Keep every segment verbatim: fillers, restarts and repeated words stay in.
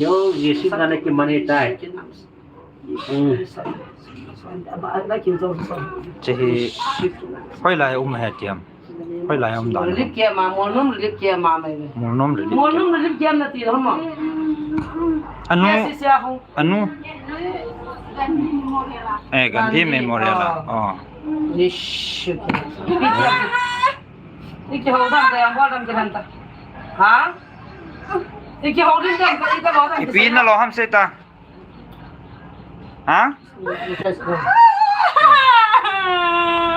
Yo, Jesu na na ki mane tai. Hmm. Chehi, hoilai um he tiam. Hoilai um dan. Relief camp ma, Molnom relief camp ma mai. Molnom relief camp. Molnom relief camp na ti lo ma. Anu. Yes, yes, yes. Anu. Eh, Gandhi Memorial a. Oh. Ish. Iki ho dam ta, yang ho dam ta. Ha? Iki ho dam ta, iki ho dam. Ipi na lo ham seta. Ha?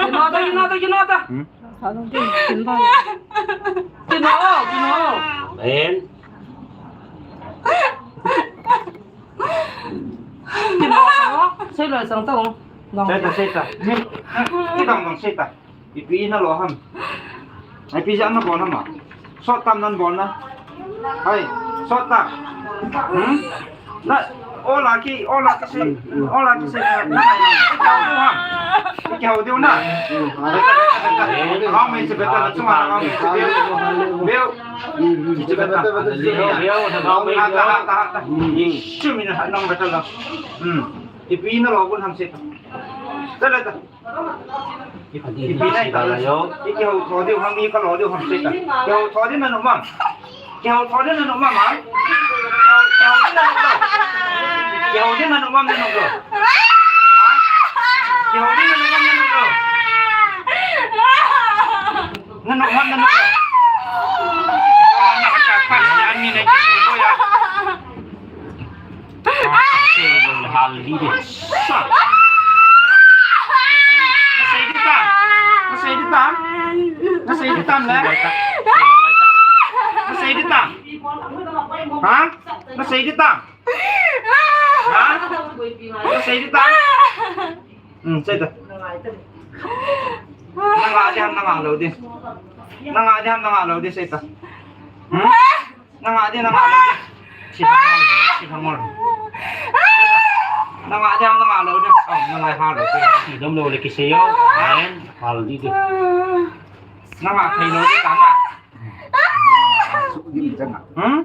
Kinota, kinota, kinota. Hmm? Kino, kino. Ben. Kino, sei lo sang tong. Seta, seta. Ni, ni dang dang seta. Ipi na lo ham. Ipi ja na bol ham a. Sot tam nan bol na. Hai, sot tam. Hmm? Na, ola ki, ola ki se, ola ki se. Na, na, na. Ki hau diu na. Hau me se beta na chunga na hau me se beta. Beta, beta, beta. Beta, beta, beta. Hau me ta, ta, ta. Sumi na nang beta la. Hmm. Ipi na lo kun ham seta. Ta la ta. Ipi nai ta la. Iki hau tho diu ham, iki lo diu ham seta. Iki hau tho diu na no mam. Iki hau tho diu na no mam, ha? Iki hau, iki hau diu na no mam, iki hau diu na no mam, na no lo. Ha? Iki hau diu na no mam, na no lo. Na no mam, na no lo. Bola na ka pa, ani na ki bola. Hal di de. Na sei di tam. Na sei di tam. Na sei di tam le. Na sei di tam. Ha? Na sei di tam. Ha? Na sei di tam. Hmm, sei di. Na nga di ham, na nga lo di. Na nga di ham, na nga lo di, sei di. Hmm? Na nga di, na nga lo di. Si Hangol, si Hangol. Na nga di, na nga lo di. Oh, na nga ha lo di. Si dom lo le ki se yo. Ayan, hal di di. Na nga thei lo di ka na. Hmm?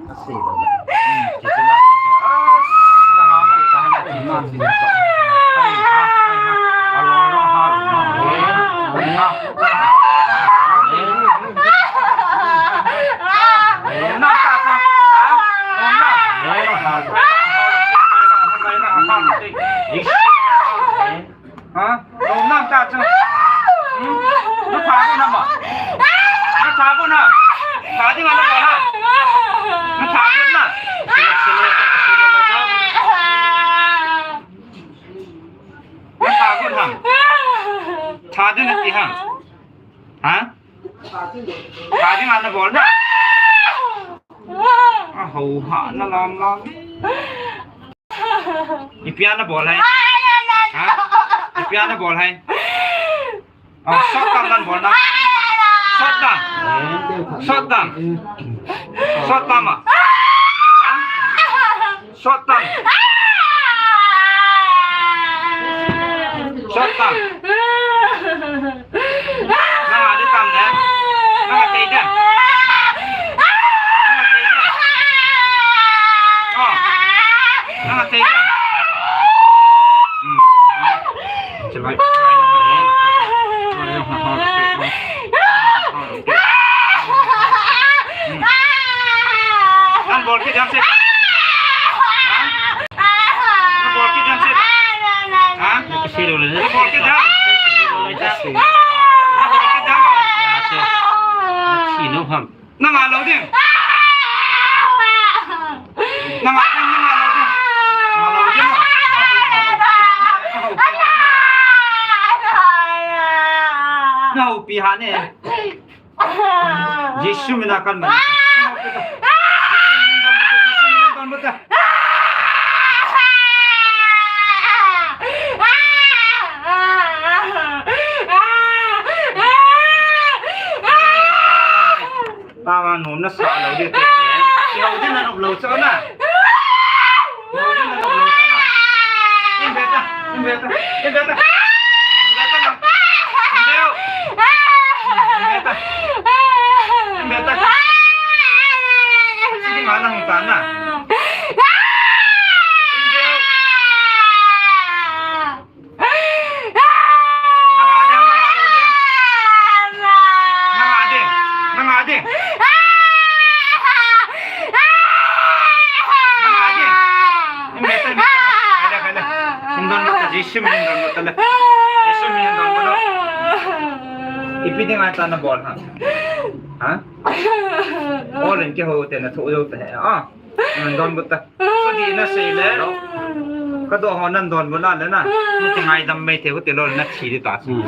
Ha? Nom nam ta chu. Hmm? Na tha ko na ma. Na tha ko na. Tha ding a na ko ha. Na tha ko na. Na tha ko na. Tha ding na ti ha. Ha? Tha ding a na bol na. A ho ha na lam lam. Ipi a na bol hai? Ha? Ipi a na bol hai? Oh, sot tam nan bol na. Sot tam. Sot tam. Sot tam a. Ha? Sot tam. Sot tam. Nang a di tam ne? Nang a tei dem? Nang a tei dem? Oh. Nang a tei dem? Hmm. Chilai. Nang bol kit dem se. Ha? Nang bol kit dem se. Ha? Nang bol kit dem. Nang bol kit dem. Nang a lo ding. Nang a ding, nang a lo ding. Nang a lo ding. Nang a lo ding. Jesu mina kan man. Jesu mina kan man. Tama nom na sa lo de te. Yo de na nom lo sa na. Yo de na nom lo sa na. In beta, in beta, in beta. In beta na. In beta. In beta. In beta. Sini mana hutana. Jesu min in donbut tale. Jesu min in donbut tale. Ipi dinga ta nabol ham? Ha? Ol in kihou te nathoh jou ta he. Ah. Nadonbut ta. Chudi nasei le. Kadoh ho nadonbut na le na. Nakingaidam mai thei u ti lou le nathi di ta. Hmm.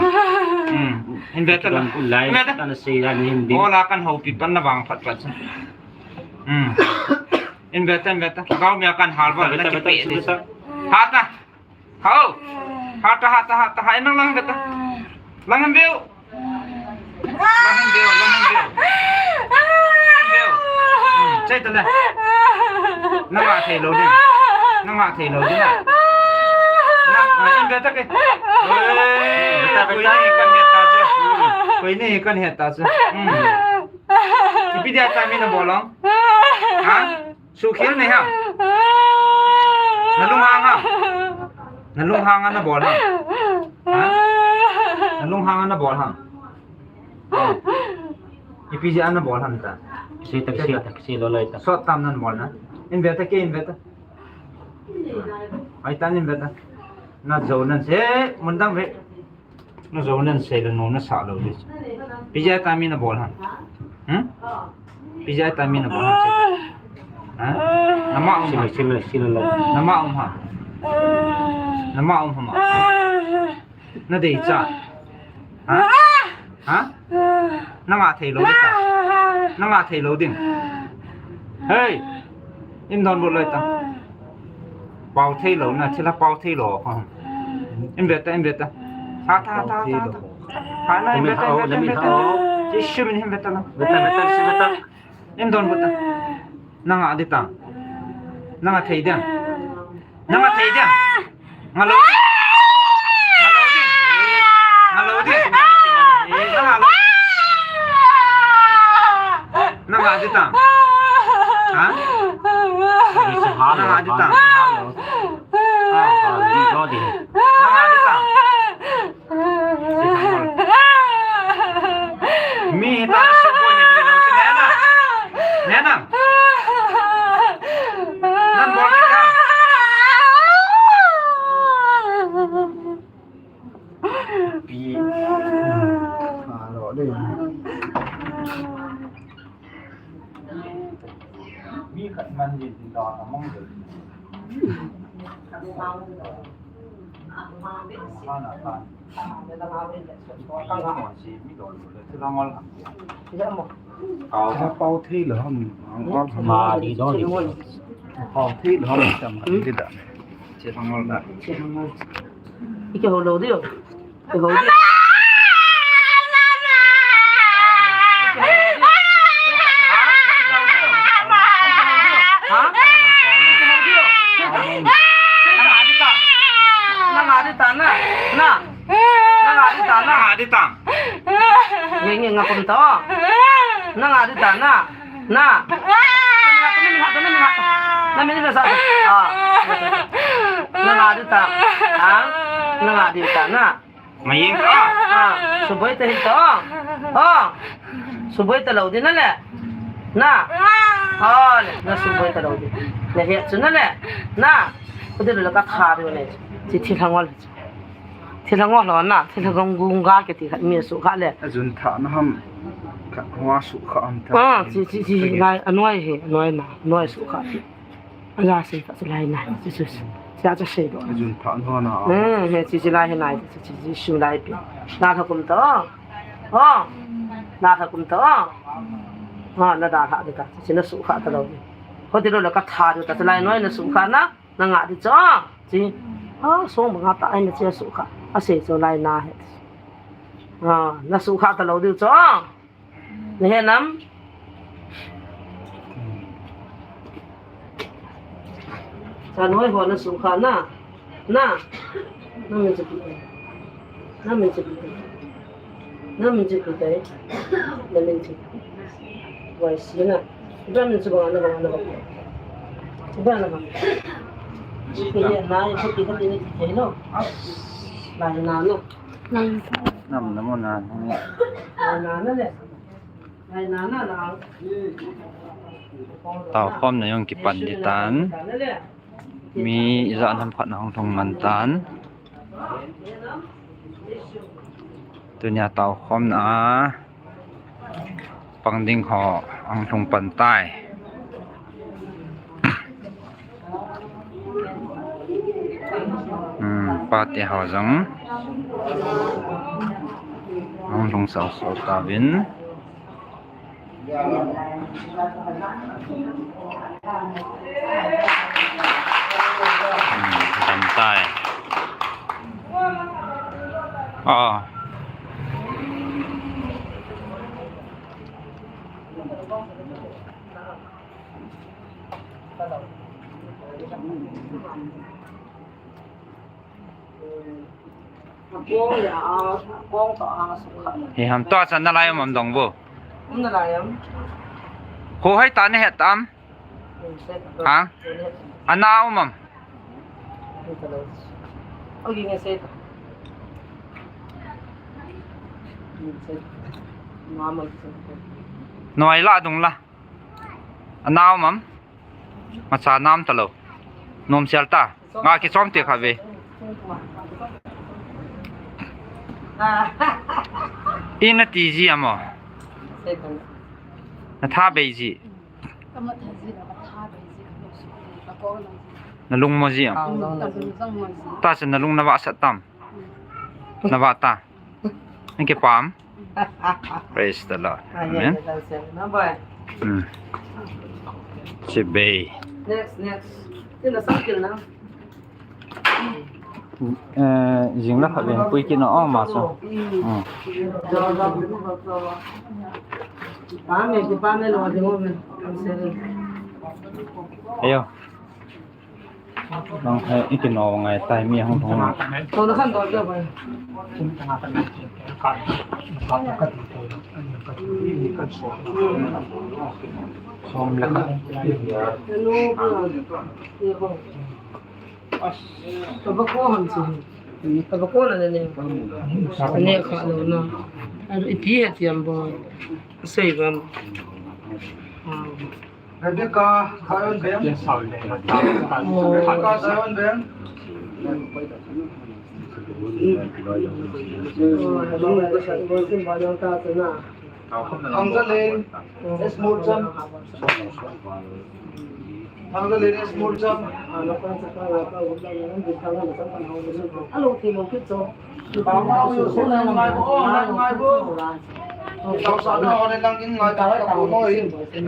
Hmm. Hin ve ta la. Lai ta nasei la ni hin di. Ol a kan houpi pan na vangphat phat. Hmm. Hin ve ta, hin ve ta. Lhagao mia kan hal va. Ve ta, ve ta, ve ta. Ha ta. Hao. Ha ta, ha ta, ha ta, ha, nang lang kata. Lang hin veu. Lang hin veu, lang hin veu. Lang hin veu. Hmm, chai ta le. Nang a thei lou ding. Nang a thei lou ding. Nang, ah, in ve ta ke. Oi, ta ve ta. Koi ni kan het ta chu. Koi ni kan het ta chu. Hmm. Ipi dia ta mi nabol lang. Ha? Sukhel nei ham? Nalunghang ham? Nalunghang a nabol ham? Ha? Nalunghang a nabol ham? Ipi jeh a nabol ham ta? Kisei ta, kisei ta, kisei lou lai ta. Sot tam nan bol na. In ve ta ke, in ve ta. Ai tan in ve ta. Najou nan se, mun dang ve. Najou nan sei le nom nasah lou di. Ipi jeh a ta mi nabol ham? Hmm? Ipi jeh a ta mi nabol ham? Ha? Nama um ham? Sila, sila, sila lou. Nama um ham? Nama um ham? Nadei cha. Ha? Ha? Nang a thei lou di ta. Nang a thei lou ding. Hei. In donbut lai ta. Pao thei lou na, thilha pao thei lou. In ve ta, in ve ta. Ha ta, ha ta, ha ta, ha ta. Ha na, in ve ta, in ve ta, in ve ta. Jesu min in ve ta na. Ve ta, ve ta, ve ta. In donbut ta. Nang a di ta. Nang a thei ding. Nang a thei ding. Nga lou ding. Nga lou ding. Nga lou ding. Nang a lou ding. Nang a di ta. Ha? Nang a di ta. Ha? Nang a di ta. Mi hita na suboi ni bilou ti nena. Nena. Nan bol ni ka. Pi. Alo le. Mi khat man din tin da ka mong de. Hana tan. Pao thei lou ham, pao thei lou ham, cham ham ti da. Ikihou lou diu. Ikihou diu. Ha? Ikihou diu. Nang a di ta. Nang a di ta na. Na. Nang a di ta na. Nang a di ta. Nge, nge, nga kum ta. Nang a di ta na. Na. Na min ha, na min ha. Na min ha sa. Ah. Nang a di ta. Ah. Nang a di ta na. Mayeng ta. Ah. Suboi ta hi ta. Ah. Suboi ta lou di na le. Na. Ah, le. Na suboi ta lou di. Na he chu na le. Na. Ko di lo ka tha ri ne. Chi thi thang wal. Thilha ngol lou na, thilha gong gung ga kiti khat mi sukha le. Ajun tha na ham, khat hoa sukha ham ta. Ah, chi, chi, chi, lai, anoi he, anoi na, anoi sukha. Aja sei ka chu lai na, chi, chi, chi, aja sei do. Ajun tha na na. Hmm, he, chi, chi lai he nai, chi, chi, chi, sum lai pi. Na tha kum to. Oh. Na tha kum to. Oh, na da tha de ta, chi, chi na sukha ta lou. Ho ti lo le ka tha de ta, chi lai noi na sukha na. Na ngah di chu, chi. Ah, song banga ta ai na chi a sukha. A sei chu lai na he. Ah, na sukha ta lou di chu. Na he nam. Cha noi ho na sukha na. Na. Na min chu. Na min chu. Na min chu koi tai. Na min chu. Wai si na. Ba min chu ba na ba na ba. Ba na ba. Ki ye na ye ki ka ni ki no. Ba na no. Nam na mo na. Ba na na le. Ba na na na. Tao khom na jong kipan di tan. Mi ijat ham khat na hung thong man tan. Tunia tao khomna a pang ding ho ahung lhung pan tai. Hmm, pate ho jong ahung lhung sau sau tauvin. Hmm, tam tai. Oh. Hi ham, tua chan nalai um am dong vo. Um nalai am. Kho hai ta nahet am? Um, se ta. Ha? Ana um am? Um, ta lo. Okay, nge se ta. Um, se ta. Mama, se ta. Noi la dung la. Ana um am? Macha nam ta lo. Nom sial ta. Nga kichom te kha ve. Ina ti ji amo. Na tha bei ji. Na lung mo ji am. Ta se na lung na vahsat tam. Na vah ta. Thank you, Pam. Praise the Lord. Amen. Hmm. Chibai. Next, next. Tina sakil na. Eh, jing la kha ben pui kit na, oh, ma so. Hmm. Amen, Pam, lo, ding, amen. Ayo. Nang hai, i kino ngai tai mi hung hung. Som le khat. Tobacco ham si. Tobacco na ne ne. Ne kha lo na. Aro ipi he tiam bo. Sei bam. Ah. Rebecca, Zion Bank. Rebecca, Zion Bank. Thangzalen, S Murcham. Thangzalen, S Murcham.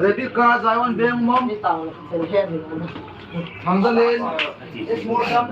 Rebecca, Zion Bank, mom. Thangzalen, S Murcham. Thangzalen, S Murcham.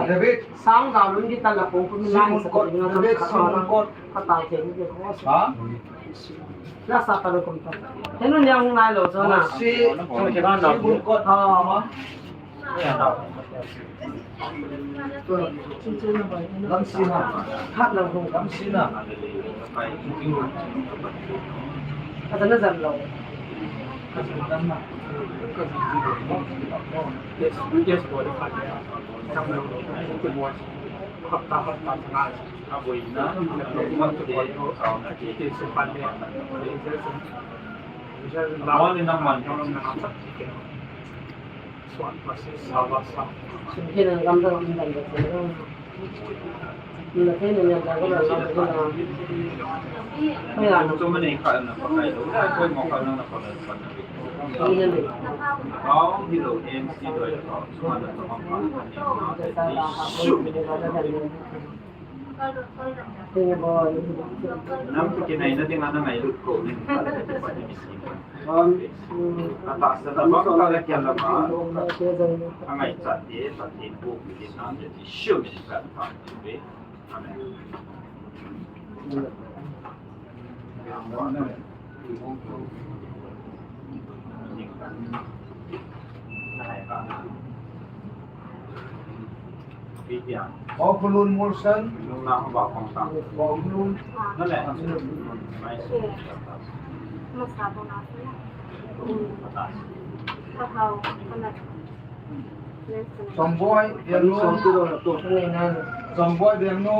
David. Sang ga lun di tala ko ko mi lai sa ko na. David, Simon Kot. Kata ke ni ko. Ha? La sa ka lo ko ta. Henu nya hung nai lo jo na. Si, Simon Kot. Ha. Lamsina. Hat lang hung. Lamsina. Kata na jam lo. Nam tu kinai na ding ana ngailut ko ni. Ata sa ta bang ta la kya la ma. Angai chat te, ta te ko ni na te shu ni ka ta te. Amen. Okulun Molson. Okulun. Tomboi Biangnu. Tomboi Biangnu.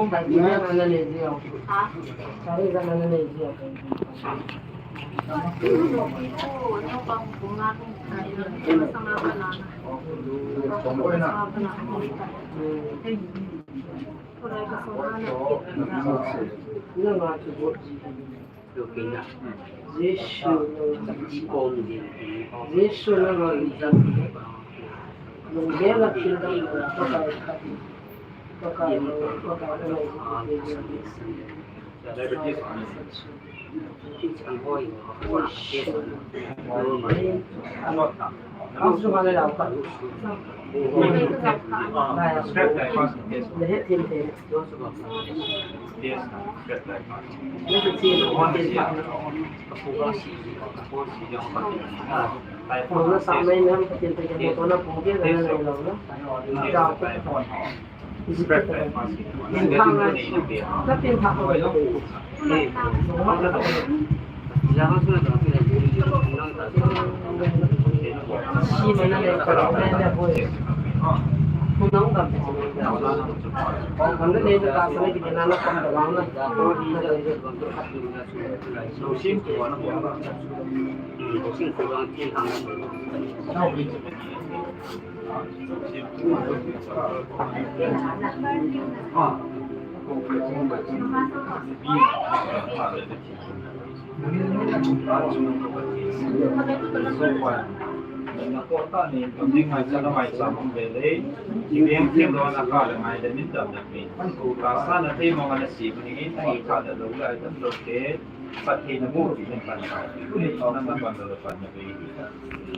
Pathen na mu ti na pan ka. Tuni tho na na pan lo pan na ve hi ta.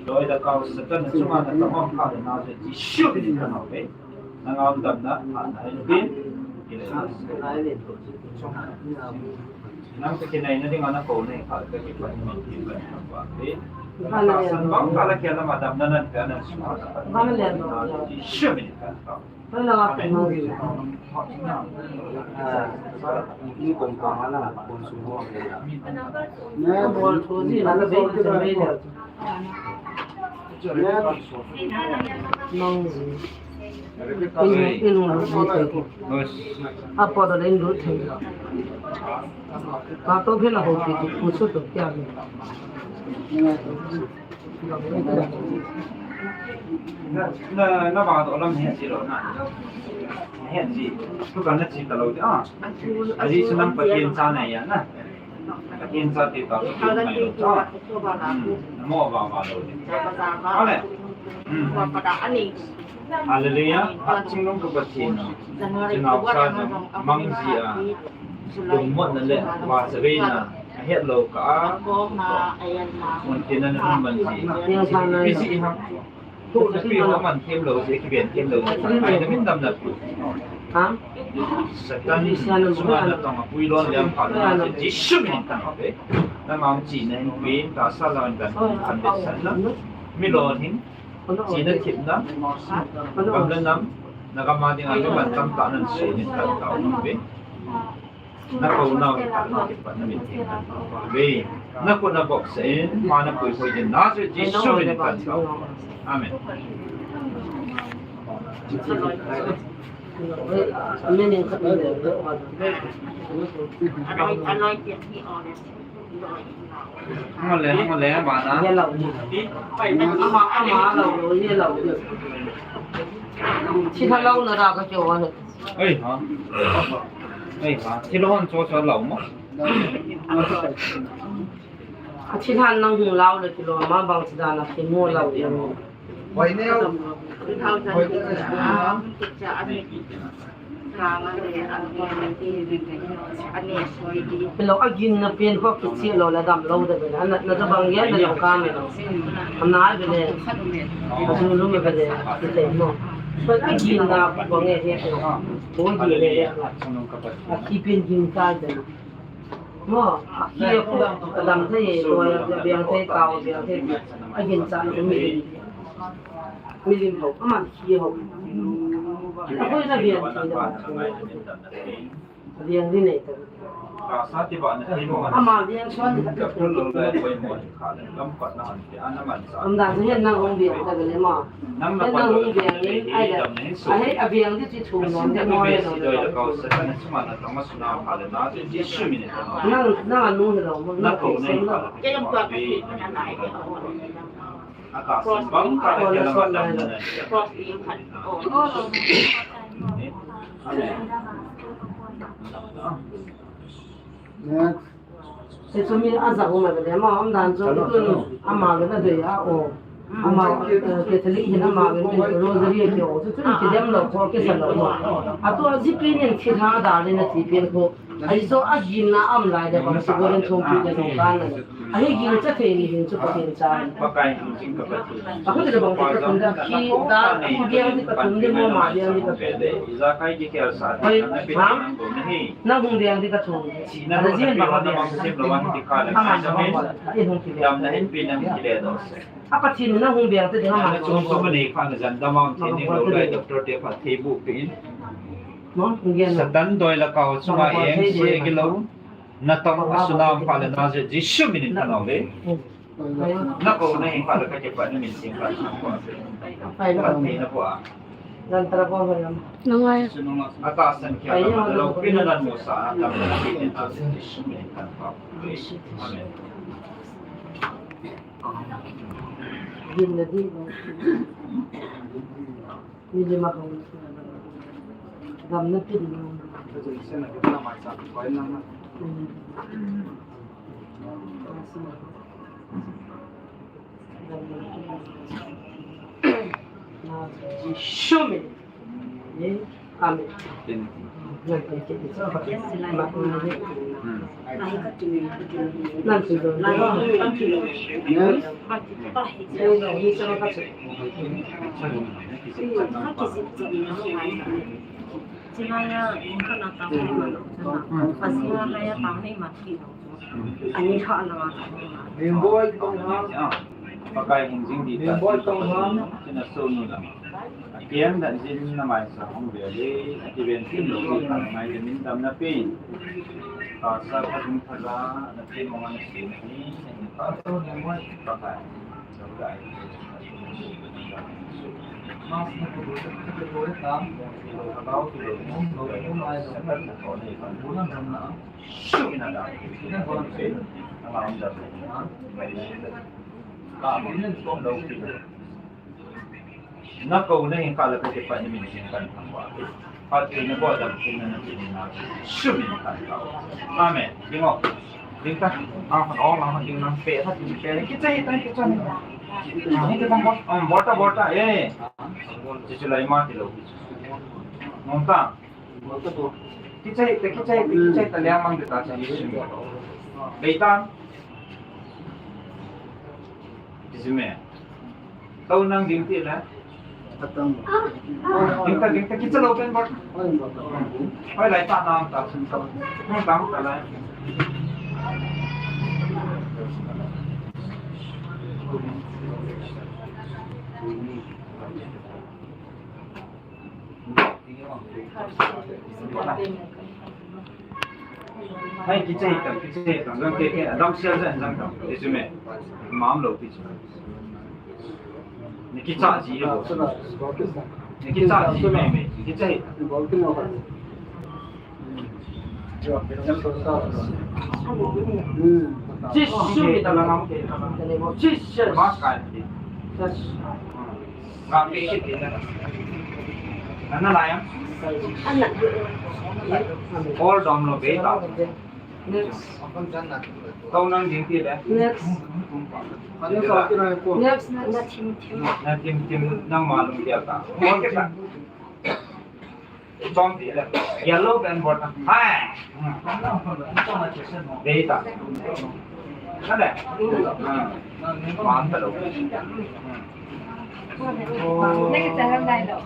Loi da kau Satan na chunga na tong hong kha na na Jesu min in ka na ve. Na ngam dam na ha na hin pin. Nang ka kinai na ding ana ko nei kha ka ki pan min ki pan ka pa ve. Ka san bang ka la kia na ma dam na nan ka nan suma na pan. Jesu min in ka na. Na, na vang to lam he si lo na. He si. Tu kan na si ta lo de, ah. Aji sunang Pathen cha na ya na. Pathen cha ti ta lo, Pathen mai lo cha. Hmm. Mo va va lo de. Ale. Hmm. Hallelujah. Hatchungnung ka Pathen. Chinao cha jong mang ji a. Lungmonna le vahchavei na ahet lou kah a, mun tin a na hung man ji. Ipi jeh ham? Tuh le pi ho man them lou jeh, kiven them lou jeh, ai na min dam na pu. Satan chunga na tong a pui lon liam pha na, Jesu min in ka na ve. Nangma chihna hin pen, tahsa lou in kan, kan vetsahna. Mi lon hin chihna thepna, gam le nam, na gam a ding a mi man tamtah nan sun in kan tao ve. Na ko nau hi khat na kipatna min theng kan tao ve. Na ko na bok sa in, ma na pui pui din, Nazareth Jesu min in kan tao. Amen. Ngole, ngole, bana. Ye lou ni. Ama, ama lou, ye lou ni. Thi tha lou na ra ka kyo wa he. Ei ha. Ei ha. Thi lou hon cho cho lou mo. A thi tha nang hung lou le kilo ma bang thi da na thi mo lou ye mo. Wai neo. Wai neo. Hello, a ginna pen ho kicheh lou le dam lou de bele, ana, na tabang yen de lou ka me lou. Ana bele, a sulu me bele, kile mo. But a ginna bang e he lou. Bo ginna he lou. A kipen gin ta de lou. Mo, a ki ko, ka dam thei, to ya biang thei, kau biang thei. A gin cha lou mi. Milim ho, ama khi ho. Akoi na biang khi na ba. Biang di nei ta. Ama biang suan ni ka tu. Am da hin nang hung biang ta le ma. Hin nang hung biang in ai da. Ahei a biang di ti thu non de mo le no. Nang, nang anu hi lo mo. Nang ko sem lo. Aka sembang ka ke la mata na. Next. Hichu mi aja uma bele ma, umdan chu tun ama le na dei a o. Ama, eh, Catholic hin ama le na rosary ke o. Chu chu kidem lo ko kisa lo ma. Atu a ji pe nin thi tha da le na ti pen ko. Ahi chu a gin na um lai le bang chu golden thum pi le jong kan na. Ahi gin cha thei ni hin chu Pathen cha. Pakai hin jing ka Pathen. Ahu te le bang ka thum da khi da, khu biang di ka thum di mo ma biang di ka thum. Iza kai ki kel sa. Hoi, ha? Na hung biang di ka thum. Ana jin ba ka biang. Ama sa mo. Ahi hung ki biang. Dam na hin pi na hung ki le do se. A Pathen na hung biang te ding ama. Chung chung ni kha na jan da ma ti ni lo lai doctor te pha thei bu pin. Satan doi la kau chunga eng se ki lo. Na tong a sunam pha le na je Jesu min in na nau le. Na ko na in pha le ka ke pa ni min sing pha. Pai na. Pai na po a. Nan tra po ho lam. Nangai. Ata san kia na lo pin na mo sa na ta na Jesu min in kan pa. Amen. Din na din. Ni lima hong. Dam na tin lo. Ka jin sen na ka na mai sa ko na na. Show me. Amen. Pakai hung jing di ta. Pakai hung jing di ta. Tina so nu la. Akiang dan jin na mai sa hung ve le. Ati ven tin lo ni ta mai de min dam na pe. Ka sa ka hung tha la na pe mo ngan si ni. Pakai. Na ko na hin ka la ka ke pa ni min sin kan thang wa. Pa ke na ko da kin na na kin na. Shu min kan ka. Amen. Ding o. Ding ta. A, o, la, ding na. Pe ta, ding pe. Ki chai ta, ki chai. A, ni ke bang bot. Um, bota, bota. Eh. Ji chu lai ma ti lo. Nong ta. Kichai ta, kichai ta, kichai ta, liang mang ta, chai. Bei ta. Kichai me. Tao nang ding ti le. Ding ta, ding ta, kichai lo pen bot. Hoi lai ta nang ta, sun ta. Nang ta, ta lai. Hai, kichai ta, kichai ta, jang ke ke, adam sia jang jang ta, resume. Mam lo kichai. Ni kicha ji lo. Ni kicha ji me me, kichai ta. Jisu mi ta la ngam ke. Jisu. Mas kai. Jisu. Ngam ke shi ke na. Ana la ya. All dom lo be ta. Next. Tao nang ding ti le. Next. Next. Next. Na tim tim. Na tim tim nang ma lung dia ta. All ke ta. Chom ti le. Yellow pen bot na. Hai. Dei ta. Na le. Man ta lo.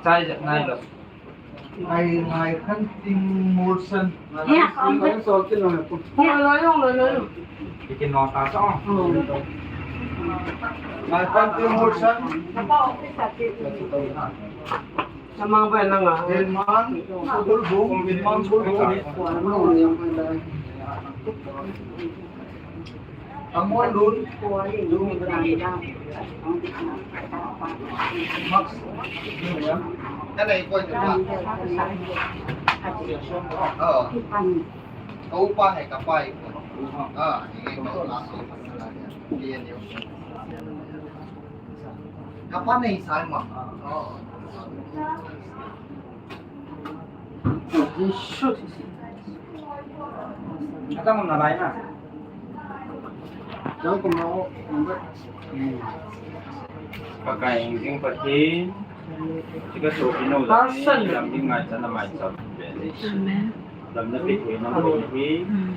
Chai je nai lo. Ai, ngai khan ting mursan. Ngai sol kin lo. Ngai lo, ngai lo. Ikin no ta sa. Ngai pan tin mo san. Namang ba nanga. Din man, bulbul, din man, bulbul. Ang mo lun. Max. Ka nei ko ito ba? Oo. Ka upa hai ka pai ko. Ah, hingi ko na ko. Ka pa nei sai ma. Oo. Pakai jing Pathen, chika sopi nou la, lam ding ngai chan na mai cham. Amen. Lam na pe thei na boina hi. Amen.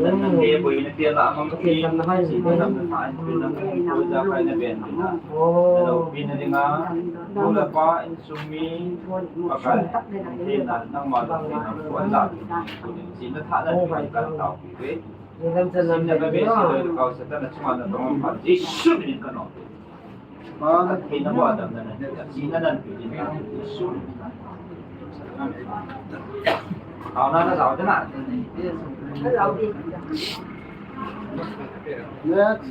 Lam na pe boina pe la mang hi. Lam na pe na boina pe na. Lam na pe na dinga. Bula pa Sumi, Pakai, hina, nangma lungthim, nang puan la, sina tha na, pai kan tao pi ve. Sina ka ve, sina ka ve, Satan na chunga na tong pa, Jesu min ka no. Ma, hina bo adam na, sina nan pi din, Jesu. Amen. Aw, na, na, zao, na. Next.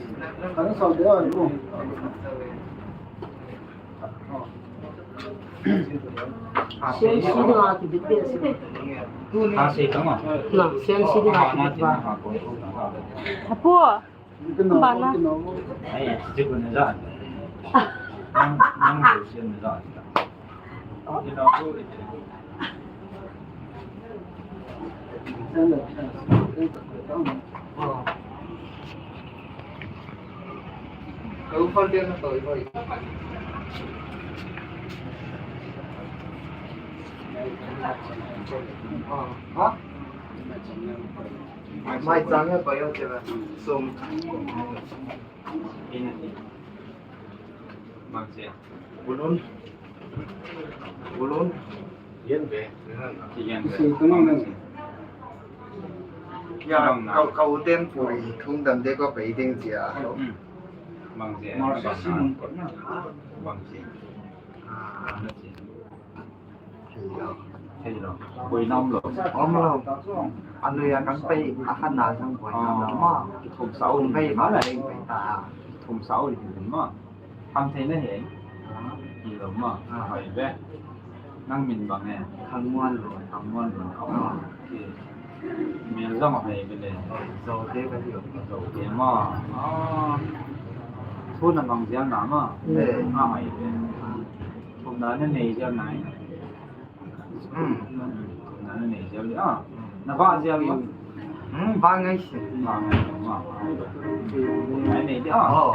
Ano sa, ano? Sen sidi nga ki bit bit si. Ha, sei tama. Na, sen sidi nga ki bit ba. Apo. Bana. Ai, sidi ko na ja. Nang, nang ko sen na ja. Ina ko. Kau fal dia na toi hoi. Ha? Mai chang ya pai yo che ba. Sum. Ina ti. Mang che. Bulun. Bulun. Yen be. Yen be. Si ko nang nang. Ya, kau, kau ten puri thum dam de ko pai ding jia. Hmm. Mang jia. Mang jia. Mang jia. Ah. Mang jia. Thei lo. Thei lo. Koi nam lo. Om lo. Anu ya kan pai, akan na sang koi nam lo. Ma. Thum sa um pai, ma la pai ta. Thum sa um ma. Tham thei na he. Hi lo ma. Hoi ve. Nang min bang e. Thangmuan lo, Thangmuan lo. Mel jong hoi ve le. Zo te ka hi lo. Zo te ma. Ah. Thu na bang jia na ma. Ne. Ah, hoi ve. Thu na ne nei jia na. Hmm. Na nei jia le, ah. Na ba jia le. Hmm, ba ngai si. Ba ngai si, ah. Na nei jia, ah. Oh.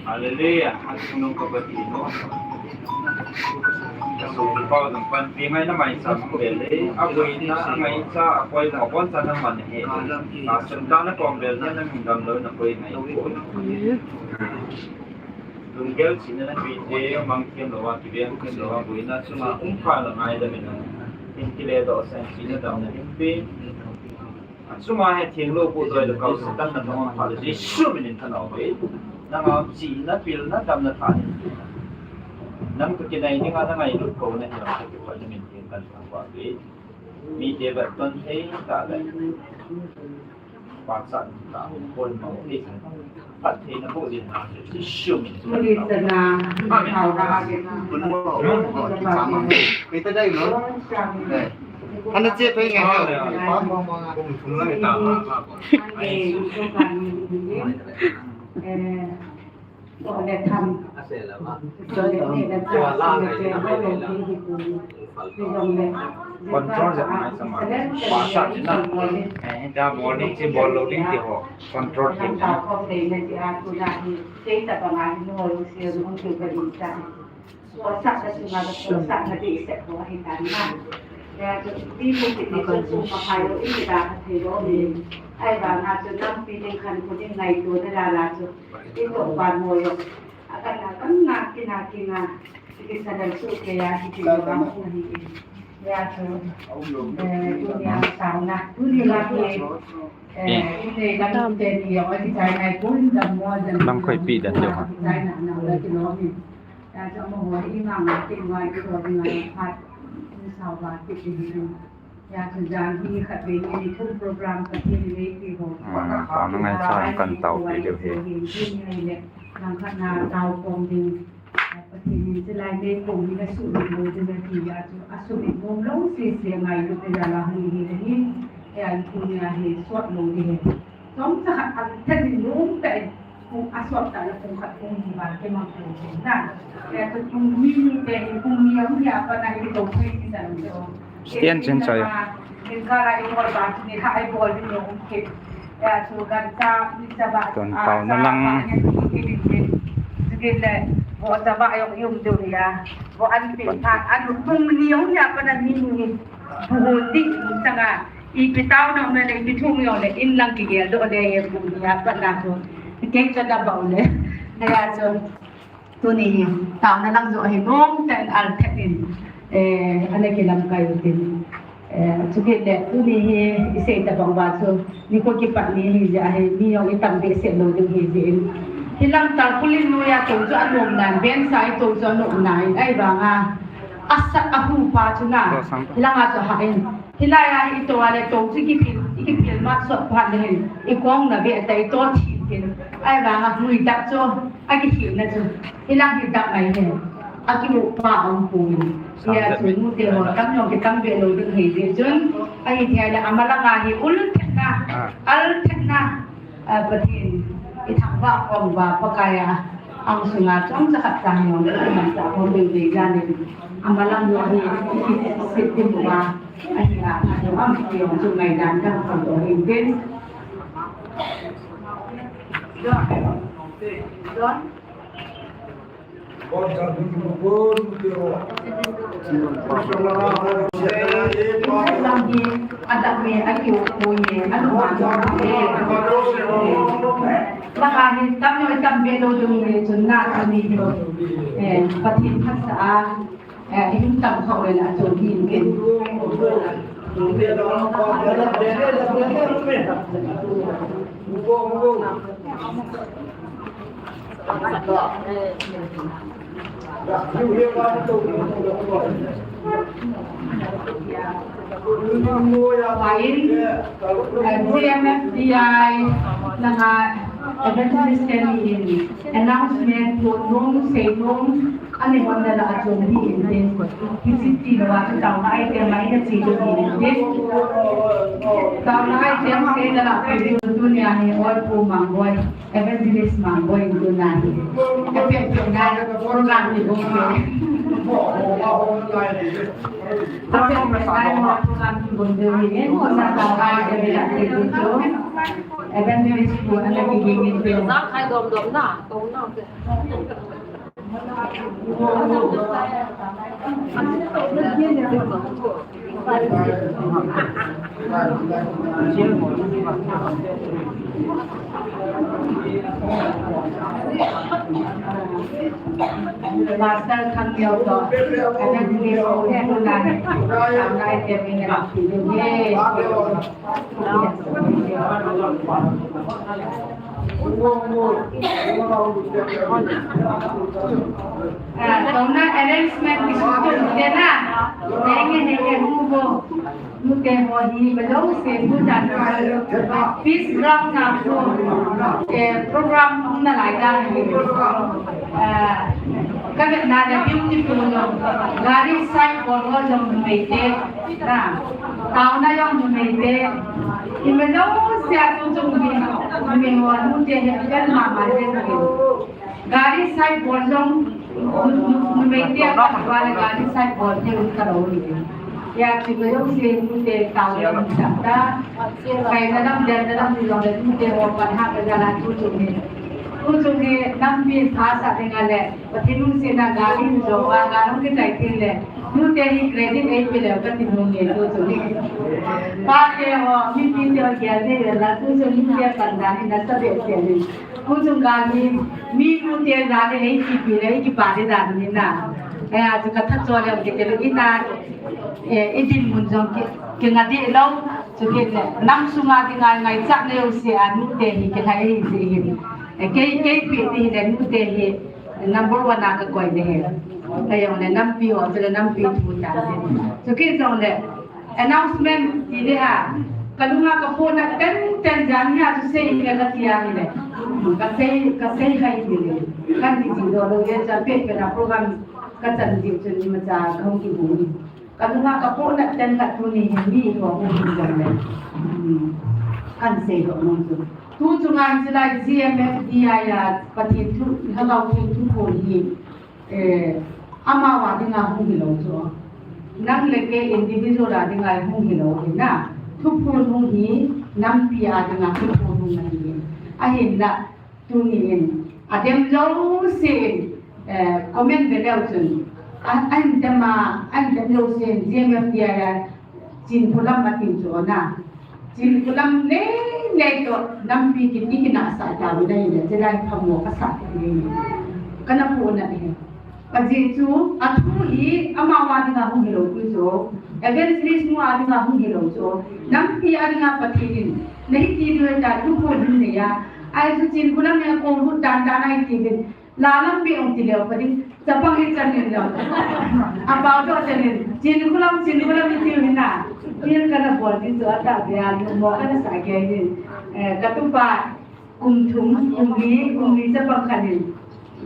Hallelujah. Asunung ka ba ti no. So, pa dong pan pi ngai na mai sa mo le. A koi na ngai sa, a koi na bon sa na man he. Na sun da na kom le na min dam lo na koi ngai. Lunggel chihna na pe te, mang thiam lou a, kiveng thiam lou a, boina chunga um kha la ngaidam in, in kile doh sah in chihna damna hin pe. Achunga he theng lou pu doi lou kau Satan na thong pha le Jesu min in thanau ve. Nanga chihna pilna damna tha hin pe. Nang toh kinai dinga na ngailut kou na hi lam toh kipatna min theng kan thang va ve. Mite vat ton thei ta le. Pachat ta, pon ma, phattheina boh ding na, Jesu min. Amen. Ana che phei ngai. Control jep ngai sama. Pasa jina. Eh, da bol ding chi bol lou ding ti ho. Control jep na. Ai ba na chu lampi ding khan ko ding ngaito na la la chu. Ito ban mo yo. Akan akan na kina kina. Kisadal su ke ya hi ki ba mo hi. Lam khoi pi dan jo ha. Hmm, tao na ngai cha kan tao pi diu hi. Pathen in chulai meikong hi na sumit lou ding ahi a chu, asumit nom lou sese ngailut na jal a hung hi le hi, hia hi tunia hi sot lou ding ahi. Chomcha khat a thei ding nom tah in, kung asot tah le kung khat kung ni val kimang lou ding na. Hia chu kung ni ni te hi kung ni a hung hia pa na hi tou thei ni sa lou ding. Stand chin chai. Min ka la i bol ba chu ni ha i bol ni um kit. Ya chu gan ta ni ta ba. Ton tao na lang. Ni ki ni ni. Ni le bo ta ba yong yum du ya. Bo an pi ta an lu tung ni yong ya pa na ni ni. Bu di ta nga. I pi tao na na le pi thum yong le in lang ki gel do le ye bu ya pa na ko. Ke cha da ba le. Na ya chu. Tuni hi, taona lang joh hi nom tah in al thet in, eh, ana kilamkai u tin. Eh, chukit le, tuni hi, i sei tabang uva chu, nikho kipat ni hi jeh a hi, mi jong i tam behseh lou ding hi jeh in. Hilang tarpaulin noiya tou chu anom nan, bensa a tou chu anom nan, ahivanga, asat ahu pa chu na, hilanga chu ahah in. Hilai a hi tou a le tou chu i kiphil, i kiphil mat sot phat le hin, i kong na ve ta i to thi tin. Ahivanga, hui dak chu, a kikhel na chu. Hilang hi dak ngai hin. A kimu pa um poi. Hia chu nu te ho tam jong kitam ve lou ding hi jeh chun. Ahi thei le ama langa hi ul thet na. Al thet na. A, Pathen, i thangvah khom uva Pakai a, ang sunga chomcha khat tah jong, i manchah khom ding ding jal in, ama lang jong hi, i kisit ding uva, ahi a, phat jong am ki jong chu ngaidan dang khom doh hin tin. John. John. Pathen phatsa a, eh, i hung tam khah le na chun hi in. Vain, eh, G M F D I langa evangelist teni in announcement, phonnom, seinom, Ani hon na la a chun hi in tin. Hiche tilou a chu taona item a ina che ding hi in tin. Taona item te na la pe ding tunia hi Ol Pu Mangboi, Evangelist Mangboi in tuna hi. Ape pe na program ni bol te. Ape pe na program ni bol te hi in. Hon na taona item a che ding chu. Evangelist Pu ana kiging in tin. Za khai dom dom na, taona. Pastor Thangyo toh, Evangelist Pu Henuna, Samlai Temina, Yay. Ah, taona arrangement kisutung tena. Henge, henge, hubo. Nute ho hi, balo se, bu dan. Peace ground na hu. Eh, program hung na lai dan hi. Ah, ka vet na le beautiful jong. Gari side bol ho jong numei te. Na. Taona jong numei te. Imelo sia tu chung hi. Numei ho nute hi vel mama jeng hi. Gari side bol jong numei te a ka vet le gari side bol te un ka lo hi. Ya chu imelo sia nute taona jong sa ta. Kai na lam den na lam ni jong le nute ho pan ha ka jala tu chung hi. Tu chung hi nampi pha sa ding a le. Pathen lungsetna gari in jong a, gari hung kichai thei le. Nute hi credit ei pe leu kati nung e tu chu ni. Pa te ho, mipi te ho gel ding le la tu chu nute pan dan hi nasa behseh ni. Tu chu gari, mi nute dan hi ei kipe le, ei kipa ding dan hi na. Eh, chu ka tha cho leu kiti lou, ina, eh, i dinmun jong ki, kinga deh lou, chu kit le, nam sunga dinga ngaichat neo se a nute hi kilhai ahi jeh hin. Eh, kei, kei pi ti hi le nute hi number one a ka koi le hi. Ka jong le nampi ho, chu le nampi thu ta le. Chu kit jong le, announcement ti le ha, ka lunga ka pona ten ten jan hi a chu sei le ka tia hi le. Ka sei, ka sei hai hi le. Kan ti ji do lo le cha pe pe na program ka chan ji chun ni ma cha ka hung ki bu ni. Ka lunga ka pona ten ka tu ni hi ni ho hung ki jong le. Hmm. Kan sei do mo chu. Tu chu ngai ji lai G M F D I a Pathen thu, Lhagao Theng thu phon hi. Eh, amau a dinga hung hilou chu. Nang le kei individual a dinga hung hilou hi na. Thuphon hung hi, nampi a dinga thuphon hung ahi. Ahinla, tuni in, adem jouse in, eh, comment ve leu chun. A, a hin dem a, a hin dem jouse in, G M F D I a, Chinkholam ati chu na. Chinkholam nei nei toh nampi kiti kinahsah tauvin ahile, chulai phamo kasah tauvin. Kana pona hi. Ajeh chu, athu hi amau a dinga hung hilou pi chu. Evangelist nu a dinga hung hilou chu. Nampi a dinga Pathen in. Nahi ti diu ta tu ko din ne ya. Ai chu Chinkholam ya ko lut dan dan ai ti din. La lampi ong ti leu pa ding, chapang hi chan in leu. Apao toh chan in, Chinkholam, Chinkholam i tiu hi na. Pil kana bol ding chu atah bia, mo kana sa kei ding. Eh, ka tupa, kum thum, kum li, kum li chapang khat in.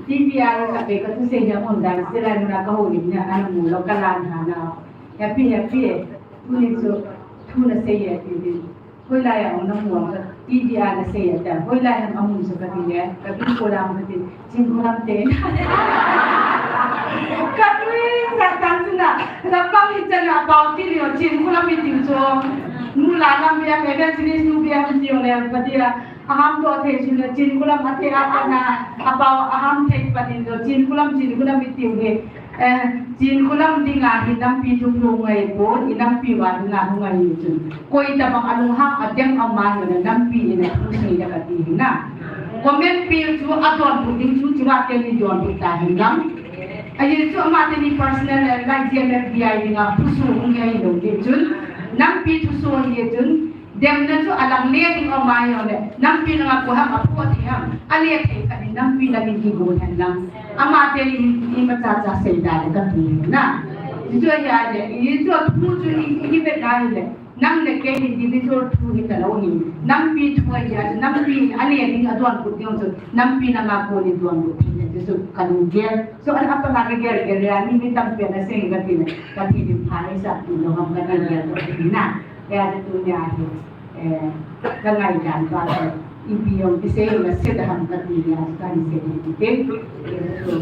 T V a ka pe ka thusei hi a um dan, silai muna ka houlim hi a, ana mu lou ka lan ha na. Happy, happy, eh. Tuni chu, thu na sei e, ti ding. Hoilai a hung na mu am ka, T V a na sei a ta. Hoilai ham amun chu ka ti le, ka bi ko lam ka ti, Chinkholam te. Ka tui sa tan chu na, na pang hi chan a pao ti lio, Chinkholam i tiu chu. Nu la lam bia, evangelist nu bia, ti lio le, ka ti a, aham toh thei chu le, Chinkholam a te a ta na, apao aham thei pa ti lio, Chinkholam, Chinkholam i tiu le. Eh, Chinkholam dinga hi nampi thuphon ngai pon, i nampi uva dinga hung ahi chun. Koi tabang alunghang adem ama hi na nampi in athu sei da kati hi na. Comment pil chu adonbut ding chu chua teni donbut ta hin lang. Ahi chu ama teni personal, eh, like G M F D I dinga thuso hung ahi lou ding chun. Nampi thuso hi chun. Demna chu alang le ding um ahi jongle, nampi langa koi ham aphoh thei ham, ale thei khat in nampi langin kigon hen lang. Ama teni hin imacha cha sei da le kati na. Hichu ahi le, hichu thu chu i, i, i vet da le. Nang le kei individual thu hi talou hi. Nampi thu ahi, nampi ale ding adonbut ding chu, nampi langa kon in donbut thei le, chu kalunggel. So, an apa na kagel gel le, ani mi tampi na sei kati le, kati din pha le sa tu lo ham kagel gel na. Kaya tunia hi, eh, ka ngaidan pa, eh, ipi jong kisei na se da ham kati nia, ka ni sei ni kiti. Eh, so,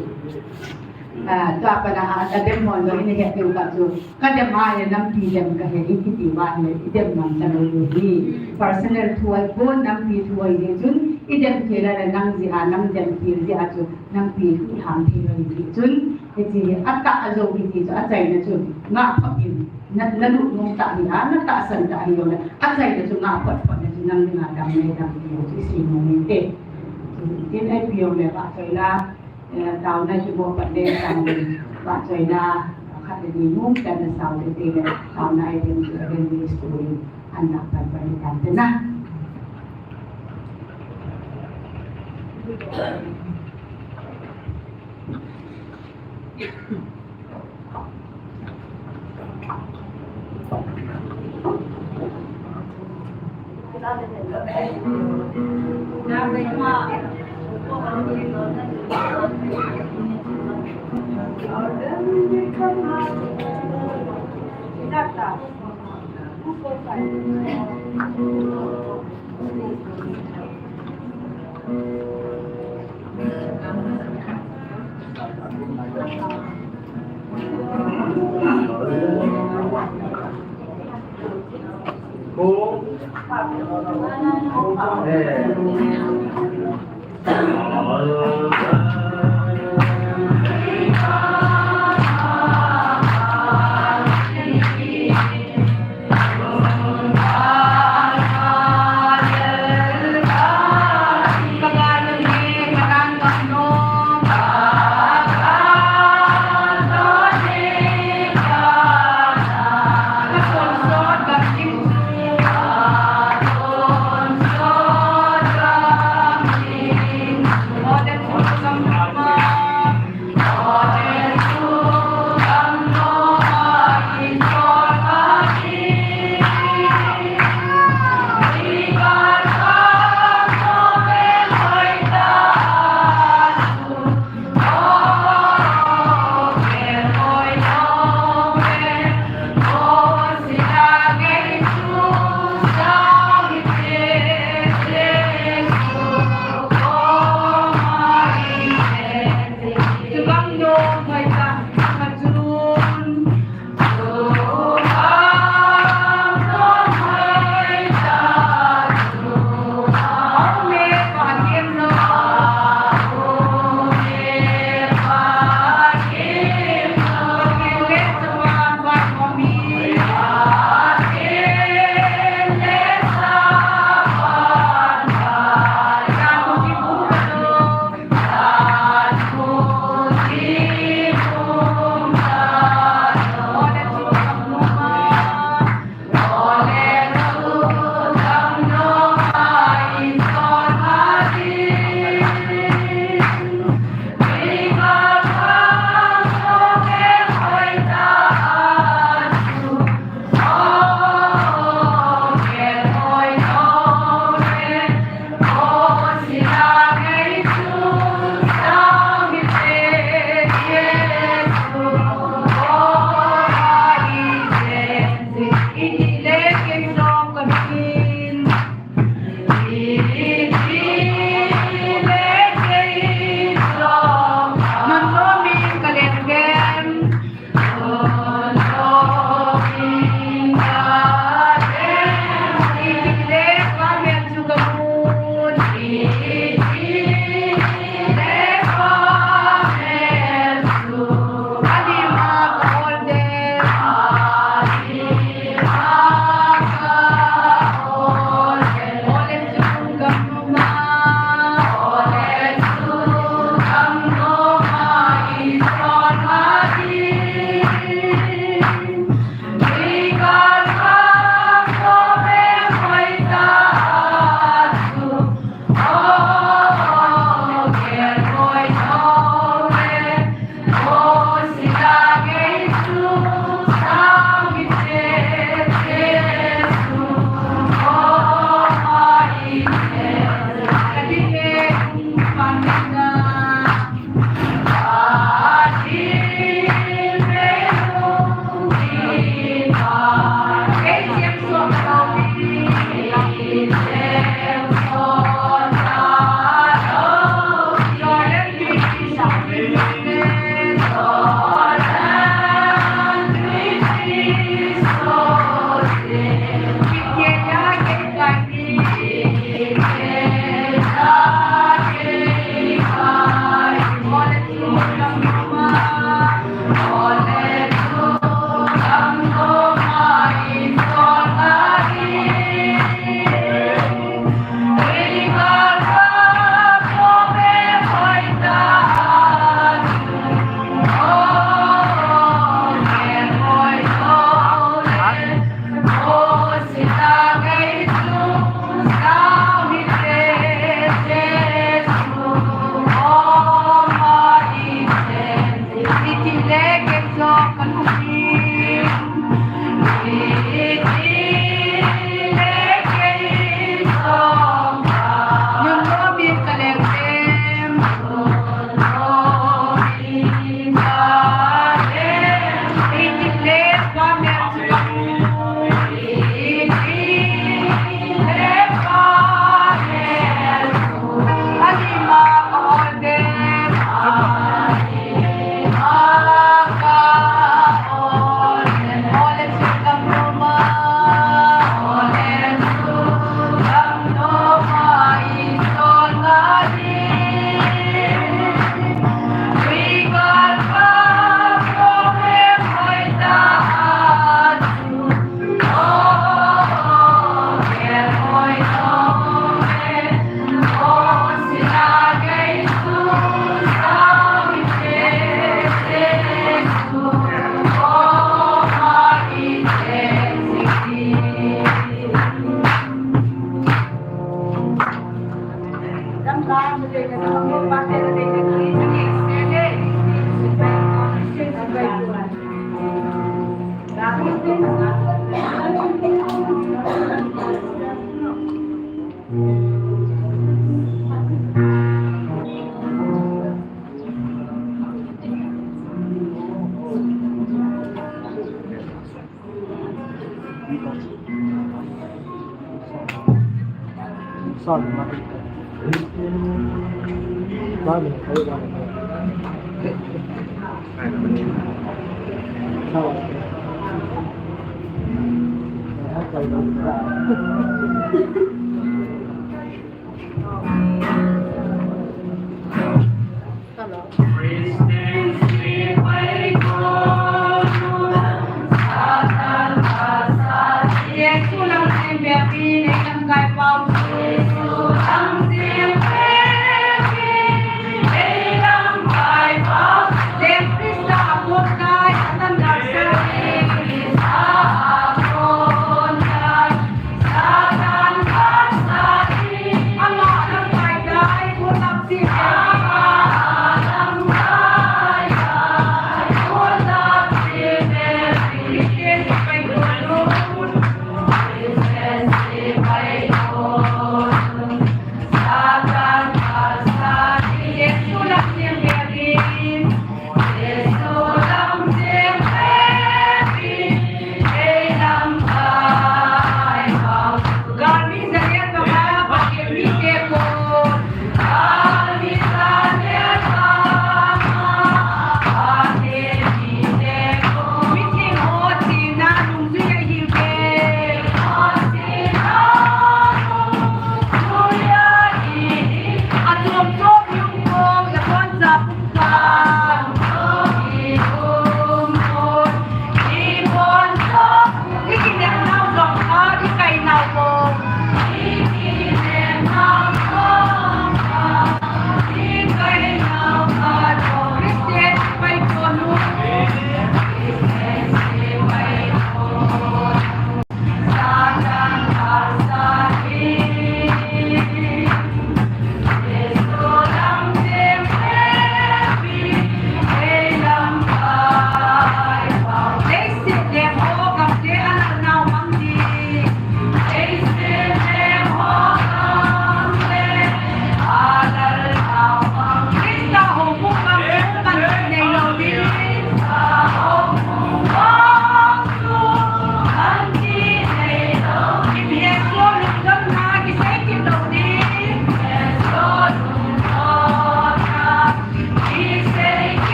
ah, tua pa na, ah, ka dem mo lo, ini he tu ka chu, ka dem a le nampi dem ka he, i kiti va le, i dem man ta lo hi. Personal thu ahi pon, nampi thu ahi chun, i dem kei la le nang jeh a, nang dem kei jeh a chu, nampi thu ham thei lo hi chun, hiche atah a jo hi ti chu, achaina chu, nga phot in. Na, na lut nom tah hi a, na tahsan tah hi jong le, achaina chu nga phot phot na chu nang dinga dam nei dam ti chu isei nom inte. Tin ai pi jong le vahchoina, eh, taona hi mo pat le tang vahchoina, khat le ni nom tan na sao te te le, taona ai den chu den ni story an na pan pan ni tan te na.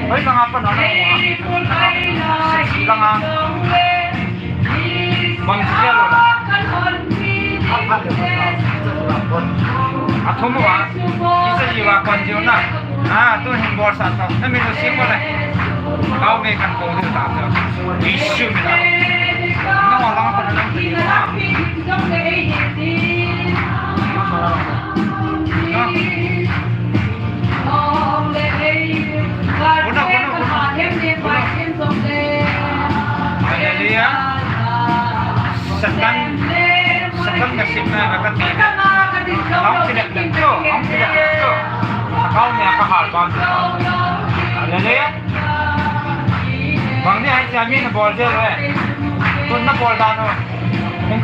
Hoi, langa pa na, langa. Langa. Bang sia lo na. Athum wa. Isa ji wa kon ji na. Ah, tu hin bol sa ta. Na mi lo si ko le. Kau me kan ko de ta. Issue mi na. Na wa langa pa na. Hallelujah. Satan, Satan ka sipna na ka ti. Hong ti lek lek to, hong ti lek lek to. Kau ni ka hal ba. Hallelujah. Bang ni hai cha mi na bol je le. Tun na bol da no. Hong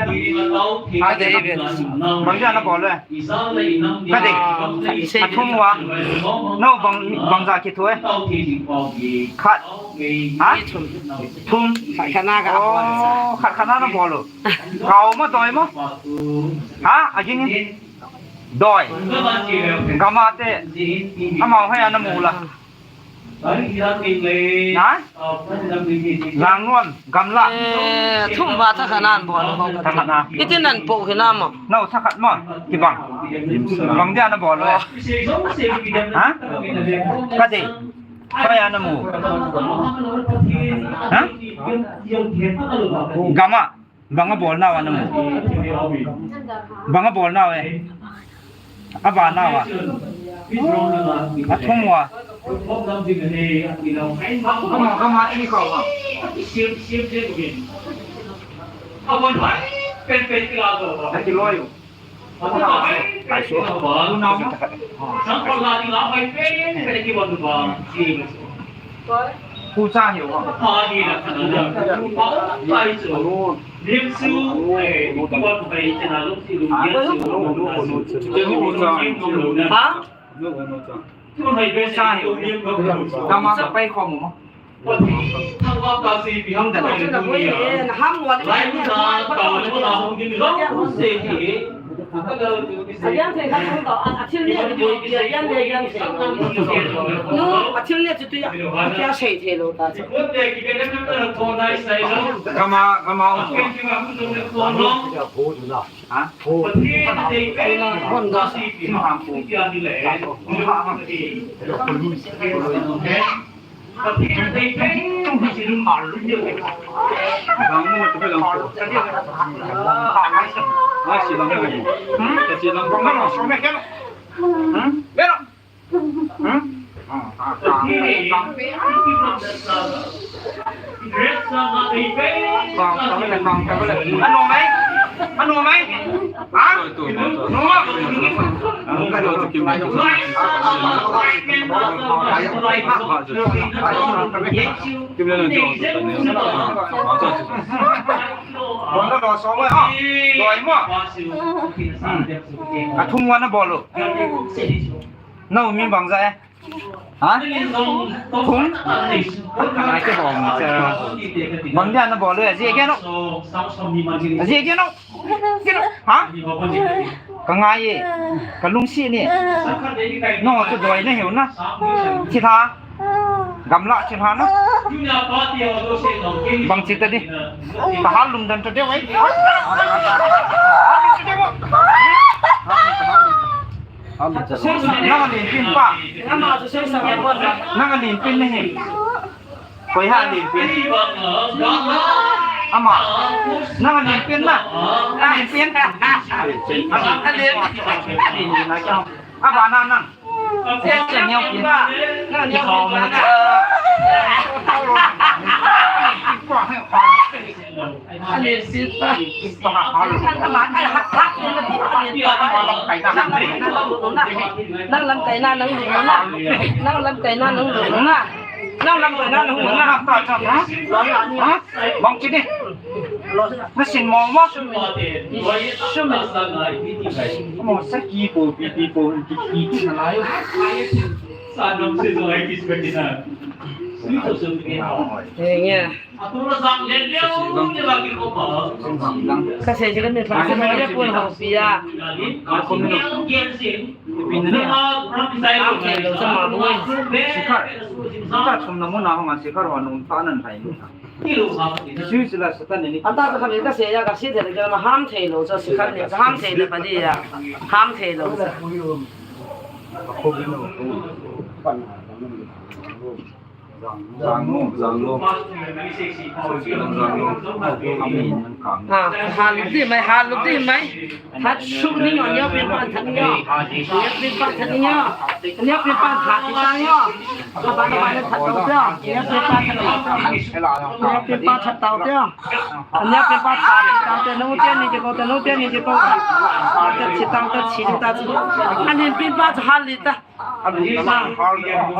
Ka dei ve. Bang dia na bol le? Ka dei. Ah, ka sei ve. Athum uva. No bang, bang ja kithu e. Khat. Ha? Thum. Thum. Khat khat na ka bol. Oh, khat khat na na bol u. Gao mo, doi mo? Ha? Agin in. Doi. Gama te. Amau hoi ana mu la. Ha? Jangnuam, gamla. Eh, thum uva thakhat nan bol ho. Thakhat na. Iti nan po kina mo. No, thakhat mo. Kibang. Bang dia na bol lo. Oh. Ha? Ka dei. Koi ana mu. Ha? Gama. Bang a bol nau ana mu. Bang a bol nau e. A ba nau a. Athum uva. Kama, kama, i kau a. Pen pen kila do. Ati loi. Atu ba hai. Ai so. Unau. Sang pala di la hai pen pen ki ba du ba. Pu cha hiu. Pa di la kana la. Pa ai so. Lim su. Eh, ki ba du hai chana lu si lu. Lim su. Ha? Pu cha hiu. Kama sa pai kho mo. Kama, kama. Ha? Anu mai? Anu mai? Ha? Anu mai? Kim le lo jo. Bon lo lo so mo. Lo ai mo. Athum wana bolo. Nau mi bang za e. Ha? Thum? Ngai te bong se. Bang dia na bol le, ji ke no. Ji ke no. Ke no. Ha? Ka ngai e. Ka lungsi ni. No, tu doi na hiu na. Thilha. Gamla thilha na. Bang chi ta di. Ka hal lum dan ta de wai. Hal lum ta de wai. Nang a lin pin pa. Nang a lin pin nahi. Koi ha lin pin. Ama. Nang a lin pin na. A lin pin. A lin pin. Aba na nang. Nang a lin pin. Nang lamkai na nang lut na. Nang lamkai na nang lut na. Nang lamkai na nang lut na. Bang kini. Na sin mo mo. Mo saki po, pi pi po, ki ki na lai. Sa nong si so ai ki sa ki na. Ni to so ki na. Nya. Ka sei chu ka ni tha, ka ni pun ho pia. Sikhar. Sikhar thum na mun a hung a sikhar ho nung ta nan thai. Sui sila satan ni. Anta ka ni ka sei ya ka sei thei ka ma ham thei lo cha sikhar ni ham thei le pa di ya. Ham thei lo cha. Jangnu, Jangnu. Jangnu. Amin. Ha, hal di mai, hal di mai. That suk ni yo, yo pin pan that ni yo. Yo pin pan that ni yo. Yo pin pan that ni yo. Ka ba ka ba that to yo. Yo pin pan that to yo. Yo pin pan that to yo. Yo pin pan that to yo. No te ni ko, no te ni ko. That chi tang, that chi ta. Ani pin pan hal li ta.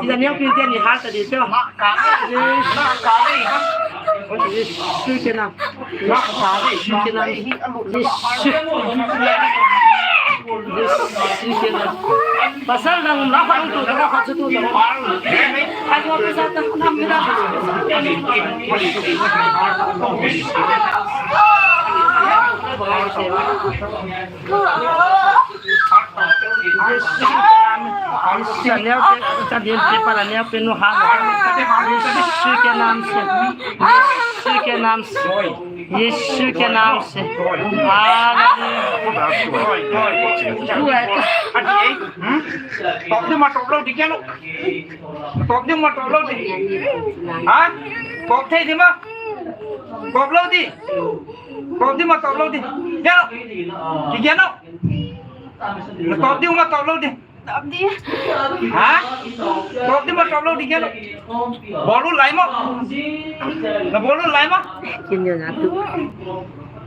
Sila neo pin te ni hal ta di teo. Yesu ke nam. Yesu ke nam. Yesu. Yesu ke nam. Pasal nang la pa tu la pa tu tu. Ai ko pisa ta nam ni da. Yesu ke nam se. Yesu ke nam se. Yesu ke nam se. Hallelujah. Top ni ma top lou di kya lo? Top ni ma top lou di. Ha? Top thei di ma? Top lou di. Top ni ma top lou di. Kya lo? Di kya lo? Top ni ma top lou di. Top di. Ha? Top ni ma top lou di kya lo? Bolu lai ma? Na bolu lai ma? Kin ya na tu.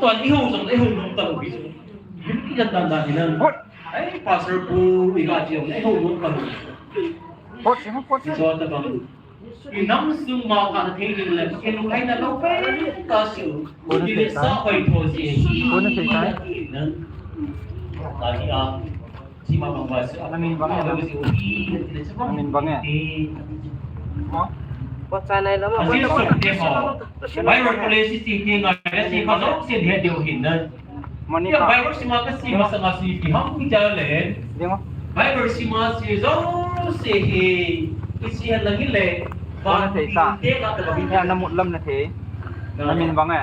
Tuan i ho jong, i ho nom talou hi. Hi dan dan dan hi nan. Hot. Ai, Pastor pu, i ga ti jong, i ho nom talou. Hot, si ho, hot. Hi so ta bang. I nam sung ma ka thei ding le, i lung ai na lo pe, ka su. Ko na thei ta. Sa hoi tho si. Ko na thei ta. Ka hi a. Sima bang ba su. Namin bang e. Namin bang e. Mo? Ko cha nai lama. Asi sok te ho. Bible college si ti ngai la si ko sok si he deu hin na. Monica. Ya Bible sima ka sima sa nga si ti ham ku ja le. Ding mo? Bible sima si jo si hi. Isi han lagi le. Ko na thei ta. Te ka ta ba. Ya na mut lam na thei. Namin bang e.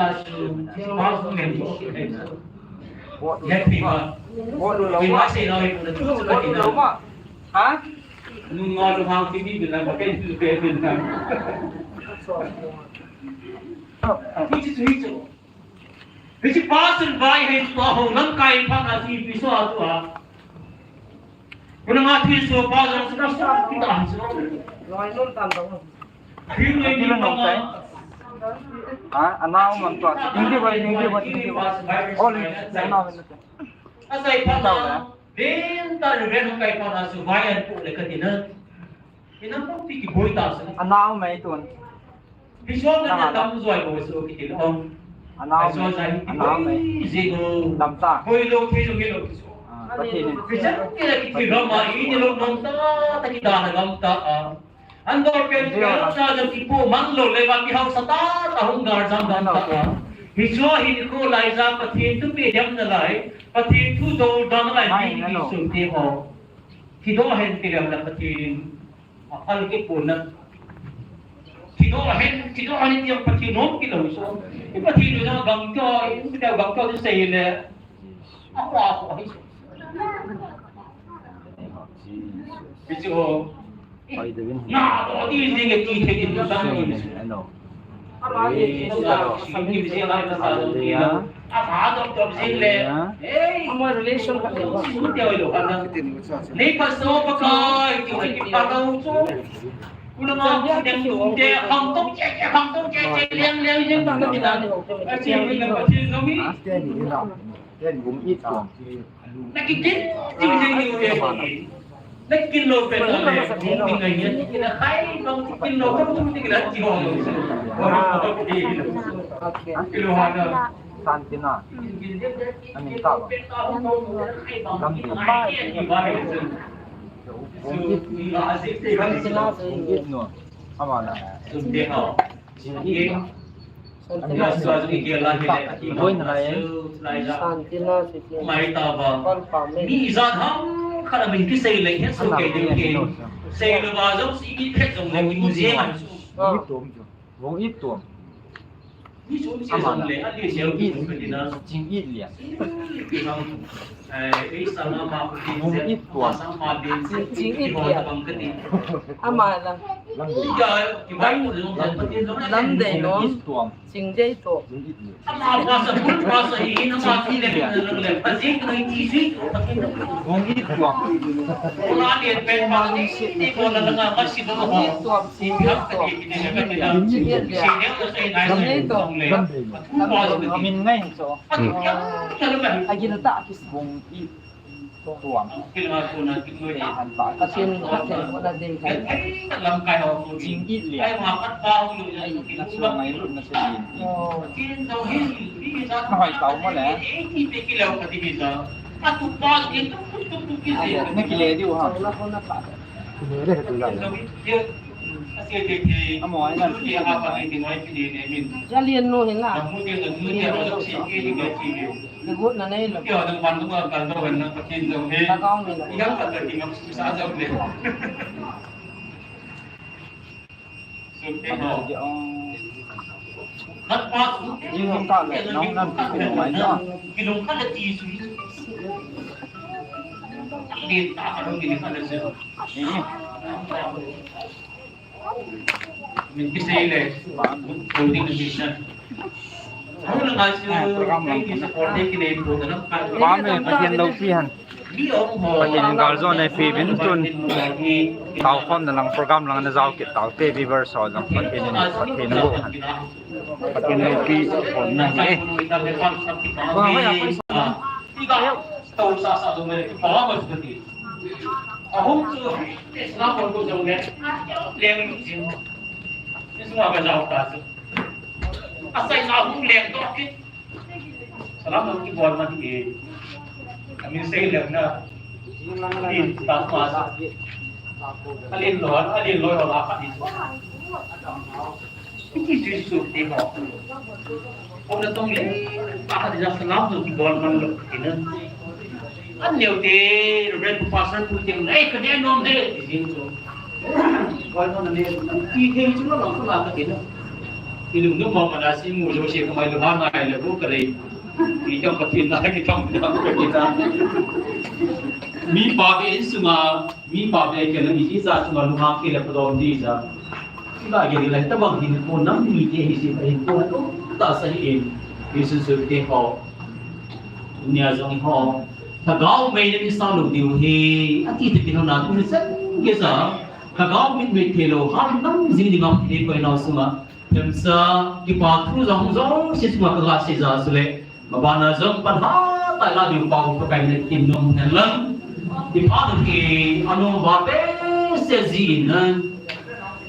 ta su, pa su men ko. Ya pi ma. Ko lu lo ma. Ko lu lo ma. Ha? Nung ngol lu hang ti ni bi la ma ken tu pe bin na. Hichu, hichu. Hichu pa chun vai hei tua ho lamkai phat a si pi so a tua. Kuna nga thi so pa jong si na so kita hi so. Loi nun tan dong. Hi loi ni pa nga. Ha, anau man tua. Ding di vai, ding di vai, ding di vai. Ol, anau man tua. Asai phat a. Ven ta ven kai phat a su vai an pu le ka ti na. Ina pa pi ki boi ta su. Anau mai tun. Pi so na na dam zoi boi su ki ti na ong. Anau mai. Anau mai. Zi go. Dam ta. Boi lo ki zo ki lo. Ah, pati ni. Pi sa ki la ki ti ram a i ni lo nom ta ta ki da na lam ta a. An dol pen pen cha jong kipu mang lo le va kihausa ta ta hung gar jam dam ta ta. Hichu hi nikho lai ja Pathen thupeh dam nalai, Pathen thu dol dam nalai, mai mi na lo. Kisun te ho. Kidoh hen ti lem na Pathen in aphal kipu na. Kidoh hen, kidoh hen ti Pathen nom kilo so. I Pathen nom na gam ko, i Pathen gam ko sei le. Ako ako hi. Bichu ho. Oi, the wind. Na, o ti ding e ti the in sang ni. Ano. Hallelujah. Ama relation ka. Ni pa so pa kai, ki ki pa ka u so. Kula ma ku deng ku de, hang tong che che, hang tong che che, liang liang liang ta ta ta. A chi mi na pa chi no mi. Ten gum it tuam. Na kikin, ting ting ting ting. Na kikin lo pen na le, ting ting ting ting. Na khai bang kikin lo, bang ting ting ting ting. Kilo hana. Santina. Amin ta ba. Lamdei. Gum it. Santina, gum it no. Ama na. Gum it no. Santina. Santina. Boina lai. Santina, Santina. Confirm. Mi ijat ham khat a min kisei leng het soh kei ding ke. Sei lou va jong si mi phet jong leng mi jeng a. Vong it tuam. Vong it tuam. Jing it. Jing it lia. Vong it tuam. Jing it lia. Ama la. Lamdei. Lamdei nom. Jing it tuam. Jing it lia. Jing it lia. Vong it tuam. Vong it tuam. Jing it tuam. Jing it tuam. Jing it lia. Lamdei. Min ngai so. Agil ta kis. Vong it. Tuam. Pathen, Pathen, kona ding hai. Jing it le. Ai, na chu ngai lut na chu din. Oh. Na hoi tau mo le. Ai, na kile diu ha. Amo ai na. Jalian no hin la. Nagot na nei lo. Kio, nang van nung kal do, nang Pathen jong he. Lhagao mi lo. Igang kal kal ki ngam sa jong le. Sum te ho. Khat pa su. Igang kal le, nang nan ki lo mai no. Ki lo kal le ti su. Ni ta ka lo ki ni kal le su. Ni. Min kisei le, holding the mission. Hau langa chu, program lang. Thank you, support, thank you, neipu, na lam ka. Ba me, Pathen loupi hen. Mi ong ho. Pathen in gal jo nei peh uvin tun. Tao khom na lang program lang na jao kit tao te viewers ho jong Pathen in, Pathen in bo hen. Pathen loupi hon na hi. Ba, ba, ba. Ti ka, to sa sa do me, ba ma su ti. Ahung chu, Islam hon ko jong le, leng jing. Islam ka jao ta chu. Asai na hung leng to ki. Salam to ki bol ma ti. Amin sei leng na. Ti ta ma sa. Alin lo, alin lo la ka ni. Iti sui sui ti ho. Kong na tong le, pa ka dina salam no ki bol man lo ki na. An neo te, Reverend Pastor pu te, "Ei, ka dei nom de," ti jing chu. Bol no na ne, ti te chu lo lo ka la ka ti na. Ti lung no ma ma na si mu jo se ka mai lo ha nai le bu ka le. Ti jong ka tin na ki tong na ka ti na. Mi pa be in sunga, mi pa be ke na mi hi sa sunga lu ha ke le pa dom di sa. Iba gel lai tabang hin ko nam ni ke hi si ba hin ko to ta sa hi in. Hi su su te ho. Nia jong ho. Lhagao mei le mi sa lo diu hi. Ati te pi ho na tu ni sen ke sa. Lhagao mit mit the lo. Ham nam ji ni ngam ni ko na sunga. Themcha kipa thu jong jong se sunga ka ga se ja su le. Mabana jong pan ha ta la diu pau pa kai ne kin nom hen lang. Ti pa no ki anom ba pe se ji na.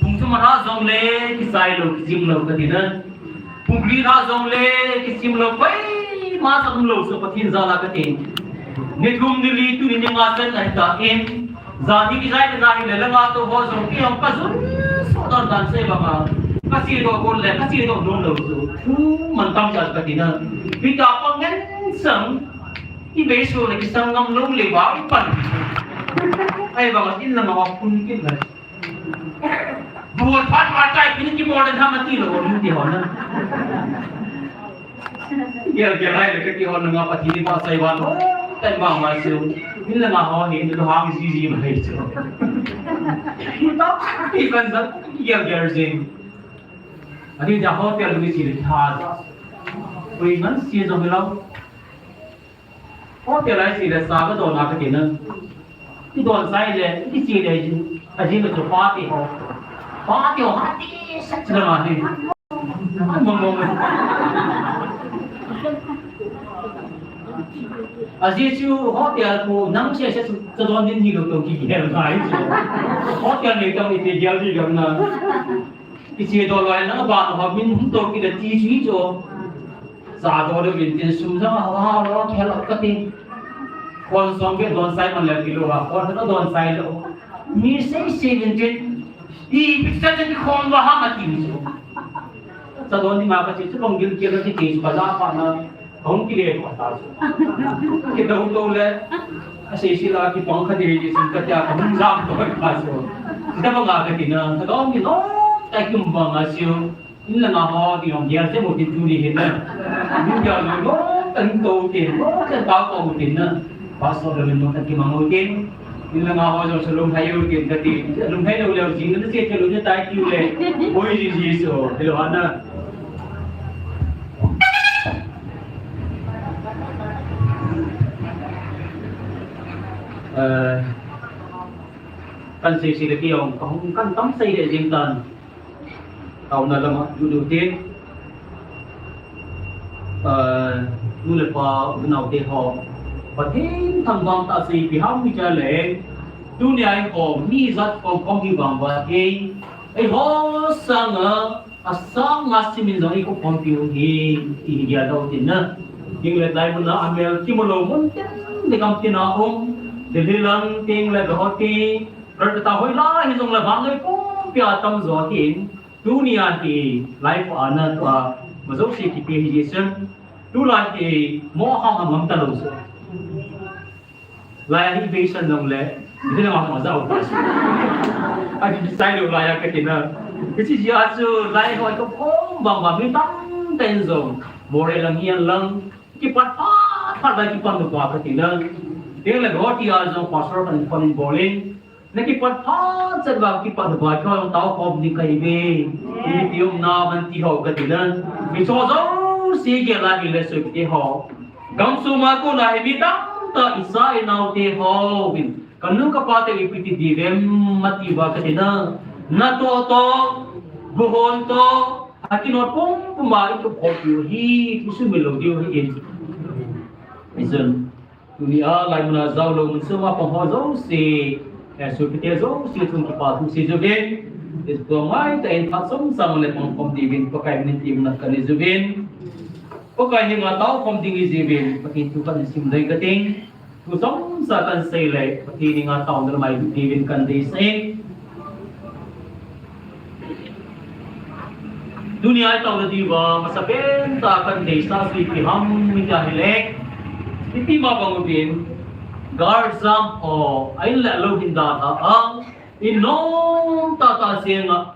Pung thum ra jong le ki sai lo ki jim lo ka ti na. Pung li ra jong le ki jim lo pai ma sa lo so Pathen ja la ka ti. Ni thum ni li tu ni ni nga sen ai ta in. Jani kijai te na hi le langa to ho jong ki hong ka jun so dan dan se ba ma. Ka si do kon le, ka si do don lo so. Thu man tam ja ka ti na. Pi ta pa ngen sang. I be so le ki sang ngam lo le ba pan. Ai ba in la ma wa kun kin le. Buat pat wa tai pi ki mo le na ma ti lo ni ti ho na. Gel gel hai le ka ti hon nga Pathen in pa sai wan ho. Tai ma ma su. Min la nga ho ni lo hang ji ji ma hai su. Ta ki kan sa gel gel jing. Ani ja hotel ni si le tha. Koi man si jong lo. Hotel ai si le sa ka don na ka ti na. Ki don sai le, ki si le, a ji ka chu party ho. Party ho, ha ti sa chu la ni. Ai, mong mong. A ji chu hotel ko nang che che chu don din ni lo to ki gel ngai chu. Hotel ni to ni ti gel di gel na. Ki che do loi na ba no ha min hum to ki da ti chu chu. Sa do le min tin sum sa ha ha lo khel ka ti. Kon song ke don sai man le ki lo ha. Kon ka don sai lo. Mi sei sei min tin. I picture te ki khom wa ha ma ti mi so. Sa don ni ma ka ti chu long gil ke la ti ti chu ka ja pa na. Hong ki le ko ta so. Ki do to le. A sei sei la ki pang kha ti ri ti sin ka tia ka hung jam to ka so. Ti ta ba nga ka ti na. Ta ka hong ki no. Ta ki um ba nga sio. In la nga ho ti hong gel se mo ti tu ni hin na. Min gel lo lo, tan to ti, lo tan ta ko mo ti na. Pastor lo min mo tan ki mang mo ti. In la nga ho jong sa lung hai u ti ta ti. Lung hai lo le jing na se ke lo ni tai ki le. Oi ji ji so, hello ana. Eh, kan sei sei le ki hong, ka hong kan tam sei le jing tan. Taona lama, nu le te, ah, nu le pa, unau te ho, Pathen thangvah tah chu ipi ham itile, tunia eiho mi jat khom khom hi vang uva hi, eiho sanga asang nga simin jong eikop khompiu hi, ti hi gel lou tin na. Tin le lai mun a amel kimu lou mun teng le gam tina um, Delhi lang tin le Guwahati, Kolkata hoilai hijongle vannoi pumpi a tamjo ahin, tunia hi lai pa ana tua, ma jouse kipe hi jeh chun, tulai hi mo ham ham ngam talou chu. Lai a hi vei san long le, ni na ma ja u. A ki sai lou lai a kati na. Kichi jia chu lai hoi ko khom bang bang mi tam ten jong. Moreh lang hihen lang. Kipat phat phat lai kipan nu pa kati na. Tin le Guwahati a jong pastor kan pan bol in. Na kipat phat chet uva kipat nu pa ko tao khom ding kahi ve. Ipi um na man ti ho kati na. Mi cho jouse gel a hi le sopite ho. Gamsung ma kona hi mi tamtah icha inao te ho vin, kanu kapa te ipi ti diu vem ati uva kati na. Natoh toh, buhon toh, akinot pum pum a eikop khompiu hi, ti sumil lou diu ahin. Hijeh chun, tunia lai mun a jao lou mun sunga pang ho jouse, eh, sopite jouse chung kipa thu sei uvin. Tua ngai tah in phat chomcha le pang khom diuvin, Pakai min tin na kani uvin. Pakai henga tao khom ding ihi jeh uvin, Pathen thu kahin sim ding kati. Thu chomcha kahin sei le, Pathen henga taona lamai diuvin kahin deisah in. Tunia taona diuva, masapen tah kahin deisah chu ipi ham iti ahile, ipi ma bang uvin, galjam ho, a in le alou hin dalha a, in nom tah tah jenga,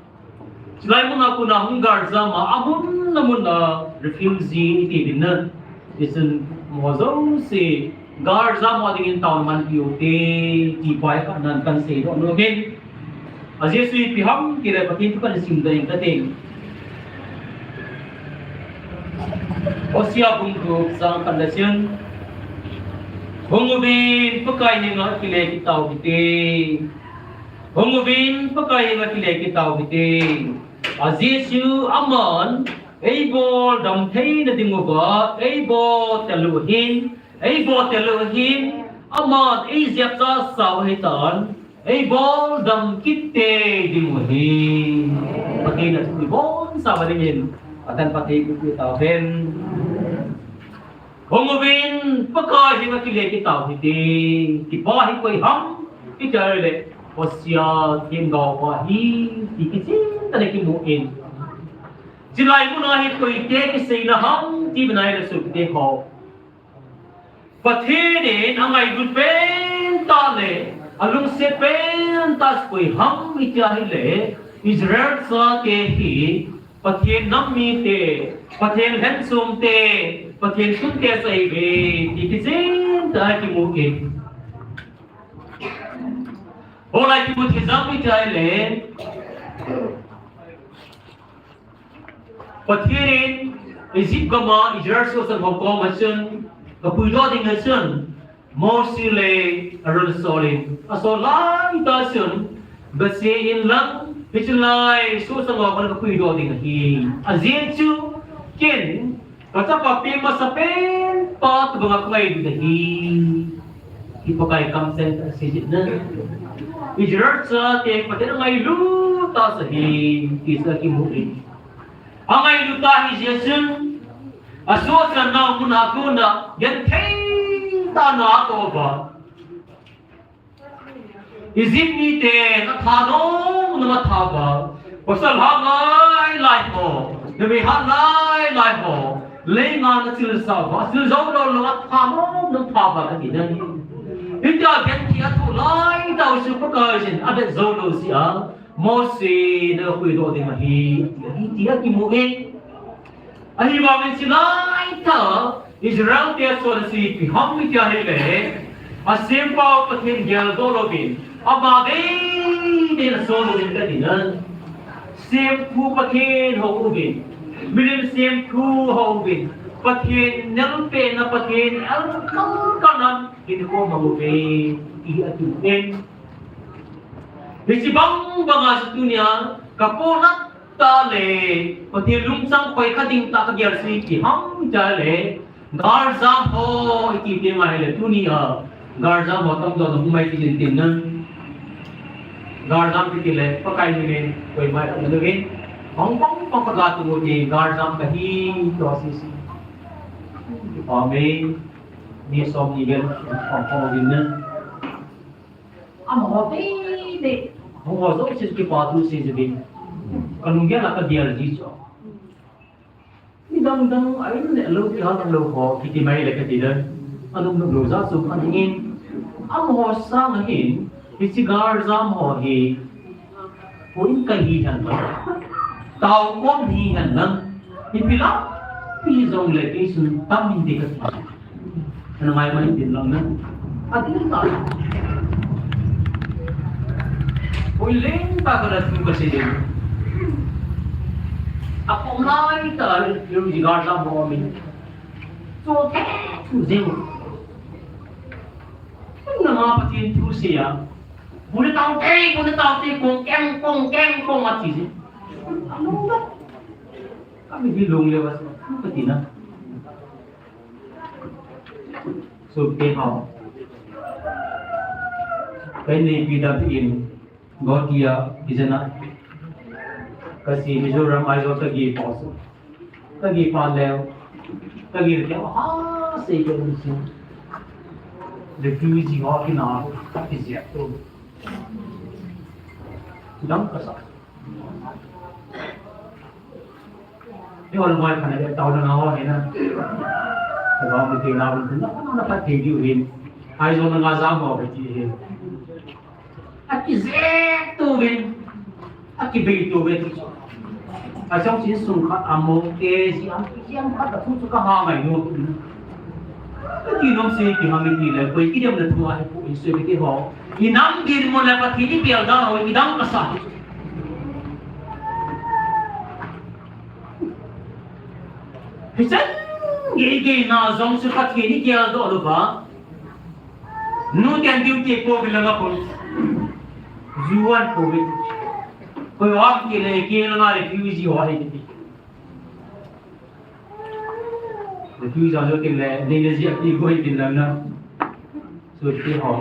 chulai mun a kona hung galjam a, amun amun a refugee iti uvin na. Hijeh chun mo jouse, galjam a dingin taona manpiu te, ti pai khat nan kahin seidoh nom in. Ajeh chu ipi ham itile Pathen thu kahin sim ding kati. Hosea bung gup chang khat le chun. Hung uvin Pakai henga kile kitao hite. Hung uvin Pakai henga kile kitao hite. Ajeh chu aman, eibol dam theina diuva, eibol tel u ahin, eibol tel u ahin, aman eijep chasa u ahitan, eibol dam kit tei diu ahi. Pathen a thu ibon sa uva dingin, Pathen phatthei boh tauhen. Hung uvin, Pakai henga kile kitao hite, ti pa hi koi ham, iti ahile, Hosea themgao pa ahi, ti kichen tah le kimu in. Chulai mun a hi koite kiseina ham, ti bang ahile sopite ho. Pathen in angailut pen tah le, alungset pen tah koi ham iti ahile, Israel chate hi, Pathen nam mite, Pathen lhenchomte, Pathen sunte chu ahiuve, ti kichen tah kimu in. Hoilai kimu thei jong iti ahile, Pathen in Egypt gam a Israel sohchang ho koma chun, kapuidoh ding a chun, Mose le Aaron asol in, asol laitah chun, gache in lang, hiche lai sohchang ho koma kapuidoh ding ahi. Ajeh chu, ken, kachapa peng masapen pa tobanga kangailut ahi. Hi Pakai kamcheng tah asei jeh in. Israel chate Pathen angailut tah ahi, ti chu akimu in. Angailut tah ahi jeh chun, asohchan nau mun a kona, gentheina atoh uva. Egypt mite atha nom nom atha uva. Pasal hat lai lai ho, numei hat lai lai ho, leinga achilsa uva, achil jou lou lou atha nom nom atha uva kati na. Hitia genthei athoh laitah u chu Pakai in avet jou lou jeh a, Mose na kapuidoh ding ahi, ati a kimu e. Ahivangin chulai tah a Israel te chonse chu ipi ham iti ahile, asempau Pathen geldoh louvin, ama dei dei in asol uvin kati na. Semthu Pathen hou uvin, milim semthu hou uvin, Pathen nelpehna, Pathen elkal kal a hinkho mang uve, ti akimu in. Hiche bang banga chu tunia, kapohnat tah le, Pathen lungchang khoikha ding tah kagel chu ipi ham iti ahile, Galjam ho, iti ti mai le, tuni a, galjam ho tamjo jong mai ti tin na. Galjam kiti le, Pakai min in, koima i tauvin. Hong kong kong ka ga tu ti, galjam kahi, to si si. Amen. Ni som ni vel, kong kong din na. Amaho teitei. Amaho jouse chu kipa thu sei jeh in. Ka lunggel a ka gel ji chu. Mi dang dang a in le lo, kihal lo ho, kiti mai le kati le. Anung lo jat chu ka ding in. Amaho sang a hin, hiche galjam ho hi. Houin kahi hen lang. Tao kom hi hen lang. Ipi lampi jong le kei chun tam in ti kati. Ana ngai mai tin lang na. Ading ta. Houin leng ta ka la thu ka sei ding. Akom lai ta, lu ji galjam ho min. Chu the, chu jeng. Nanga Pathen thu sei a. Bu le tao te, bu le tao te, kong keng, kong keng, kong a ti ji. Ka mi hi lung le wa, ka ti na. Sopi ho. Pen ni pi da pi in. Guwahati a, Bijana. Kasi Mizoram Aizawl ka gi pa so. Ka gi pa leo. Ka gi leo ha sei ko ni si. Refugee ho kina ka ki jep to. Dam ka sa. Ni ol moi khana le tau na ho he na. Ka ba mi te na bun na na pa te diu hin. Aizawl na nga za mo be ti he. Aki jep tu vin. Aki bei tu vin. A chang chin sung khat a mo ke ji am ki am khat a thu chu ka ha ngai no. Ka ti nom se ki ha mi ti le koi ki dem le thu a he pu in se ki ho. I nam din mo le pa ti ni pial da ho i dang ka sa. Hichan gei gei na jong chu Pathen in gel doh lou va. Nu ten duty po vil langa pon. Juan po vil. Koi ham kile kile nga refugee ho ahi ti. Refugee ho kile, nei le ji api goi vil langa. So ti ho.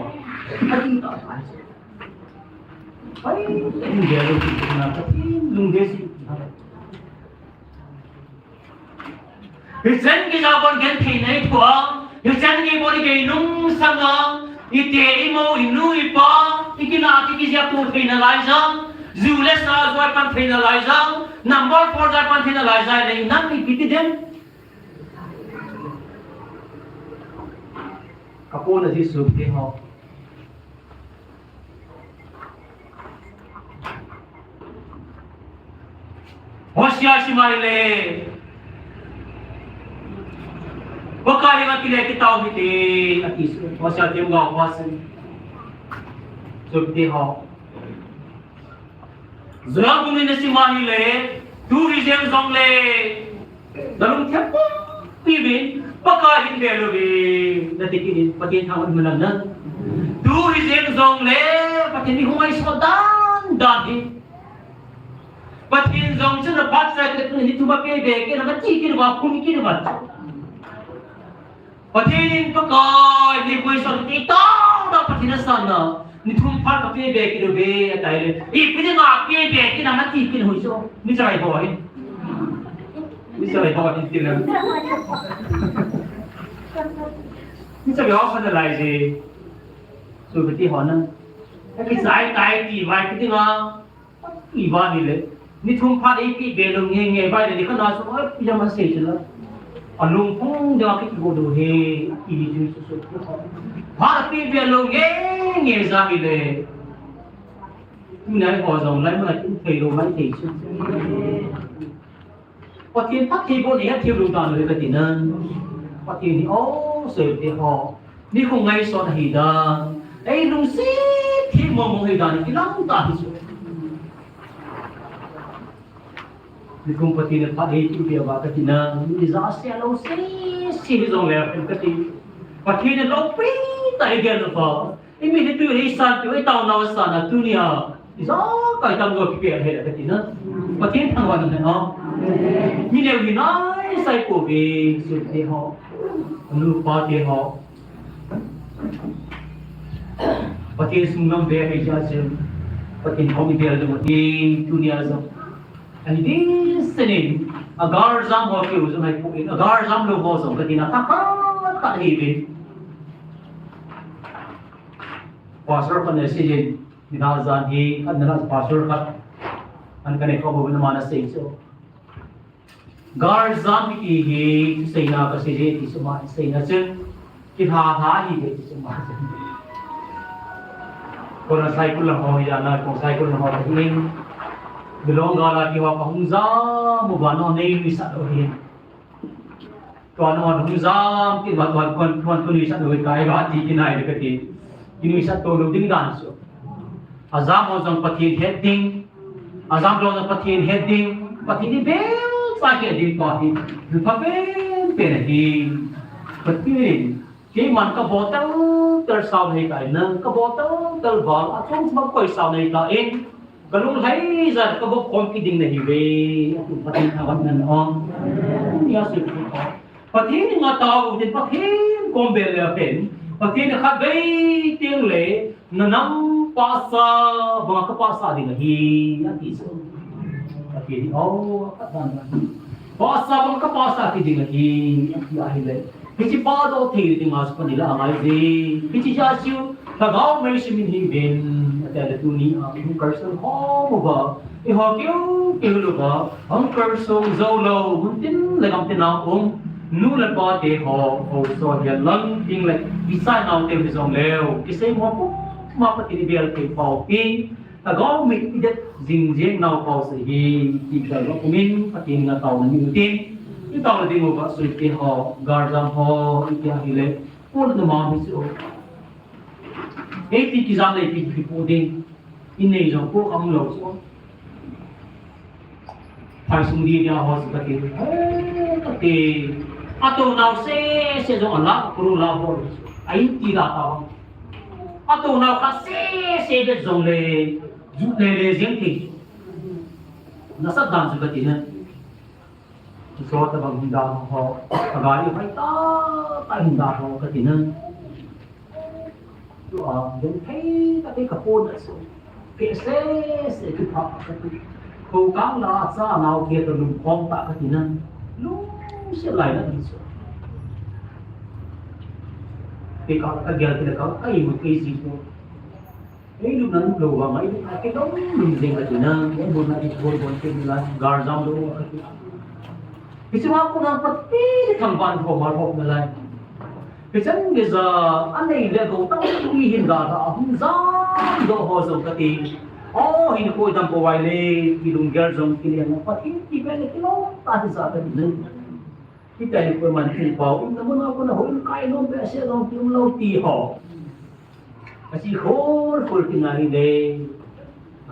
Ai, lungdei lou ti na, Pathen lungdei si. Hichan gei ja bon genthei nei thua, hichan gei bon gei lungsanga, ite imo, inu ipa, ikina ki kijep tu thei nalai jang, ju le sa joi pan thei nalai jang, number four joi pan thei nalai jang, nei nang ipi ti dem. Ka pona Jesu te ho. Hosea sim a ahile. Pakai henga kile kitao hite, ati. Hosea themgao pa sim. Sopi te ho. Joel bung ni na sim a ahile, tu hi jeng jongle, na lungthim pumpi uvin, Pakai hin bel uve, na ti kit in, Pathen thangvah in umhen lang na. Tu hi jeng jongle, Pathen in hung ngaisot dan dan hi. Pathen jong chun aphat sah kit in, ni thum a pe be kit in, na ti kit uva, phun kit uva. Pathen in Pakai, ni koi son ti tao na Pathen a san na, ni thum phat ka pe be kit uve, atai le. Ipi dinga pe be kit na, na ti kit hoi so. Ni chai ho hin. Ni chai ho hin ti le. Ni chai ho khan lai je. So, ipi ti ho na. Ki chai tai ti vai ipi dinga. Iva ni le, ni thum phat ei pi be lou nge nge vai le, ni kana so, ai, pi jam an sei chila. Alung phung ja ki go do he, i ni chu so so. Phat pi be lou nge nge ja ni le. Tu nai ho jong lai ma tu thei lou mai thei chu. Pathen phattheibohna hi athei lou dan lou kati nan. Pathen hi, o, sopi te ho. Ni khong ngaisot ahi dan. Ei lungset thei mong mong ahi dan. Kilang ta hi chu. Ni khong Pathen in phatthei peh uva kati nan. Ni ja se lou se, se hi jong le kati. Pathen in loupina tah a igel uva. Imi hi tu hi san tu, i tao nau san a tunia. Ijakai tamjo kipe ahi le kati na. Pathen thangvah in umhen lang. Mi neo hi nai sai pouve, sopi te ho. Nu pa te ho. Pathen sung lam ve ahi jeh chun, Pathen hou i bel ding ahi, tunia jong. Ahi ding senin, a galjam ho keu jong ahi poi, a galjam lou ho jong kati na, khat khat khat ahi ve. Pastor khat na seijin, ni na jan hi, khat na la pastor khat. An ka ne ko bo na ma na sei chu. Galjam kiti hi, seina ka sei je ti chu ma, seina chun. Kilha lha hi ve ti chu ma chun. Ko na cycle la ho hi ya na, ko cycle la ho hi in. Bilong ga la ki ho ka hung jam, mu ba no nei mi sa lo hi. Tua no hung jam, ki ba tua, tua, tua, tua ni sa lo hi kai ba ti ki nai le ka ti. Ki ni sa to lo ding dan chu. A jam ho jong Pathen het ding. A jam ho jong Pathen het ding. Pathen i bel sa het ding tua hi. Pha pen pen hi. Pathen. Keiman ka bol tel tel sao nei ta in, ka bol tel tel val, a chung ma koi sao nei ta in, ka lunglhai jat ka bol khom kit ding nahi ve, atu Pathen thahat nan ong. Nia sui phu ko. Pathen in nga tao, tin Pathen kom bel le pen, Pathen khatvei teng le, na nam pasa, banga ka pasa ding ahi, ati chu. Pathen in, oh, ka dan dan. Pasa bang ka pasa kit ding ahi, ahi le. Hiche pa doh thei ding a chu ka ni la ngai ve. Hiche jeh a chu, Lhagao mei simin hi ven, ati le tuni a, hung Christian ho mo ba. I ho keu, keu lo ba. Hung Christian jou lo, mun tin le gam tin a um. Nu le pa te ho, ho so hi lang ting le. I sa nau te hi jong leo. Kisei mo pu, ma Pathen i bel te pau pi. Lhagao mit i det jing jing nau pau se hi, ti bel lo kumin, Pathen nga tao na ni utin. I tao ding u ba sui te ho, galjam ho, i tia hi le, pun na ma mi chu. Ei ti ki jam le pi ki pu ding, i nei jong pu am lo chu. Phai sung di dia ho chu ka ti, he, ka ti. A to nau se, se jong a la, kuru la ho. Ai ti la tao. A to nau kha se, se de jong le, ju le le jeng ti. Na sa dan chu ka ti na. Chu so ta bang hin dan ho, ka ga i phai ta, ta hin dan ho ka ti na. Chu a, dong thei ta te ka pon a so. Ke se, se ki pha ka ti. Ko kang la sa nau ke to lum khom ta ka ti na. Lum se lai na ti so. Ke ka ka gel ti le ka, ka i mu ke ji ko. Ei lum na lum lo vang, ei lum na kilom lum jeng ka ti na, ei lum na i bol bol ke ni la, galjam lo ka ti. Hiche ma ko na pa ti thang ban ko ma ko na lai. Hichan ge ja, anei le go ta ni hin da da, hung jam do ho jong ka ti. O, hin ko dam ko vai le, ki lung gel jong ki le na pa ti ti pe le kilom ta ti ja ka ti na. Hitia hi koiman thil pao, um, na mun a kona hung kai nom pe, ase nom pe, um lou ti ho. Asi khol khol ti ngai le.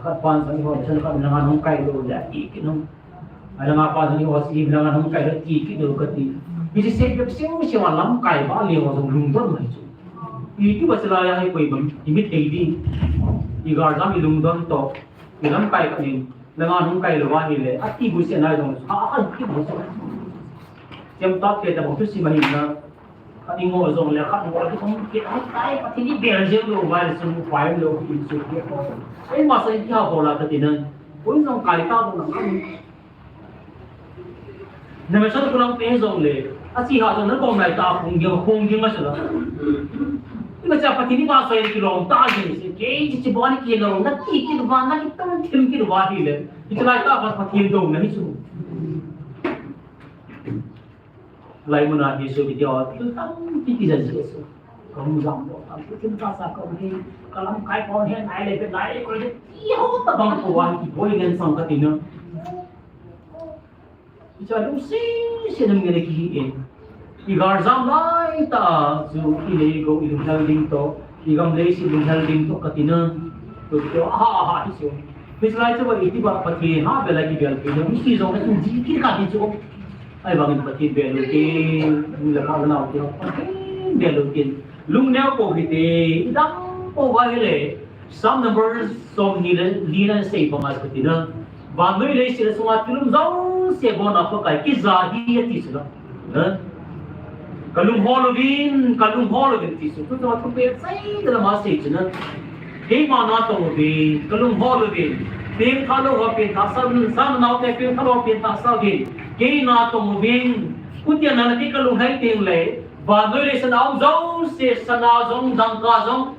Khat pan sang ho, sang khat na ngan hung kai lou le, ti kit nom. Ai na ngan pan sang ho, si na ngan hung kai lou, ti kit lou ka ti. Hiche se pe, se, se wa lamkai ba le ho, lungdon mai chu. Iti ba se la ya hai koi bang, i mit thei di. I galjam i lungdon to, i lamkai ka in. Na ngan hung kai lou va hile, ati bu se nai jong, ha, ha, ti bu se. Chem tah te ta bang tu si ma hin na, ka ni ngo jong le, ka ngo le, kong ke, ha, tai, Pathen i bel jeng lou va le, sum pai lou, ki su ke ko. Ei ma sa i ha bol a ka ti na, ko jong kai ta bol na ka ni. Na me sa ko lang pe jong le, a si ha jong na ko nai ta, kong ge, kong ge ma sa la. Ima cha Pathen i ba sa i ki long ta jeng se, ke, chi chi bo ni ki long, na ti ki ba, na ki tang thim ki ba hile. Hiche lai tah a Pathen dou na hi chu. Lai mun a hi chu video tu tam pi ki jan chu. Ka hung jam lou, tam pi kin ka sa ka hi, ka lamkai kon he nai le pe lai ko le ti ho ta bang ko wa ki boi ngen sang ka ti na. Hiche lungset, set nam ngen a kihi in. I galjam lai tah chu i lei go i lunghel ding toh, i gam leiset lunghel ding toh ka ti na. Toh, toh, aha, aha, ti chu. Hiche lai chu ba iti ba Pathen ha bel a kibel pi na, mi si jong ka ti ji kit ka ti chu. Ahivangin Pathen bel u tin, le pa nau ti Pathen bel u tin. Lungneo pou hite, i dam pou va hile. Psalm number som ni le li na sei banga ka ti na. Vannoi leiset le sunga thil um jouse bolna Pakai kija hi ati chu la. Na. Kalung hol uvin, kalung hol uvin, ti chu. Tuchung a thupi sei dala ma sei chu na. Keima natong uvin, kalung hol uvin. Pengthah lou ho pengthah sah, sa nao te pengthah lou ho pengthah sah uvin. Kei natong uvin. Kutia na kei kalung hai teng le. Vannoi leiset a um jouse, sana jong, dangka jong.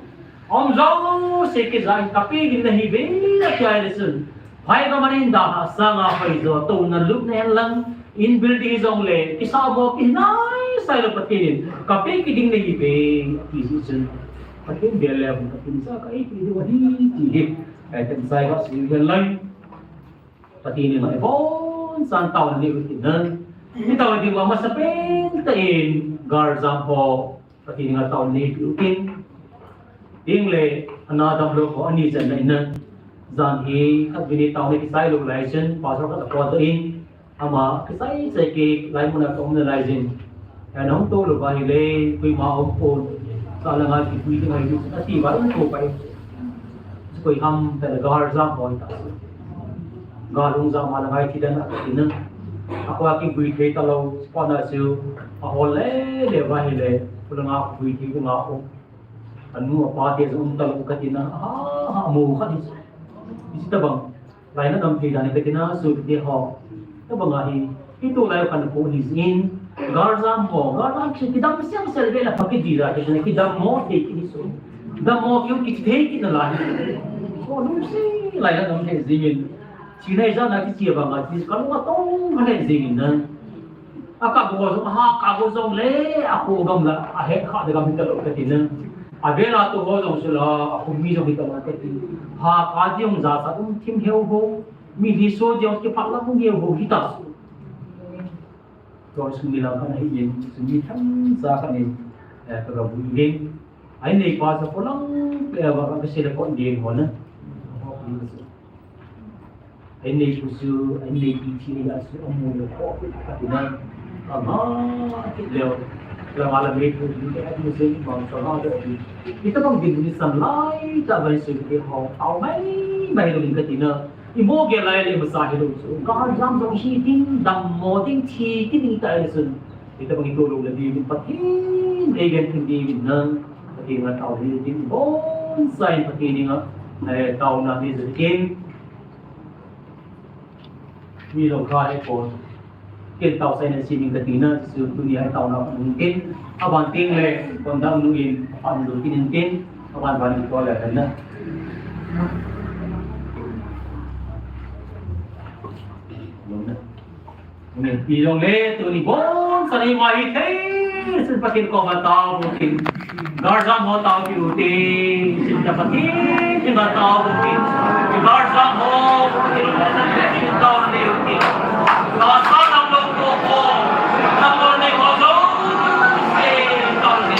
Um jouse kei jal in kape ding nahi ve, atia le chun. Phai ba manin da ha sanga phai jo, to na lup na en lang. In building jong le, kisa bo ki nai sai lo Pathen in, kape kit ding nahi ve, ati ji chun. Pathen bia le, Pathen sa ka ei ki ding ahi, ti hi. Ai tem sai ba si ven lai. Pathen in ai bon san tao ni u tin nan. Ni tao ding ma masa pen ta in, gal jam ho. Pathen in a tao ni u tin. Ding le, ana dam lo ko ani jan na in nan. Jan hi, khat vini tao ni kisai lo lai chun, pastor khat a ko ta in. Ama, kisai sai ke, lai mun a tong na lai jin. Ana hung to lo ba hi le, kui ma om ko. Sa la nga ki kui ti ngai, ati ba um ko pai. Koi ham ta la gar jam ko ta. Ga lung jam ma la ngai ti dan a ka ti na. A ko a ki bui thei ta lo, ko na siu, a hol le, le ba hi le, ko la nga bui thei ko nga o. A nu a pa te jong um ta lo ka ti na, ha, ha, mo ka ti. Isi ta bang, lai na dam thei dan ka ti na, su te ho. Ta bang a hi, i tu lai kan ko hi jin, gar jam ho, gar jam ki dam siam sel ve la pa ki di ra, ki na ki dam mo te ki su. Dam mo ki ki thei ki na lai. Ko lu si, lai na dam thei jin. Chinai jana kichia banga, chi kalunga tong hale jingin na. Akap ho jong, ha, kap ho jong le, akho gam la, ahet kha de gam hita lo kati na. Avela to ho jong sula, akhumi jong hita lo kati. Ha, ka jong ja sa um thim heu ho, mi li so jong ki pha la um heu ho hita su. Tua sung ni lam kan hei yin, sung ni tham sa kan ni, eh, ka ga bu yin. Ai nei pa sa ko lang, eh, ba ka se le ko yin ho na. Ai nei pu su, ai nei pi chi ni a su amu le ko ka ti na. Ka ma ki le, la ma la me pu ni ka ti se ma sa ma de. Ita bang din ni san lai ta bai su ke ho, au mai, mai lo ni ka ti na. I mo ge lai le masa hi lo chu. Ka han jam jong hi ding, dam mo ding, thi ki ding ta le sun. Ita bang i to lo le di min Pathen, ei gen thin di min na. Pathen nga tao hi ding, bon sai Pathen nga, eh, tao na ni zu kin. Mi lo kha he ko. Ken tao sai na si ning ka ti na, su tu ni hai tao na ka ning ken. A ban ting le, kon dang nu in, a ban lu kin in ken. A ban ban ko le ka na. Lo na. Ni pi long le, tu ni bon, sa ni ma hi thei, sin Pathen ko ma tao bu kin. Gar jam ho tao ki u te, sin ta Pathen ki ma tao bu kin. Gar jam ho, bu kin, tao ni u kin. Ka sa nam lo ko ko, nam lo ni ko lo, se, tao ni.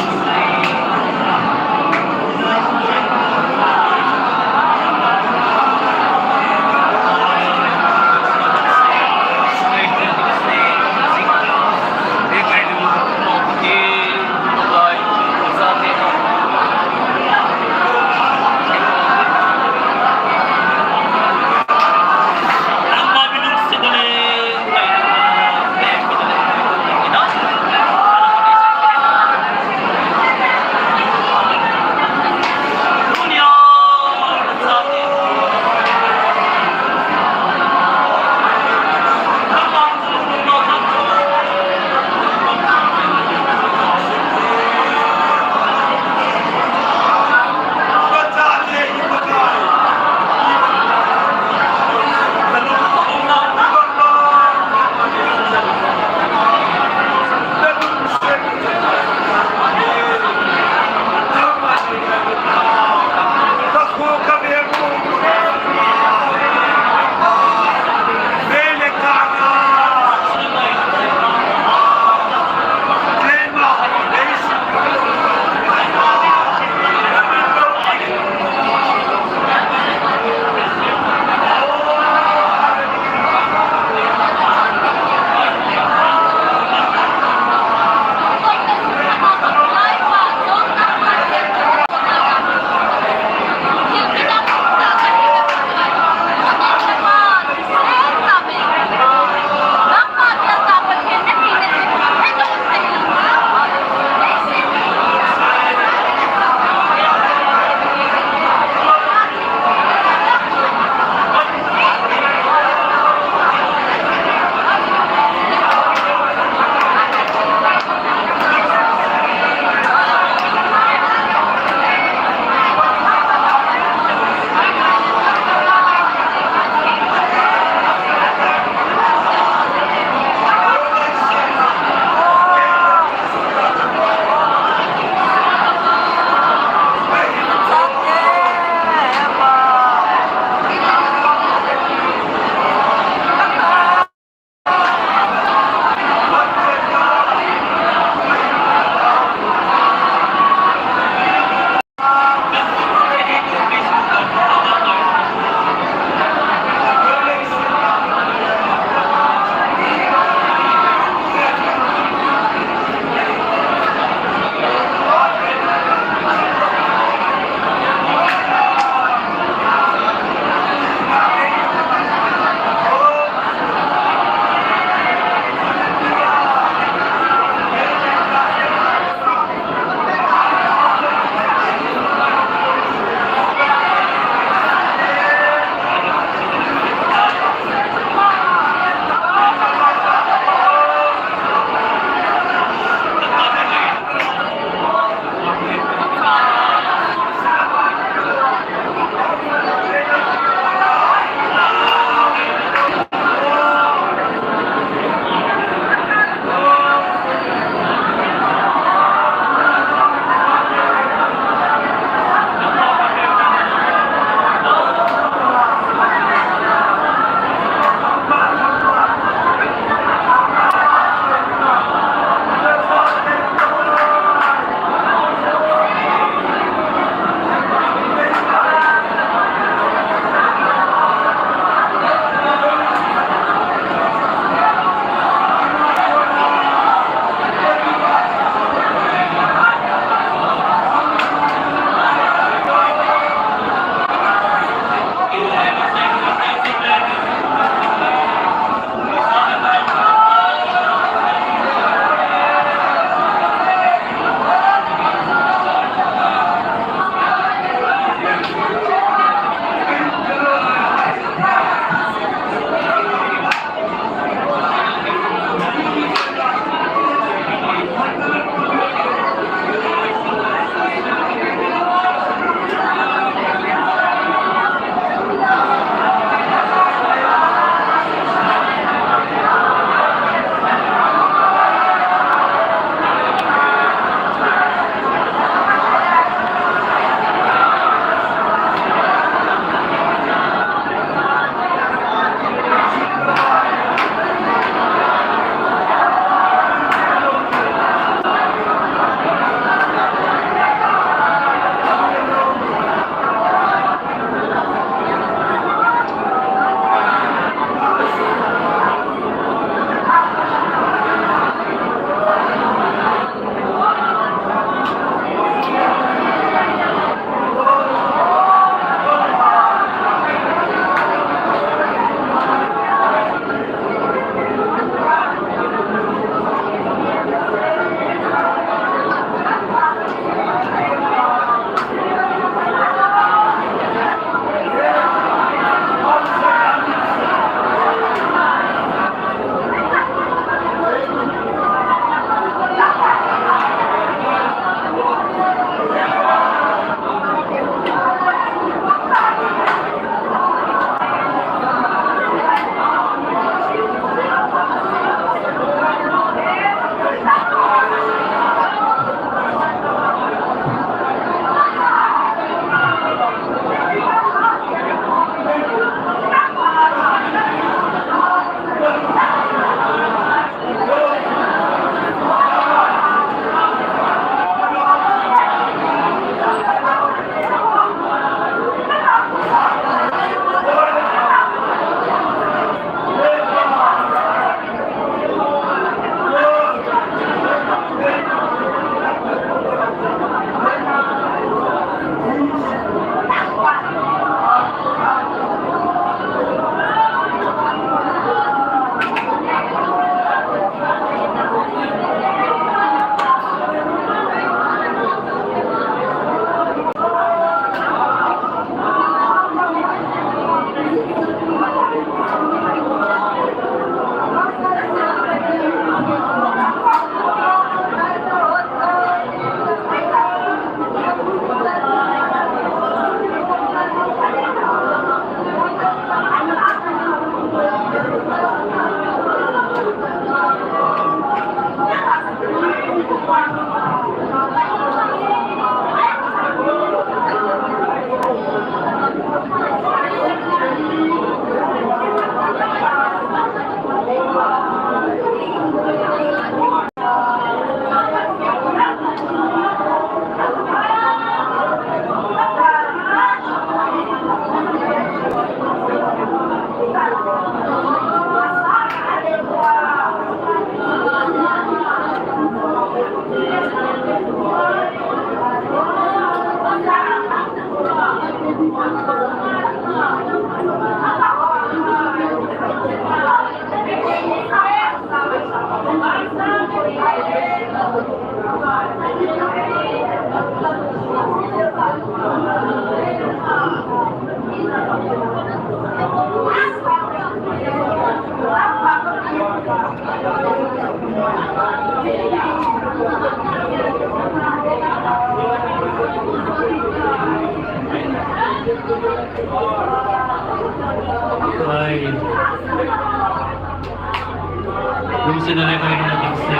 Lungsetna le ngailutna dingse.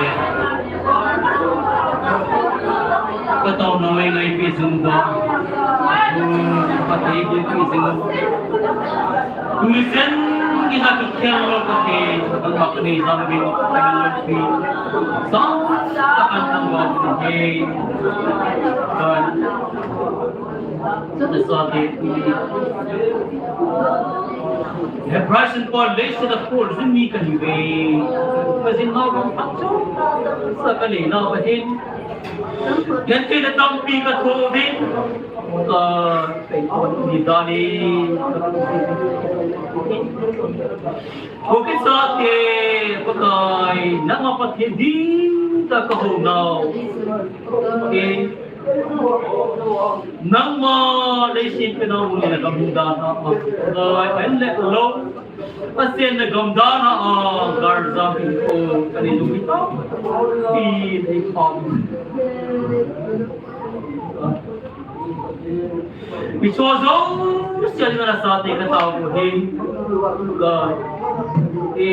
Ka taona u ngaipi jing uva. Ka thei bu pi jing uva. Lungset kina kikhel lou ka thei. Kan mak nei jam bin. Kan mak pi. Sa ka kan tang uva. Hey. Kan. Sa te. He Christ in Paul, lace the coal, zin mi ka hi ve. Ka zin nau bang phat chu, sa ka le nau ka hin. Yan te na tampi ka tho ve. Ka pe ko ni da ni. Ko ke sa te, ko kai, na ma pa the di, ta ka ho nau. Ke, Nangma leiset pe nau mun le gamdana a, ngai en le lo, asen le gamdana a, galjam in ko, kani du kita, pi le pam. Pi cho zo, sia ni na sa te ka tao ko he, ga, e,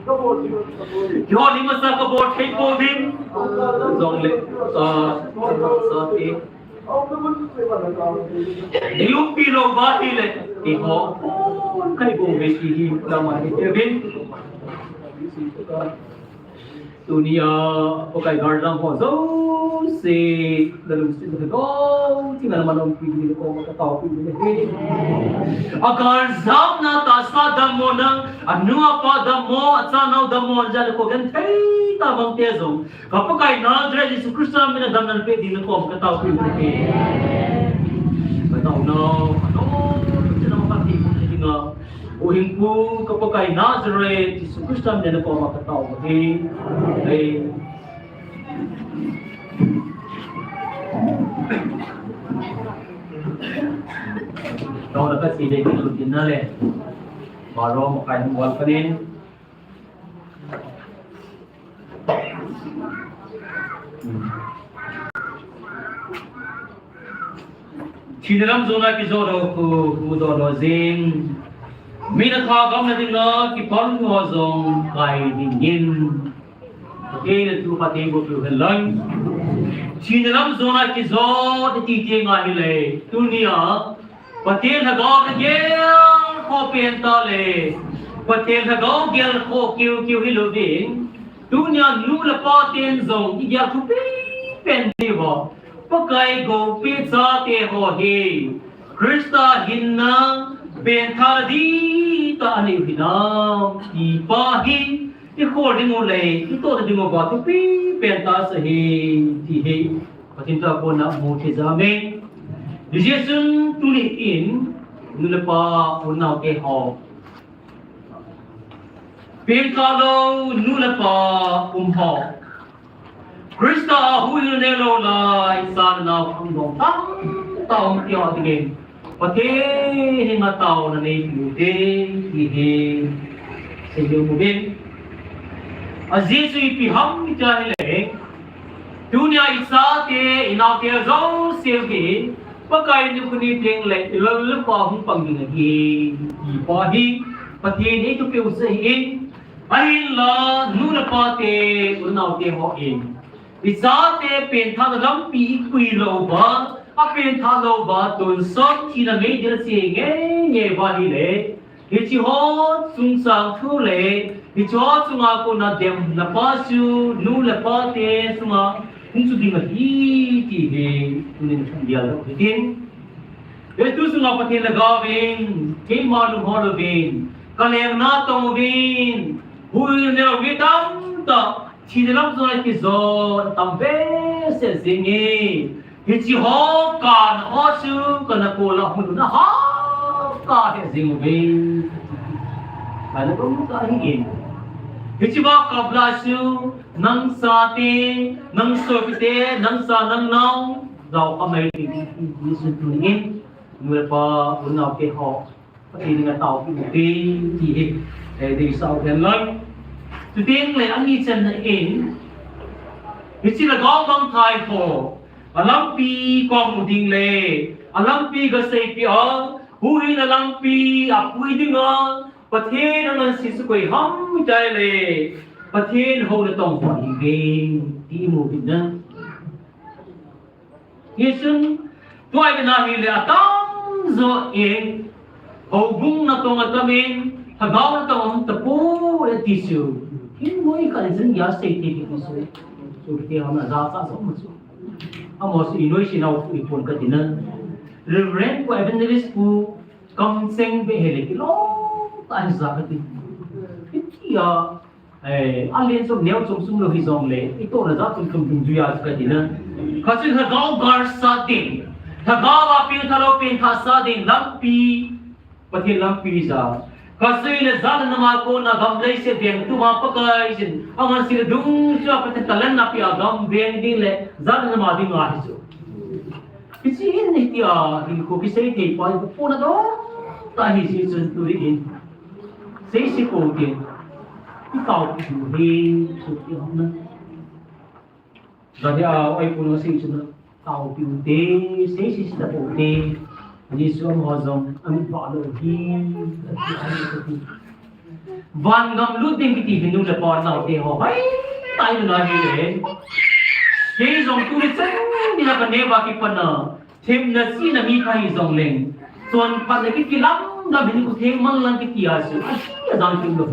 Keiho ni masa ka bol thei pouvin. Jongle, ah, sa ti. Ni umpi lou va hile, keiho kai bol ve ti hi lama hi tevin. Tunia, Pakai galjam ho jouse, na lungset na thagau, tina na man umpi ni ko ma ka tao pi ni he. A galjamna tahsa dammo na, anu apa dammo, acha nao dammo, ja ko genthei tabang te jong. Ka Pakai Nazareth Jesu Christa mina damna pe ding na ko ma ka tao pi ni he. Ka tao nao, ka tao, ka tao ka ti ko ni nga. O Hingpu ka Pakai Nazareth Jesu Christa mina na ko ma ka tao ni he. Amen. Tau la ka si de ki lu tin na le. Baro mo kai mo wal panin. Thina lam jona kijo lou khu, khu do lou jing. Mina kha gamna dinga kipalhu ho jong kai dingin. Pathen in tu Pathen bou piu hen lang. Thina lam jona kijo ti ti ti nga hi le. Tunia Pathen lhagao na gel kho pen ta le. Pathen lhagao gel kho kiu kiu hi louvin. Tunia nu le pa ten jong i gel thupi pen diu va. Pakai goupi chate ho hi Christa hinna pengthah ding tah anei u hinam ti pa hi i khol ding u le i toh ding u va thupi pen tah sa hi ti hi Pathen thu a kona mu thei jam e. Hijeh chun tuni in nu le pa u nao te ho Pengthah lou nu le pa um ho. Christa a huhhing neh lou lai, cha le nao khangdong tamtah um tia dingin Pathen henga taona nei piu te ti hi sei leu mu uvin. Ajeh chu ipi ham tia hile, tunia i chate, i naote jouse hi Pakai nikho ni teng le i lal le pa hung pang ding ahi, ti pa hi Pathen in eitup peh u ahi. Ahinla nu le pa te, u le nao te hon i chate pengthahna lampi i kui lou uva, a pengthah lou uva tonsot thina meidil a che ngeingei uva ahile, hiche ho chungchang thu le hiche ho chunga kona demna pa chu nu le pa te chunga hung chu ding ahi ti hi tunin thum dial lou hitin. Hitu chunga Pathen lhagao vin, keima lunghol uvin, ka lengna tong uvin, huhhing neh lou mi tamtah, thina lam jona kijo tam behseh jing e. Hiche ho kana ho chu kana kol a hung lhun a ha ka he jing uve. Kana kol ka hi e. Hiche va kap la chu nang chate, nang sopite, nang cha nang nao, jao ka mai ti ti ti sun tu ni. Nu le pa, u le nao te ho. Pathen in atao pi u te ti hi, eh, deisah u hen lang. Chuteng le ani channa in, hiche lhagao mangthai ho, a lampi kong u ding le, a lampi ga seipeh a, Huhhingna lampi apui dinga Pathen angansea chu koi ham itileh, Pathen houna tong ho hi ve, ti imu uvin ahi. Hichun, tua ipi ham itileh atamjo in, houbung natong atam in, lhagao natong atam tapoi ati chu. Hin noi khat in jing ya sei ti ti chu. Chu ti ham na ja sa so ma chu. Amaho chu inoi si nau ipon kati na. Reverend pu, Evangelist pu, kamcheng beh hile kilom tah hi ja kati. Hitia, eh, alen chom neo chom sum lou hijongle, itohna ja chom chom dungjuiya chu kati na. Khat chu lhagao galsa ding, lhagao a pengtha lou pengthasa ding lampi, Pathen lampi ja. Khat chu le jat le nam a kona gam leiset veng tuma Pakai in angansea le dungjuiya Pathen talent napia gam veng ding le jat le nam a ding ahi chu. Hiche hin hitia hinkho kisei thei pa hi puna doh tah hi, hichun tuni in seise pou te, itaopiu hite, chu ti ham na. Gari a oi puna sei chu na, taopiu te, seise se tapou te, Jesu amaho jong amit vah lou hi, ati ahi kati. Van gam lut ding kiti hi nu le pa nao te ho, hoi, tai nu na hi le. Kei jong tuni chan ni na ka neba kipat na, themna chihna mi kha hijongleng, chonphatna kiti lam lam hin ku theng mang lang kiti a chu, a si a jang kim lou.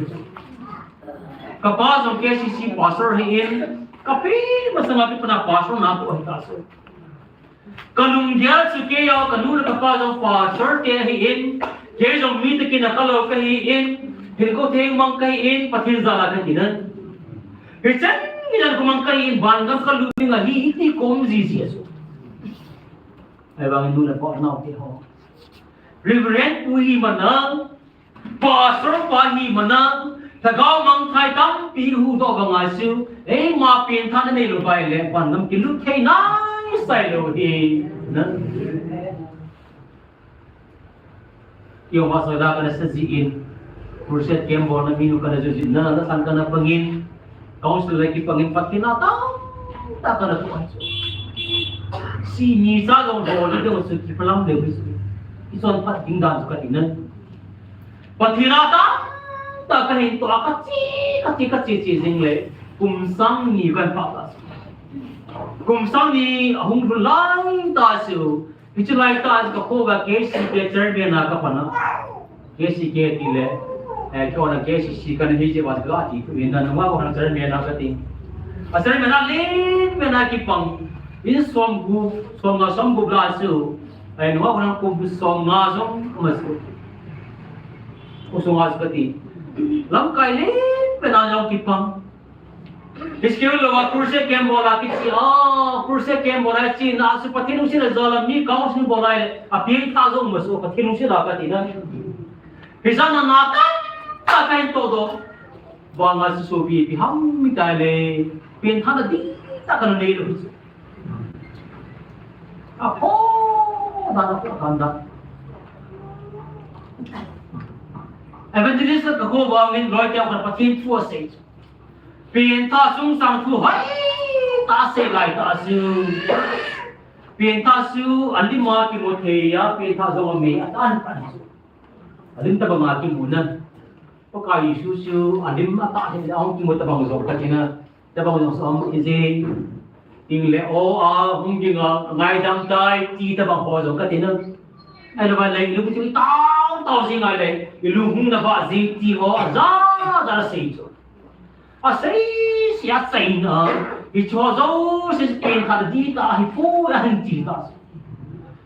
Kapa jong K C C pastor hi in, kapi masanga kipat na pastor na tou hi ta chu. Ka lunggel chu kei a, ka nu le ka pa jong pastor te ahi in, kei jong mi takin a kalou kahi in, hinkho theng mang kahi in, Pathen jal a kahi in. Hichan, hichan khu mang kahi in, van gam ka lut ding ahi, iti kom jiji a chu. Ahivangin nu le pa nao te ho. Reverend pu hi man a, Pastor pa hi man a, lhagao mangthai tampi huhdoh banga chu, eima pengthahna neilou uva ahile, van gam kilut thei naisai lou hi, na. Keiho pastor la kana sa jin, crusade camp bolna mi nu kana jo jin, na, na san kana pangin, Council le kipangin Pathen a tamtah kana toh ahi chu. Simi cha jong bol ding chu kipalam leu hi chu. Ichonphat ding dan chu kati na. Pathen a tamtah kahin toh a kache, kache, kache, che jing le. Kum sang ni kahin pha ta chu. Kum sang ni ahung lhun lai ta chu. Hiche lai tah a ka kho uva K C K chairman a ka pan a. K C K ti le, eh, kho na K C C kana hi jeh uva ka ti tu in na nungah kho na chairman a ka ti. A chairman a len pen a kipang. In som gup, som nga som gup la chu. Eh, nungah kho na kum som nga jong ma chu. Kum som nga chu ka ti. Lamkai len pen a jong kipang. Hiche keu lou a crusade camp bol a kiche a, crusade camp bol a che na chu Pathen lungset a jal a mi council bol a le, a pengthah jong ma chu Pathen lungset a kati na. Hijat na na tamtah kahin toh doh. Vang a chu sopi ipi ham itileh, pengthahna dihtah kana nei lou hi chu. Apho dan, apho dan dan. Evangelist ka kho vangin loi teu khat Pathen thu asei chu. Pengthah chungchang thu hoitah asei lai tah chu. Pengthah chu alim a kimu thei a, pengthah jong amei a tan tan chu. Alim tabang a kimu na. Pakai Jesu chu alim a tah thei a hung kimu tabang jong kati na. Tabang jong chu amu kit jeng. Tin le o a hung ding a ngaidam tai ti tabang ho jong kati na. Ahilou le ilung chu itao tao jing a le ilung hung na vah jing ti ho aja ja asei chu. Asei, sei, achaina, hiche ho jouse pengthah dihtah ahipoi ahin ti ta.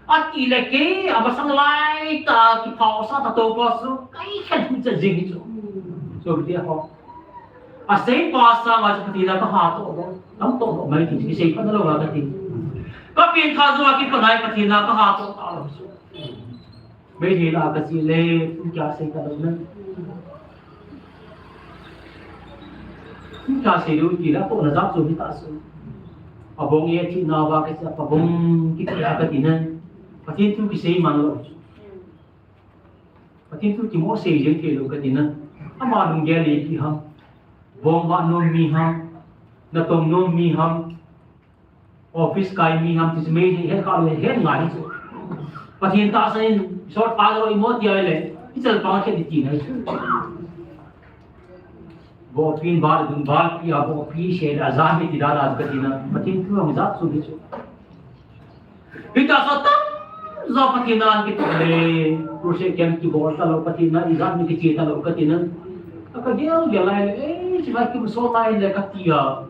Ati le kei, amasang lai tah, kiphaosa ta tou pa chu, kai khen hun cha jing hi chu. Chu ti ho. Asei pa sanga chu Pathen a ka hatoh doh, lam toh doh mai ti, kisei phat lou la kati. Ka pengthah jou a kipat a Pathen a ka hatoh talou chu. Meitei la kache le, tua sei talou na. Tua sei lou ti la, tohna jat chu hita chu. Abong e thi nauva kache, apabong kiti a kati na. Pathen thu kisei man lou. Pathen thu kimo sei jeng thei lou kati na. Ama lunggel ipi ham. Bong vah nom mi ham. Natong nom mi ham. Office kai mi ham ti chu Meitei het kha lou, het ngai chu. Pathen tahsan in, sort pa lo imo ti ai le, i chal pa khe di ti na. Bo pin ba dun ba pi a bo pi se da za mi ti da da ka ti na. Pathen thu ang za chu di chu. Pi ta sa ta za Pathen an ki to le. Ru se kem ki bo ta lo Pathen na i za mi ki ti ta lo ka ti na. Ka gel gel lai le, eh, chi ba ki so lai le ka ti a.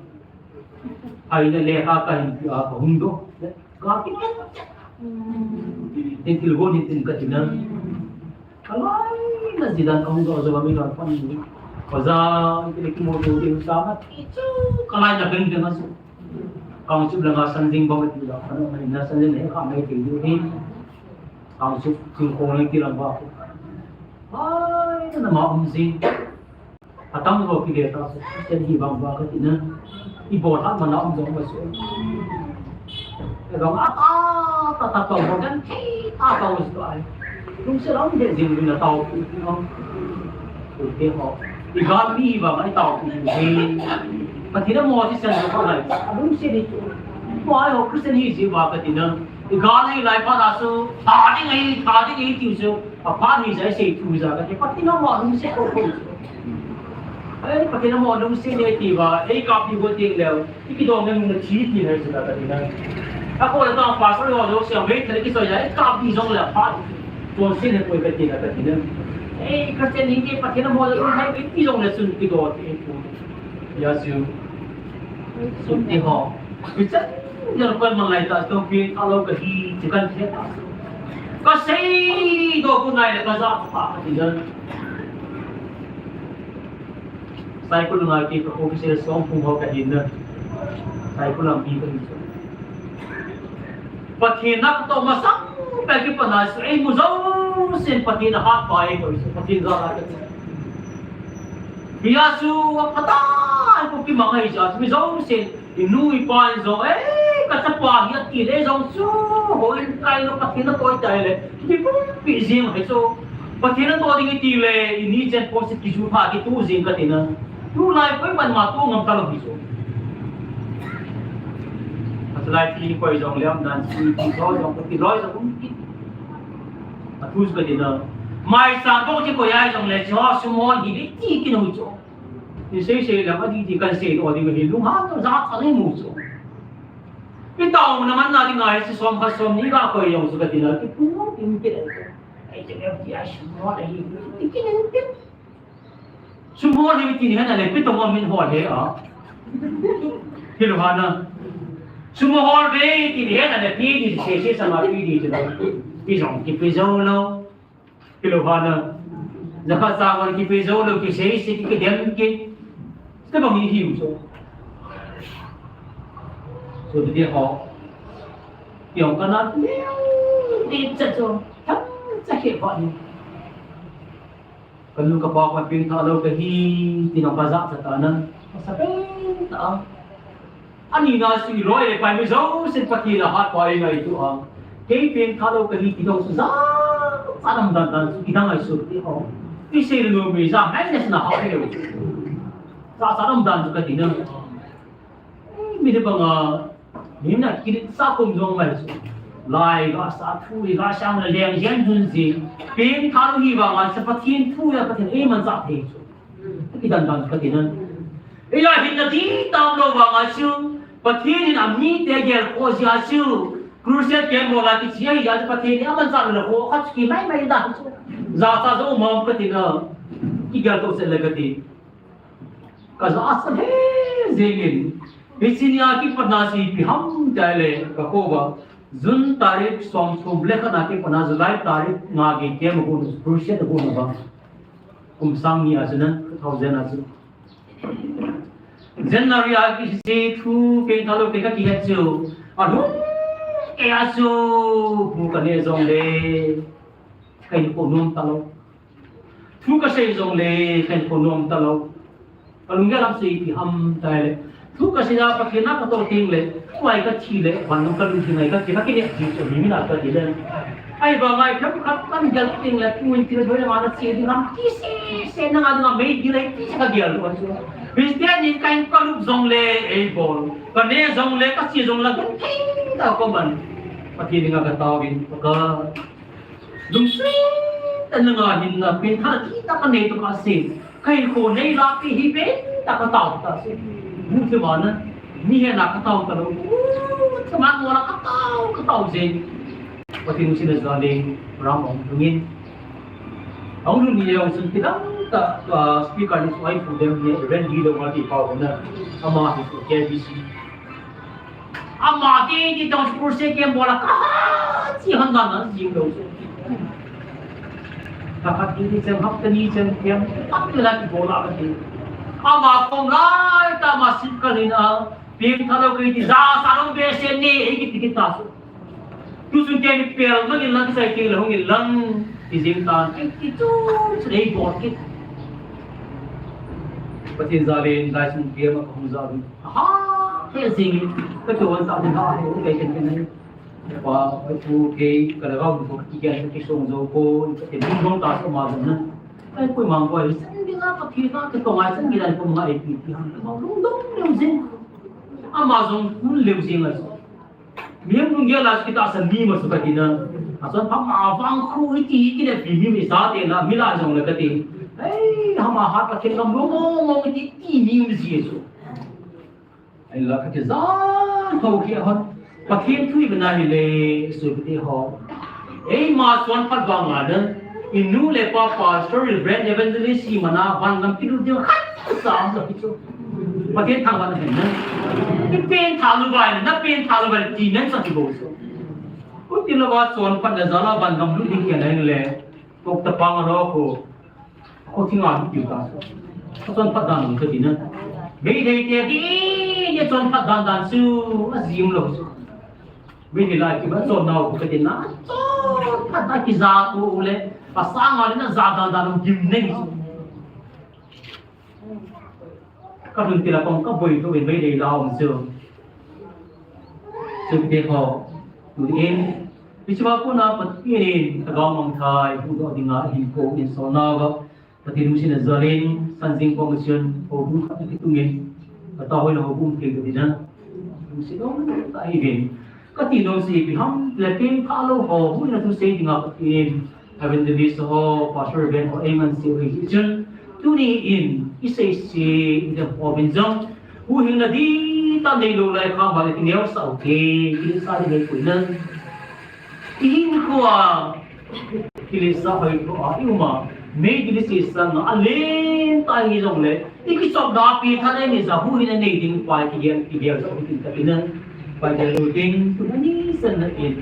Ai le le ka ka hin ti a ka hung do. Ka ki. Tin til go ni tin ka ti na. Kalai na zidan kong do zo mi lo pan ni. Ko za, kini ki mo tu di sa ma ti chu. Kalai na ben ben asu. Kong chu la nga san ding ba ti la. Ano mai na san ding he ka mai ti ni. Kong chu chu ko ni ki la ba. Ai na ma um zing. Atam lo ki le ta su, sen hi bang ba ka ti na. I bo tha ma na um jong ma su. E bang a ta, ta, ta, ta, bang kan thei, ta, ta, su ai. Lung se long de jing na tao pu, no. Pu de ho. I ga mi ba mai tao pu de. Pathen a mo ti sen lo ka lai. A lung se ni tu. Mo ai ho Christian hi ji ba ka ti na. I ga nei lai pa na su, ta ding ai, ta ding ai ti su. A pa ni jai se tu ja ka ti. Pathen a mo lung se ko ko. Ei, Pathen a mo lungset nei ti ba, ei kapi go ti leu, i kidong na nung na thi ti hai sila ka ti na. A ko la ta pastor ho lo siang vei thale ki so ya, ei kapi jong le pa. Tuan sin he koi ka ti na ka ti na. Ei, Christian ni ke Pathen a mo lung hai vei ti jong le sun ki do ti ku. Ya su. Sun ti ho. Ki chan ya ko man lai ta to pi ka lo ka hi ti kan the ta. Ka sei do ku nai le ka za pa ka ti na. Saikul ngai ki ka officer song phung ho ka hin na. Saikul lam pi ka hin. Pathen na to masang pe ki pa na su ei mu zo sen Pathen na ha pa ei ko su Pathen za la ka. Bia su wa pata ko ki ma ngai ja mi zo sen. I nu i pa in jong, eh, ka chapa hi ati le jong chu, hoi kai lo Pathen a toi tai le, kipumpi jing hai chu. Pathen a toi ding i ti le, i ni chen po se kisu pha kitu jing ka ti na. Tu lai koi man ma tu ngam ka lo hi chu. Ka chu lai ti koi jong le am dan si ti so jong ka ti loi jong um ki. A tu ka ti na. Mai sa ko ki koi ai jong le chu, su mo hi ti ki no chu. Ni sei sei la ka di di kan sei to di hi lung ha to za ta ni mu chu. Pi tao na man na di ngai si som kha som ni ga ko yong su ka di na ki pu in ki le. Ai ke le di a shi mo la hi. Ti ki ne ti. Su mo ni ti ni ha na le pi to mo min ho le a. Ki lo ha na. Su mo ho le ti ni ha na le pi di se se sa ma pi di chu. Pi jong ki pi jo lo. Kilo hana. Jakha sawan ki pe jo lo ki sei sei ki dem ki. Te bang hi hiu so. So de ho. Yong kana. Ni cha cho. Tham cha ke ho ni. Kanu ka pa pa ping tha lo ka hi ti no ka ja cha ta na. Sa pe ta. Ani na si loi le pai mi jo sin Pathen a hat pai ngai tu a. Kei pen kha lo ka hi ti dong su za. Sa dam dan dan su ki dang ai su ti ho. Ti se lo mi za mai ne na ha le. Sa sa dam dan su ka ti na. Mi de bang a. Mi na ki sa kum jong mai su. Lai ga sa thu ga sang le leng jen jun ji. Pen kha lo hi ba ma sa Pathen thu ya Pathen ei man za thei su. Ki dan dan ka ti na. Eia hin na ti tam lo vang a chu, Pathen in a mite gel kho jia chu, crusade kem mo la ti chi a hi jia chu Pathen in a man cha lo kho khat ki mai mai da chu. Za cha zo mom ka ti na. Ki gel to se le ka ti. Ka za sa he jeng in. Hi chi nia ki pat na si pi ham tai le ka ko ba. June tarik som thum le khat na ki pat na July tarik nga ki kem gun crusade gun ba. Kum sang ni a chu na, two thousand a chu. January a kisi thu pen kha lo pen ka kihet chu. A lhung kei a chu bu ka ne jong le. Ka hin ko nom ta lo. Thu ka sei jong le, ka hin ko nom ta lo. Ka lunggel lam sei ti ham tai le. Thu ka sei a Pathen na ka to ting le. Wai ka thi le, van nong ka lu thi ngai ka thi ka kine thi chu mi mi na ka ti le. Ai ba ngai khem khat kan gel ting le, tu in ti le doi le ma na sei ding ham ti se se na nga ding a mei di le ti se ka gel lo chu. Christian in ka in ka lup jong le ei bol. Ka ne jong le ka si jong le kan thei ta ko man. Pathen dinga ka tao in ka Lungset tah in nga hin na pengtha tah kanei tokah se. Kahinkho neilahpi hi pengtah katao tah se. Mu thei vang na. Mi hena katao talou. Mu thei vang na katao, katao jeng. Pathen lungsetna jal in program ahung lhung in. Ahung lhung ni jong chun kidang tah, ah, speaker ni chu ahiphu dem ni, Reverend Lee Lou Ngal ti pa hon na. Ama hi chu K B C. Ama te ti tong school se kem bola ka ha chi han dan na jing lou. Ka khat ni chen hap ka ni chen kem, hap ni la ki bola ka ti. Ama kong lai ta ma sip ka ni na, pengtha lou ka ti ja sa lou be se ni, ei ki ti ki ta su. Tu sun ke ni pel ma ni lang sai ke la hung ni lang, ki jing ta, ki, ki chu, chu ei bol ki. Pathen jal in, dai sun ke ma ka hung jal in. Ha, he jing, ka to an ta ni ha, he, ke ken ken ni. Pa, pu ke, ka la ga ko ki ken ki song jo ko, ka te ding dong ta so ma jong na. Ai, ko mang ko, ai, san ding a, Pathen a, ka to ngai san ding a, ko ma ai pi ti han, ma lung dong leu jing. Ama jong, mun leu jing la. Mihem lunggel a chu kitahsan mi ma chu ka ti na. A chun pha ma vang khu i ti, i ti le pi mi mi sa te na, mi la jong le ka ti. Ei, hama hat Pathen ngam lo mo mo i ti, ti mi mi ji chu. Ei la ka ti jan ho ki hon. Pathen thu i bena hi le, su ki ti ho. Ei, ma chonphat vang a na. I nu le pa pastor, reverend, evangelist, si mana, van lam ki lu ding khat sa am la ki chu. Pathen thangvah na hen na. Ni pengtha lou vai na, na pengtha lou vai ti nen sa ti bou so. Ko ti lou va chonphat na jal a van gam lut ding kei na le. Tok ta pang a lo ko. Ko ti nga lut ding ta. Ko chonphat dan ka ti na. Meitei te di, ni chonphat dan dan su, a jim lou su. Meitei lai ki ba chon nau ko ka ti na. Chonphat ta ki ja ko le. Pasang a le na ja dan dan gim nei su. Ka lhun ti la kong ka boi tu in Meitei la um chu. Chu te ho. Tu in. Pi chu ba ko na Pathen in ka gam mang thai, hu do ding a hin ko in so na ba. Pathen lungsetna jal in, San Jing Commission, ho bu khat ki tung in. Ka ta hoi na ho bu ke ka ti na. Lungset dong ta hi vin. Ka ti nom se ipi ham, le pengtha lou ho, huhhingna thusei dinga Pathen, Evangelist ho, Pastor Reverend ho, eiman sei u hi chun, tuni in, i sei se, i dem ho vin jong, huhhingna dihtah neilou lai kha, vale ti neo sa u te, i sa di nei pui na. I hinkho a, Kilesa hoi ko a, i um a, mei kilesa sang a, alen ta hi jong le, i kichop da pi tha le ni ja huhhingna nei ding pai kigel, kigel jong hi tin ta pi na, pai gel lu ding, tu na ni san na in,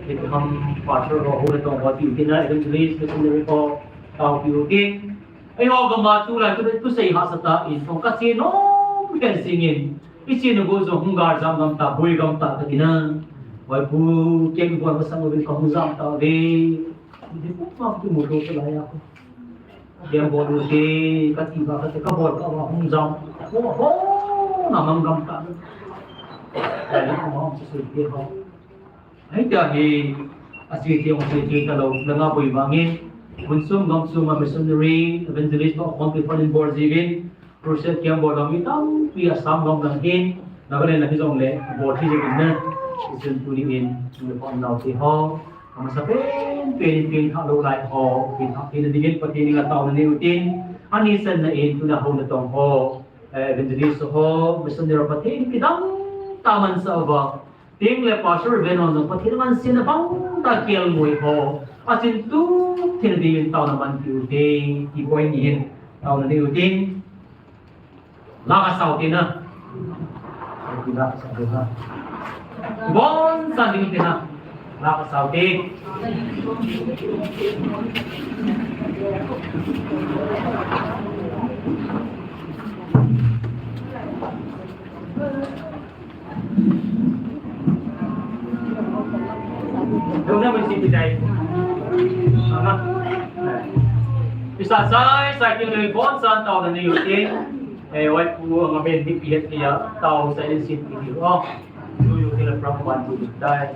i tu ham pastor ho, ho le tong ho ti u tin na, evangelist, missionary ho, tao pi u tin. Ei ho gam a tu lai tu, tu sei hahsa ta in, tong ka che nom pen sing in, i che na go jong hung gar jam gam ta, boi gam ta ka ti na. Vai pu, kem bol masang u ka hung jam ta ve. Di pu ma tu mu to lai a. Kem bol u te, ka ti ba ka te ka bol ka ba hung jam. Ho, ho, na mang gam ta. Ai na ma hung se se te ho. Ai ta hi, a se te hung se te ta lou, la nga boi vang in. Mun sum gam sum a missionary, evangelist ho, hon pi hon in bol ji vin. Crusade kiang bol ding mi tampi Assam gam lang hin, Nagaland lang hi jong le, bol thei jeng in na, i chun tuni in, le pon nau te ho, amasa pen, pen, pengtha lou lai ho, pengtha thei na ding in, Pathen in a taona nei u tin, ani san na in, tuna ho na tong ho, eh, evangelist ho, missionary Pathen kidang ta man sa uva, Ting le Pastor Reverend hon jong Pathen ngansena bang ta kial ngoi ho. A chin tu thil ding in taona man pi u te, ti point ni hin taona nei u tin. La ka sao te na. Ti la ka sao te na. Bon san ding te na. La ka sao te. Dona mesti pidai. Aha. Bisa sai, sai kin le bon san taona nei u tin. Eh, wai pu nga ben di pihet ya, tao sai sin pi di. Oh. Lu yu kin le pram ban tu dai.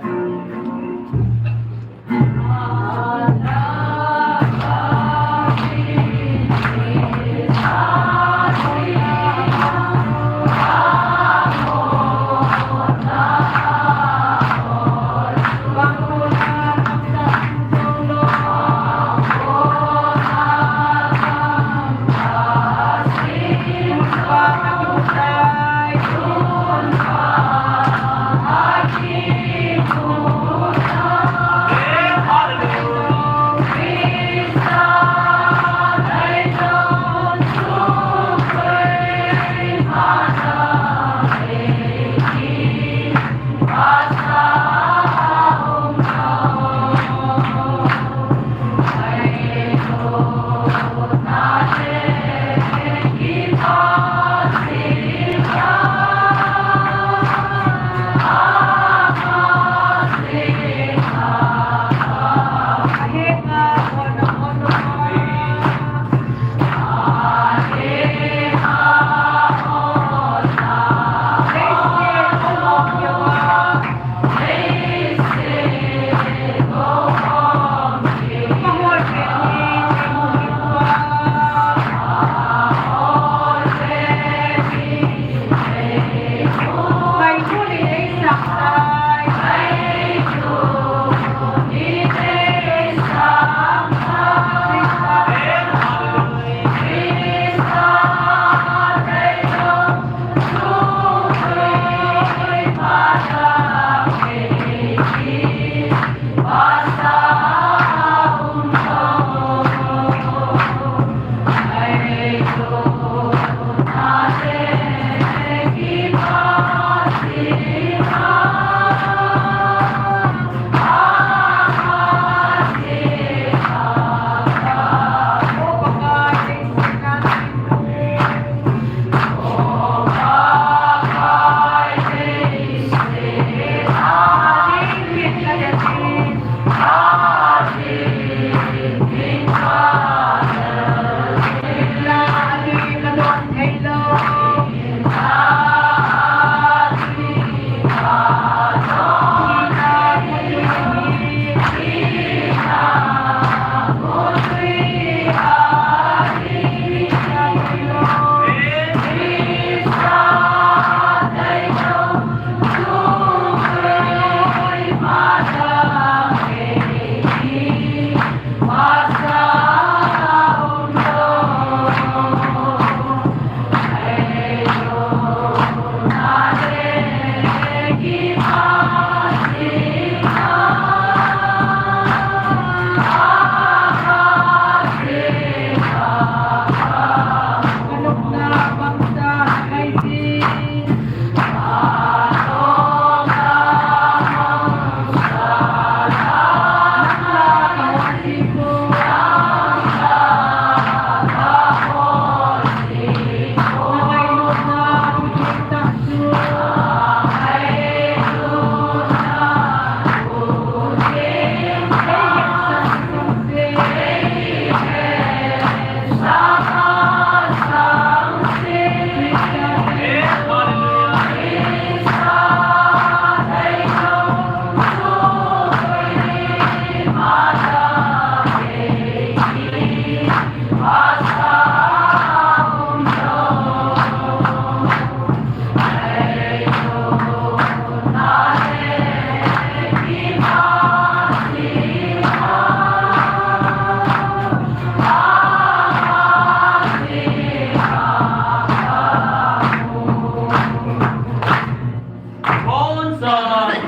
Bonsa,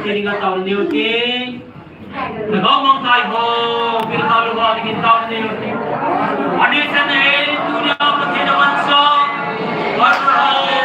kiringa taon niu ti. Nagau mangthai ho, pil kalu ho, kin taon niu ti. Ani sa nei, tunia ka kina mansa. Pastor ho,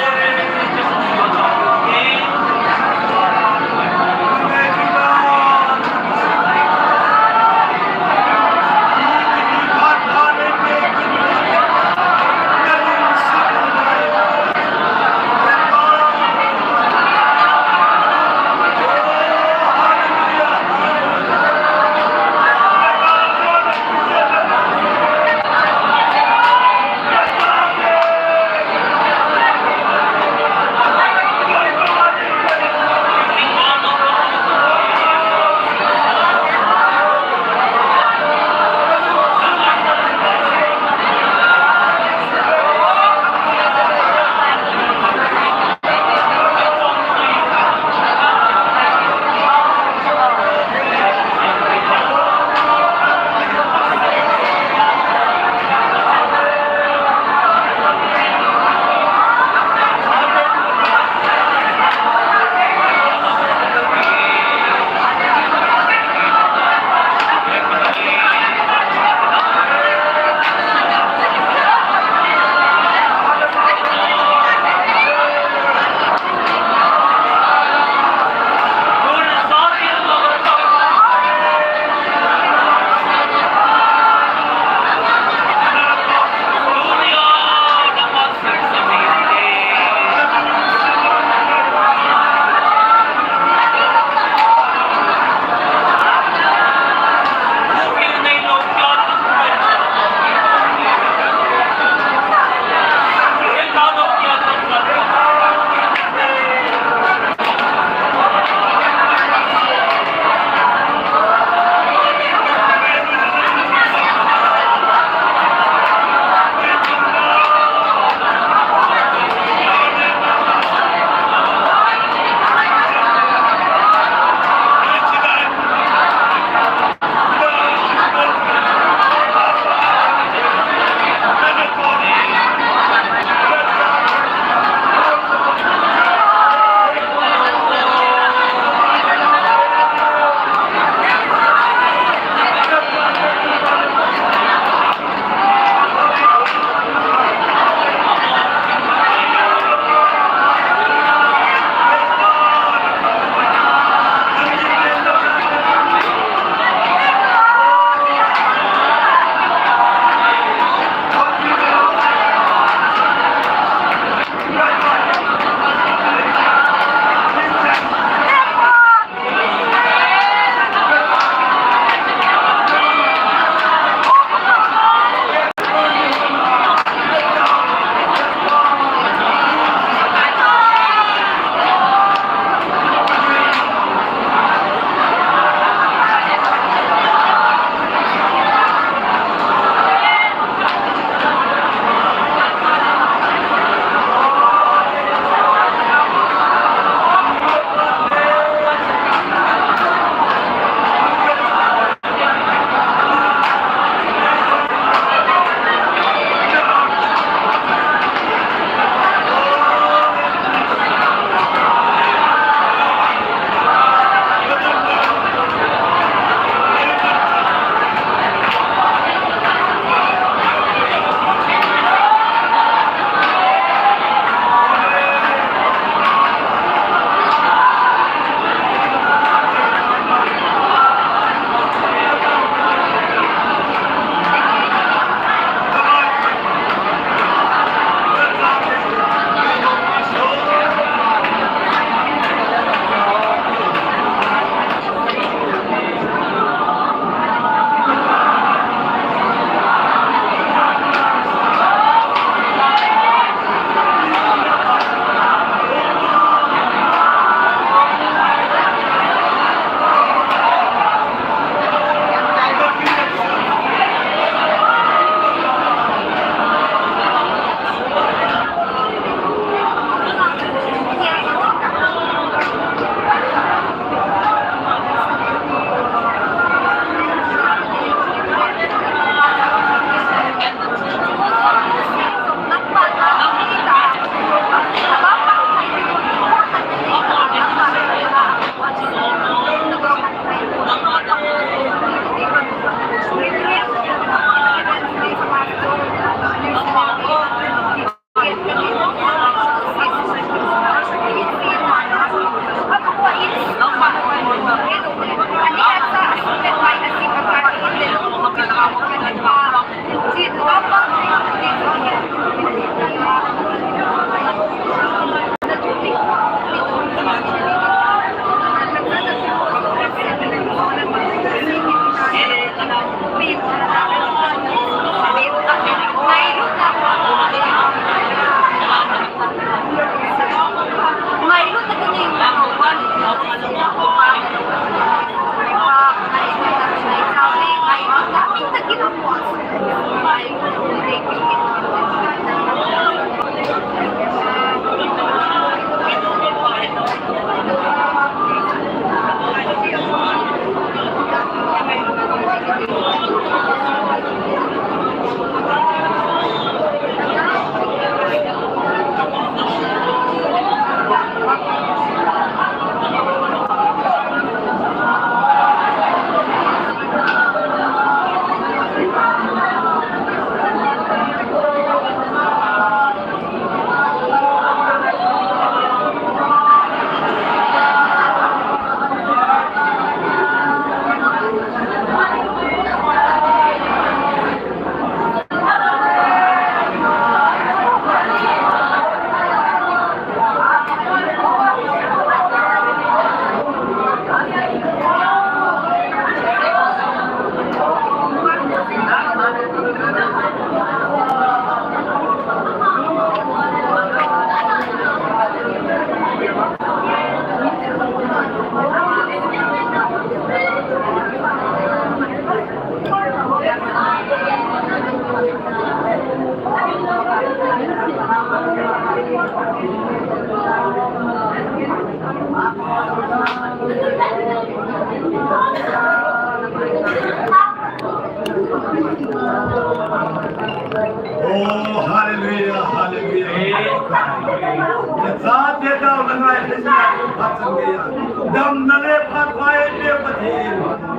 Oh, hallelujah, hallelujah.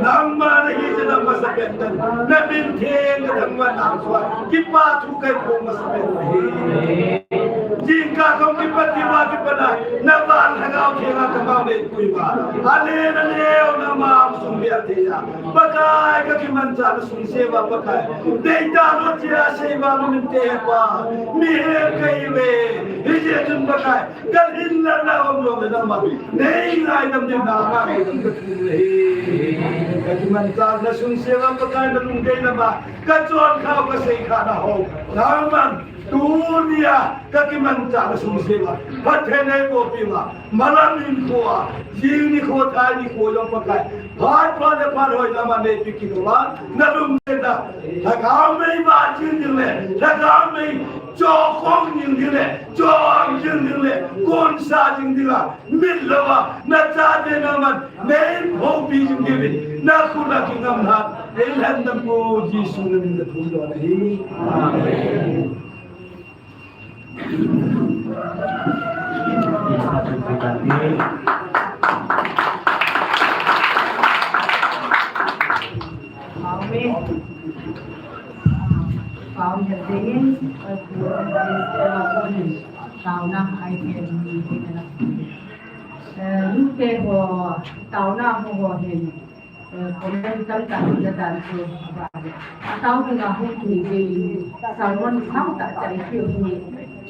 Nang masa pen tan, na min theng ka thangvah nang suan, kipa thu kai phong masa pen hi. Jingkah kong kipat kipa kipat na, na ban lhagao theng a ka mau nei pui ba. Ale na leo na ma sung bia te ya. Pakai ka kimanchah na sung se ba Pakai. Dei ta lo chia se ba min te pa. Mi he kai ve. Hi je tun Pakai. Ka hin la na om lo na ma. Nei ngai nam de na ma nei nam ka tun le. Ka kimanchah na sung se ba Pakai na lung dei na ba. Ka chon khao ka sei kha na ho. Nang man. Tunia ka kimanchah na sung se ba. Pathen ei ko pi ba. Malam in ko a. Jing ni ko thai ni ko jong Pakai. Phat phat le phat hoi na ma nei pi ki ko ba. Na lum le na. Lhagao mei ba jing ding le. Lhagao mei cho kong jing ding le. Cho ang jing ding le. Kon sa jing ding a. Mit lo a. Na cha te na man. Nei pho pi jing ding le. Na khu na ki ngam hat. Ei lhan nam ko Jesu na min na thu lo na hi. Amen. Taona, I can, eh, look at ho, taona ho, ho, hin. Eh, comment tamtah hung dan chu, a tao dinga hung hi jeh in, sermon thao tah tah i keu hi,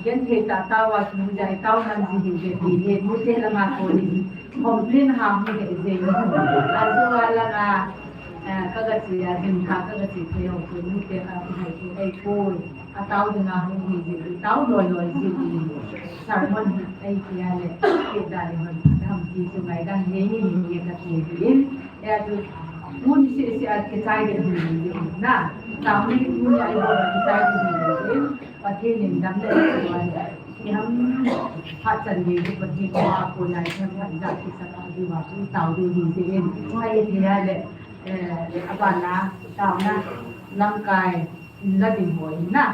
genthei tah tao a kihung jeh a i tao man ji hi jeh hi, mute lama kon in, complain ha hung hi jeh in, a chu a langa, eh, ka ga che a, hin kha ka ga che thei ho chu, mute kha hung hi jeh ei kon. A tao dinga hung hi jeh, tao loi loi jeh in. Sermon hi ei tia le, ei da le hon, dam ti chu ngai dang he ni ni ka ti in. Ei a chu, mun si si a kichai de hi ni na. Tao ni mun a ei bol kichai de hi ni. Pathen in dam le loi. Ki ham phat chan ni Pathen ko a ko nai ham phat ja ki sa ka di wa chu tao de hi jeh in. Ei tia le, eh, a ba na, tao na, lamkai. Inla ding ho in na.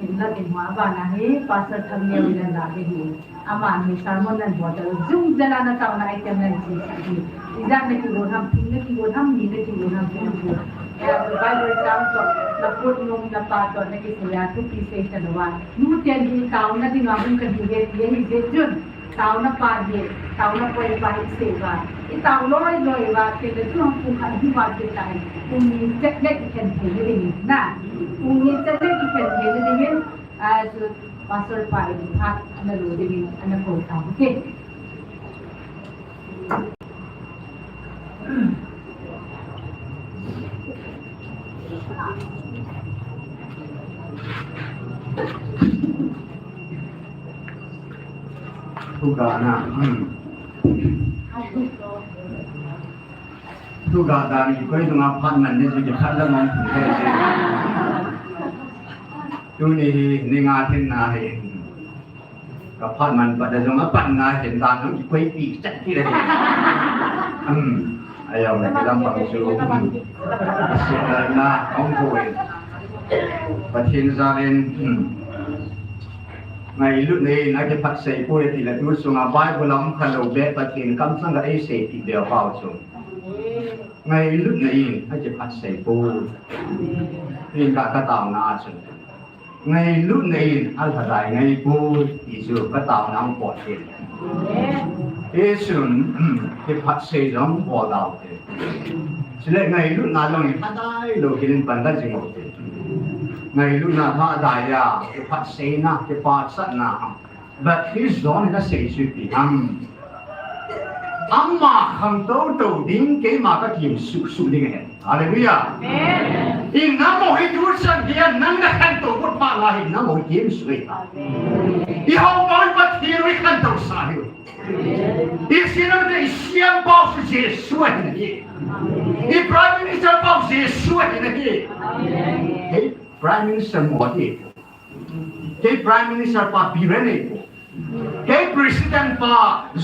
Inla ding ho abana hi Pastor Thangneo in la ding hi. Aman hi sermon nan bol ta jung jala na taona item nan chi sa hi. Ijat na kigon ham, thum na kigon ham, ni na kigon ham, thum na kigon. Eh, Bible chang to, na put nung na pa to, na kisei a thupi sei ta lo a. Nu ten hi taona dinga hung ka hi ve ti hi ve chun. Taona pa hi, taona poi pa hi sei va. I tao loi loi va, te le tu hung khat hi va te tai. Pung ni chet le ki khen thei ni ding na. Pung ni chet le ki khen thei ni ding. A chu Pastor pa in phat na lo ding, ana ko ta. Okay. Thugahna, hmm. Thugah dan kikoi dunga phat man ni chu kiphat la mong thei. Tuni hi ni nga thenna hi. Ka phat man pat a jong a patna hin dan jong kikoi pi chat ti le. Hmm. Ayo na kilam pang chu. Hmm. Asiatna ong ko in. Pathen jal in. Hmm. Ngailutna in akiphatsah poi ti le tu sunga Bible a um kha lou beh Pathen kamchang a eisei ti beh pau chu. Ngailutna in akiphatsah poi. Tin ka, ka taona a chu. Ngailutna in alhadai ngai poi ti chu ka taona a um poi. Hichun, kiphatsah jong bol dau te. Chule ngailutna jong in lhadai lou kit in pan ka jing u te. Ngailutna lhadai a, kiphatsahna, kipachatna. But hi John in asei chu ipi ham. Ama khangtou tou ding, keima ka kimsuh suh ding ahi. Hallelujah. Amen. Hinamo hi tuchan dia nang na khangtou got phat la hinamo hi kimsuh ahi. Amen. I hou pau hi Pathen in khangtou sah ahi. I sina te i siam pau chu Jesu ahi nahi. I Prime Minister pau Jesu ahi nahi. Amen. Kei Prime Minister Modi ahi poi. Kei Prime Minister pa Biren ahi poi. Kei President pa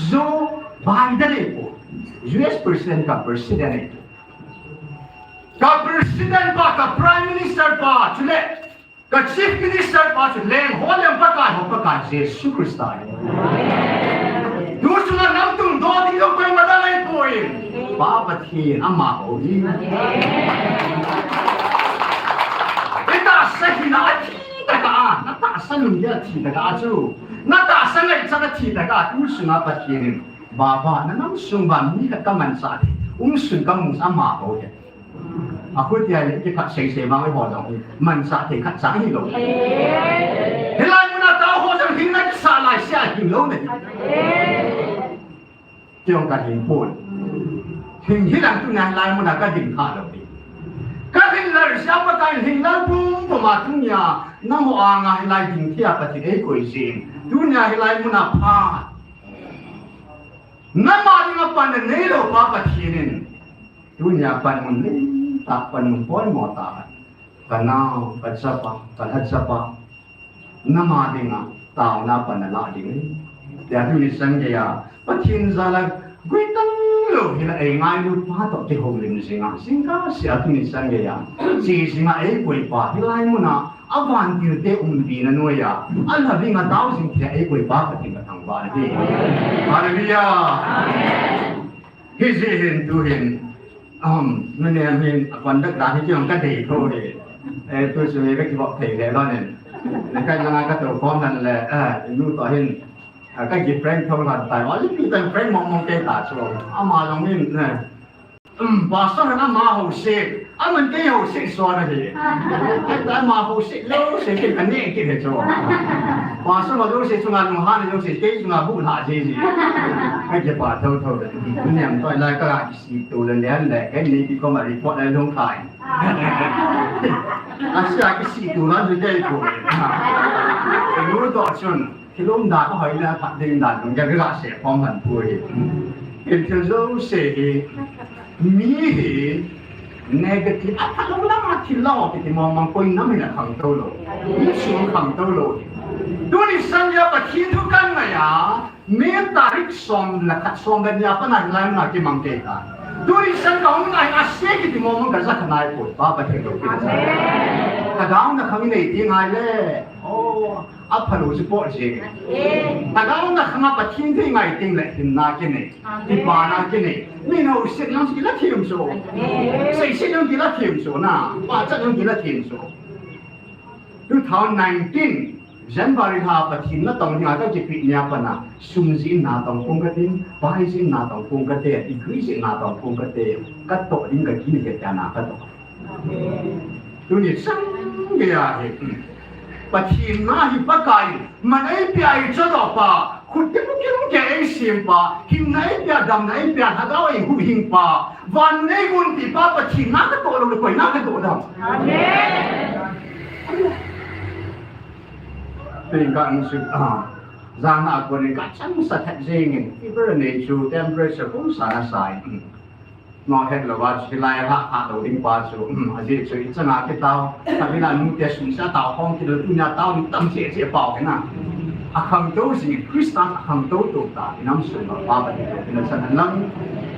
Joe Biden ahi poi. U S President ka President ahi poi. Ka President pa, ka Prime Minister pa, chule ka Chief Minister pa chu leng ho leng Pakai ho Pakai Jesu Christa ahi. Tu chunga nam tungdoh ding jong koima dang ahi poi. Pa Pathen ama ho hi. I tahsa hina athi tah a, na tahsa nung hi athi tah a chu. Na tahsa ngaichat athi tah a, tu chunga Pathen in. Baba, na nam sung uva mi khat ka manchah thei. Um sun ka mu ama ho hi. A khu tia le kiphatsah sei vang le ho jong hi. Manchah thei khat cha hilou. Hilai muna tao ho jong hing na kisa lai sia hilou ne. Tiong ka hing pon. Hing hilang tuna hilai muna ka ding kha lou hi. Ka hing lal sia pa ka hing lal pum pum a tunia. Nangho anga hilai ding thei a Pathen eikoi jin. Tunia hilai muna pha. Nama dinga panna neilou pa Pathen in. Tunia panmun neitah, panmun poimo tah. Ka nao, ka chapa, ka lhachapa. Nama dinga, taona panna la ding. Tia tuni chan geiya, Pathen jal a, guitang lou hila eingailut pa toh kihoulim jinga. Jingkah sea tuni chan geiya. Chi jinga eikoi pa, hilai muna, a vantil te umpi na noiya, a lhaving a tao jing thei a eikoi pa Pathen ka thangvah nahi. Hallelujah. Amen. Hijeh hin tu hin, um, nune hin, a conduct dan hi kihong ka dei tho hi. Eh, tu chu ka kivop thei le lou nen. Le ka langa ka tou khom nan le, eh, nu toh hin, eh, ka gi friend tho lan tai. Oli pi tan friend mong mong kei ta chu. Ama jong hin, eh, um, pastor hin ama ho se. Aman kei ho se so na hi. Ai ta ama ho se lou se kei ka ne kei he chu. Pastor ma lou se chunga lunghan lou se kei chunga bu la je je. Ka kipa tho tho le. Niam toh lai ka Sih tu le lian le, kei ni ti ko ma report le lung kai. A sia kisih tu na tu kei ko. Lu to chun, kilom da ko hoi na phat ding dan, nung kei la se khom han pu hi. Ken thil jouse hi, mi hi, negative, a phat lou lam a thil lou, kiti mong mong koi nam hi na khang to lou. Mi sung khang to lou. Tuni chan geiya Pathen thu kan ngai a, May tarik som le khat, som le ni a pat a hilai muna kimang kei ta. Tuni chan ka hung nai a se kiti mong mong ka ja kha nai poi, Pa Pathen lou kiti. Amen. Ka down na khang nei ti ngai le. Oh, a phalou chu po je. Amen. Ka down na khang a Pathen thei ngai ting le hinna kinei. Amen. Kipana kinei. Min houset jong chu kila thim chu. Amen. Seiset jong kila thim chu na. Pachat jong kila thim chu. Two thousand nineteen, January lha Pathen natong dinga kakipeh nia pat a, sum jih in natong pong kate, pai jih in natong pong kate, degree jih in natong pong kate, katoh ding kagin he tia na katoh. Tuni chan geiya hi, Pathen na hi Pakai, man eipeh a eichodoh pa, Khut kimu kimu kei ei sempa, hinna ei pia, damna ei pia, lhagao ei huhhingpa, van ei gonpipa Pathen na katoh lou le koi na katoh dam. Amen. Tin ka ang sut, ah, jana a konin ka chang sa that jengin, fever nei chu temperature kum sa na sai. Nau het lou a chu hilai a lha kha lou ding pa chu, um, ajeh chu i changa kitao, ka vila nu te sung sa tao khom kilo tunia tao ni tam che che pao kena. A khangtou jing, Christa a khangtou tou ta, i nam sung a pa ba ni tou, i na chan lang.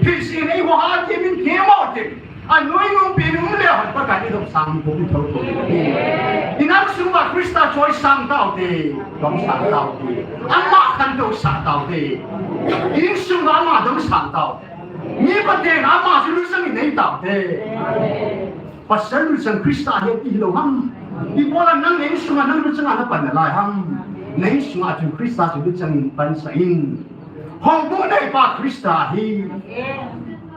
Phil si nei ho ha ke min ke mo te. A noi nung pi nung le hot pa ka ni dong sang ko ki thou tou. I nam sung ba Christa choi sang tao te, dong sang tao te. Ama khangtou sa tao te. In sung ba ama dong sang tao te. Mi patena ama chu luchang in nei tao te. Pasal luchang Christa hi ti lou ham. Ibola nang nei sunga nang luchang a na pan nalai ham. Nei sunga chu Christa chu luchang in pan sa in. Houbung neipa Christa hi.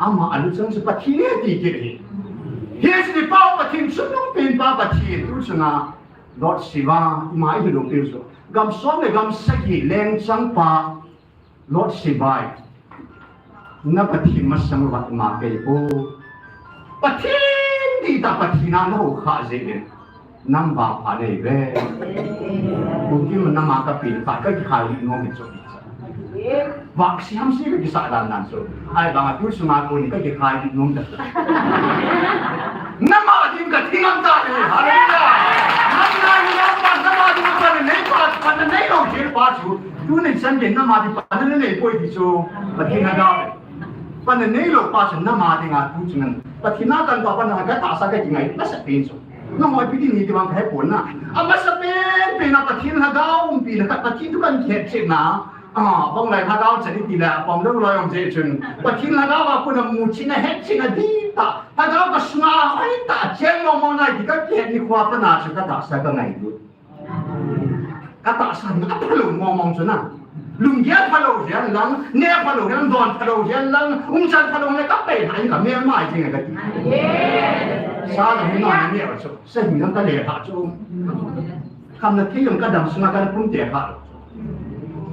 Ama a luchang chu Pathen e ti kit hi. Hi chu ni pa Pathen chu nung pen pa Pathen tu chunga Lord Shiva, ima i hi lou pen chu. Gam som le gam sagi leng chang pa. Lord Shiva, na Pathen masang vat ma kei po. Pathen ti ta Pathen a na ho kha je le. Nam va pha nei ve. Kuki mun nama ka pin ta ka ki khai nom ki chu. Vak si ham si ka ki sa dan dan chu. Ai ba tu sunga ko ni ka ki khai nom ta. Nama din ka thingam ta ni. Hallelujah. Nama din ka pa, nama din ka pa nei pa, pa nei lo ki pa chu. Tuni chan gei nama ding pan nanei poi ti chu, Pathen lhagao. Pan nanei lou pa chu nama dinga tu chun ngan. Pathen a kan pa pan na ka tahsa ka kingai, masa pen chu. Nangho ipi ti ni ti vang ka he pon na. A masa pen pen a Pathen lhagao umpi na ka Pathen thu kan kihet chet na. A, bang lai lhagao chan i ti le, pom deu lai om je chun. Pathen lhagao a kun a mu chin a het chin a di ta. Lhagao ka sunga hoi ta, cheng mong mong nai ti ka kihet ni khua pa na chu ka tahsa ka ngailut. Ka tahsa ding a phalou mong mong chu na. Lunggel phalou hihen lang, neh phalou hihen lang, don phalou hihen lang, umchan phalou hihen lang, ka pei na in ka mel mai jing a ka ti. Sa na hun na na neh chu, sa hin lang ka le pha chu. Kham na thei lang ka dam sunga ka na pum te pha.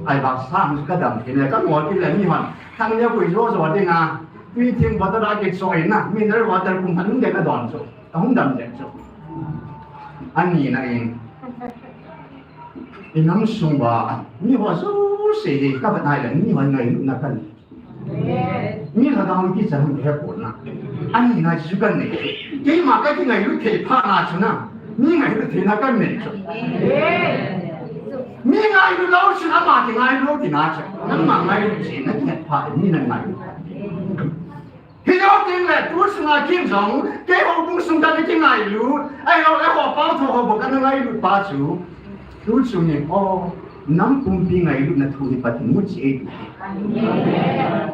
Ai ba sa mu ka dam thei le ka ngol ki le mi hon. Thang ne kui jo jo ding a. Mi thim water a ki choi na, mineral water kum han de ka don chu. Ka hung dam de chu. Ani na in. I nam sung uva, mi ho jouse hi ka vat nai le, mi ho ngailutna kan. Mi lhagao ti chan hung he pon na. Ani na chu kan nei. Keima ka kingailut thei pha na chu na. Mi ngailut theina kan nei chu. Mi ngailut lou chu ama kingailut tina chu. Nangma ngailut chu na kihet pha, mi na ngailut. Hi jou teng le, tu sunga kin jong, kei houbung sung ka na kingailut, ahilou le ho pao tho ho bou ka na ngailut pa chu, tu sung in, o, nam pumpi ngailutna thu hi Pathen mu chi ei.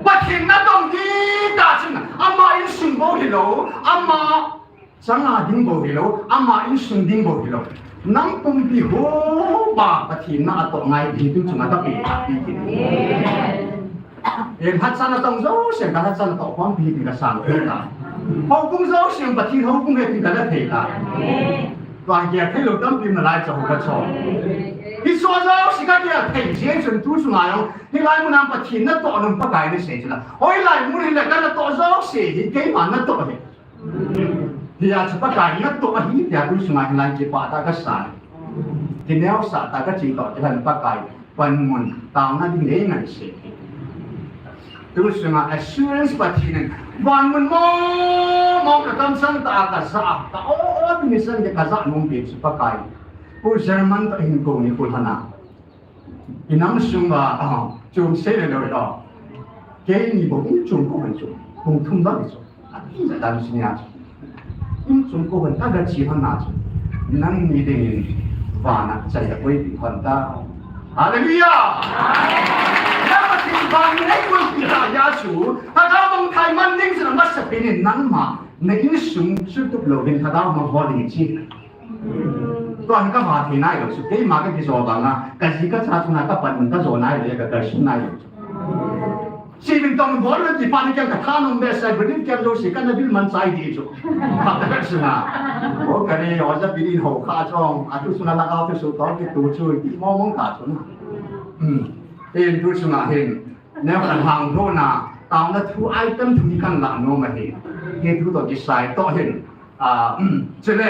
Pathen na tong di ta chun, ama insung bou hilou, ama changa ding bou hilou, ama insung ding bou hilou. Nam pumpi ho ba Pathen na atoh ngai di tu chunga ka pe ta pi ki. E lhachan atong jouse, ka lhachan atoh khom pi ti ka sang thei ta. Houbung jouse, Pathen houbung hi ti ka la thei ta. Tua hi kia thei lou tampi na lai cha ho ka cho. Hi so jouse ka kia thei je chun tu sunga jong, hilai mun a Pathen natoh nom Pakai na sei chu la. Hoilai mun hi le ka natoh jouse hi keima natoh hi. Hia chu Pakai natoh ahi, tia tu sunga hilai kipah tah a ka sa. Kineosah tah a ka chi toh, ti han Pakai panmun, taona ding nei ngai se. Tu sunga assurance Pathen in, van mun mong mong ka kamsang tah a ka sa, ka o o ti ni san ka za nom pi chu Pakai. Pu German toh hin ko ni ko hana. I nam sung uva, ah, chom sei le lou, ah. Keini bou hung chom ko han chu. Hung thum ba chu. Ati ja dan sin ya chu. Hung chom ko han ta ga chi han na chu. Nangni dingin vana chai da koi pi han ta. Hallelujah! Nang ma tin vana nei koi pi ha ya chu. Lhagao mong thai man ding chu na masa pen in nangma. Na insung chu tup lou hin lhagao mong ho ding chi. Tua hi ka va thei nai lou chu, keima ka kijo vang a, ka ji ka cha chunga ka panmun ka jo nai lou, ka kalsung nai lou chu. Sibin tong bol le ti pa ni kiang ka thanom be sa, brilliant kiang lou si ka na bil man chai di chu. Ka ta ka suna. O ka ni, o ja bilin ho kha chong, a tu suna la ka tu su tong ki tu chu, ti mong mong ka chu na. Hmm. Hin tu chunga hin, neo khat hang thona, taona thu item thum hi kan la nom ahi. Hi thu toh kisai toh hin, ah, um, chule,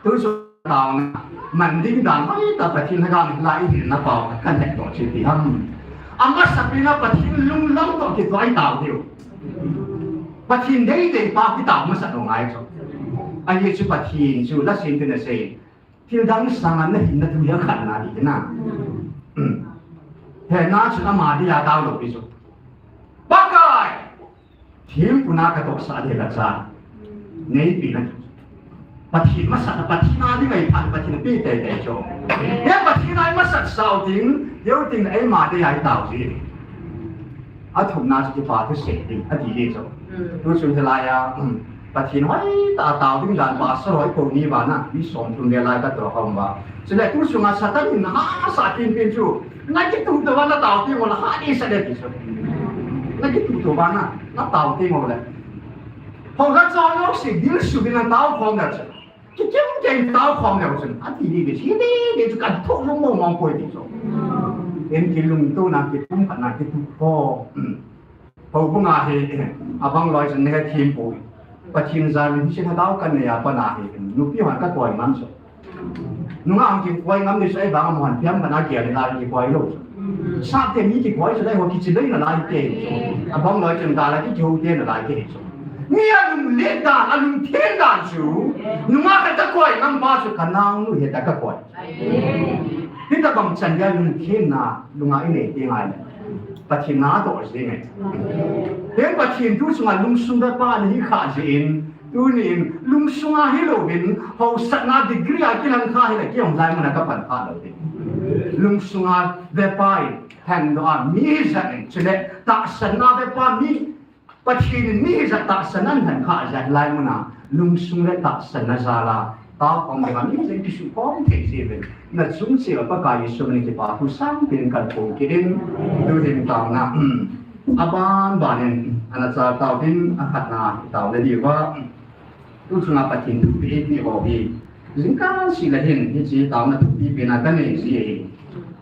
tu chunga taona, man ding dan hoitah Pathen lhagao la i hin na pau, kan he toh chi ti ham. Amasapen a Pathen lunglam toh kitoh i tao diu. Pathen deidei pa kitao masa lou ngai chu. Ahi chu Pathen chu, la sin tin a sei. Thil dang sanga na hinna thu hi akhatna ding na. Hena chu ama dia tao lou pi chu. Pakai! Thil puna ka tohsa dia ka cha. Neipi na. Pathen masa na Pathen a ding ai phat Pathen pi te te chu. He Pathen a i masat sau ding, deu ding ei ma dia i tao ji. A thumna chu kipa thu sei ding, a ti hi chu. Mm. Tu chun hilai a, um, Pathen hoitah a tao ding dan pastor hoi ko ni vana, mi som thum le lai ka toh khom va. Chule tu chunga Satan in hahsa pen pen chu, na kituh tou vana tao ding u la ha ni sa le ti chu. Na kituh tou vana, na tao ding u le. Ho la cho lo si dil su bin na tao khom le chu. Kikim kem tao khom leu chun, a ti ni be, hi ni ni chu kan thok lung mo mong poi ti chu. En kilungtona kitum khat na kitu ko. Houbung a hi, abang loi chun ne thim poi. Pathen jal in hi sin ha tao kan ne a pa na hi, nupi hon ka koi ngam chu. Nungah hon kikoi ngam ni chu ei vang a mo hon phiam khat na kia ni la kikoi lou chu. Sap te mi kikoi chu lai ho kichi lei na lai te chu. Abang loi chun da la ki kiho te na lai te chu. Mi a lunglen dan, a lungthem dan chu, nungah khat a koi ngam pa chu ka naonu hi ta ka koi. Hitabang chan dia lungthemna, lunga i nei te ngai le. Pathen na toh jing e. Hiche Pathen thu chunga lungsung ve pa na hi kha jin, tunin lungsunga hilouvin, hausatna degree a kilang kha hile kei hung lai mun a ka pan kha lou ding. Lungsunga ve pa in, hen doh a mi jat in, chule tahsanna ve pa mi Pathen in mi hijat tahsan ahin kha jat lai mun a, lungsung le tahsan na jal a, tao khom ding a mi jeng kisu khom thei ji uvin. Na chung cheh a Pakai Jesu min in kipa thu sang pin kan phong kit in, tu hin taona, um, aban ban in, ana cha tao din, akhatna taona diu va, Tu chunga Pathen thupi eipeh ho hi, jingkah seh le hin, hiche taona thupi pen a ka nei ji ahi.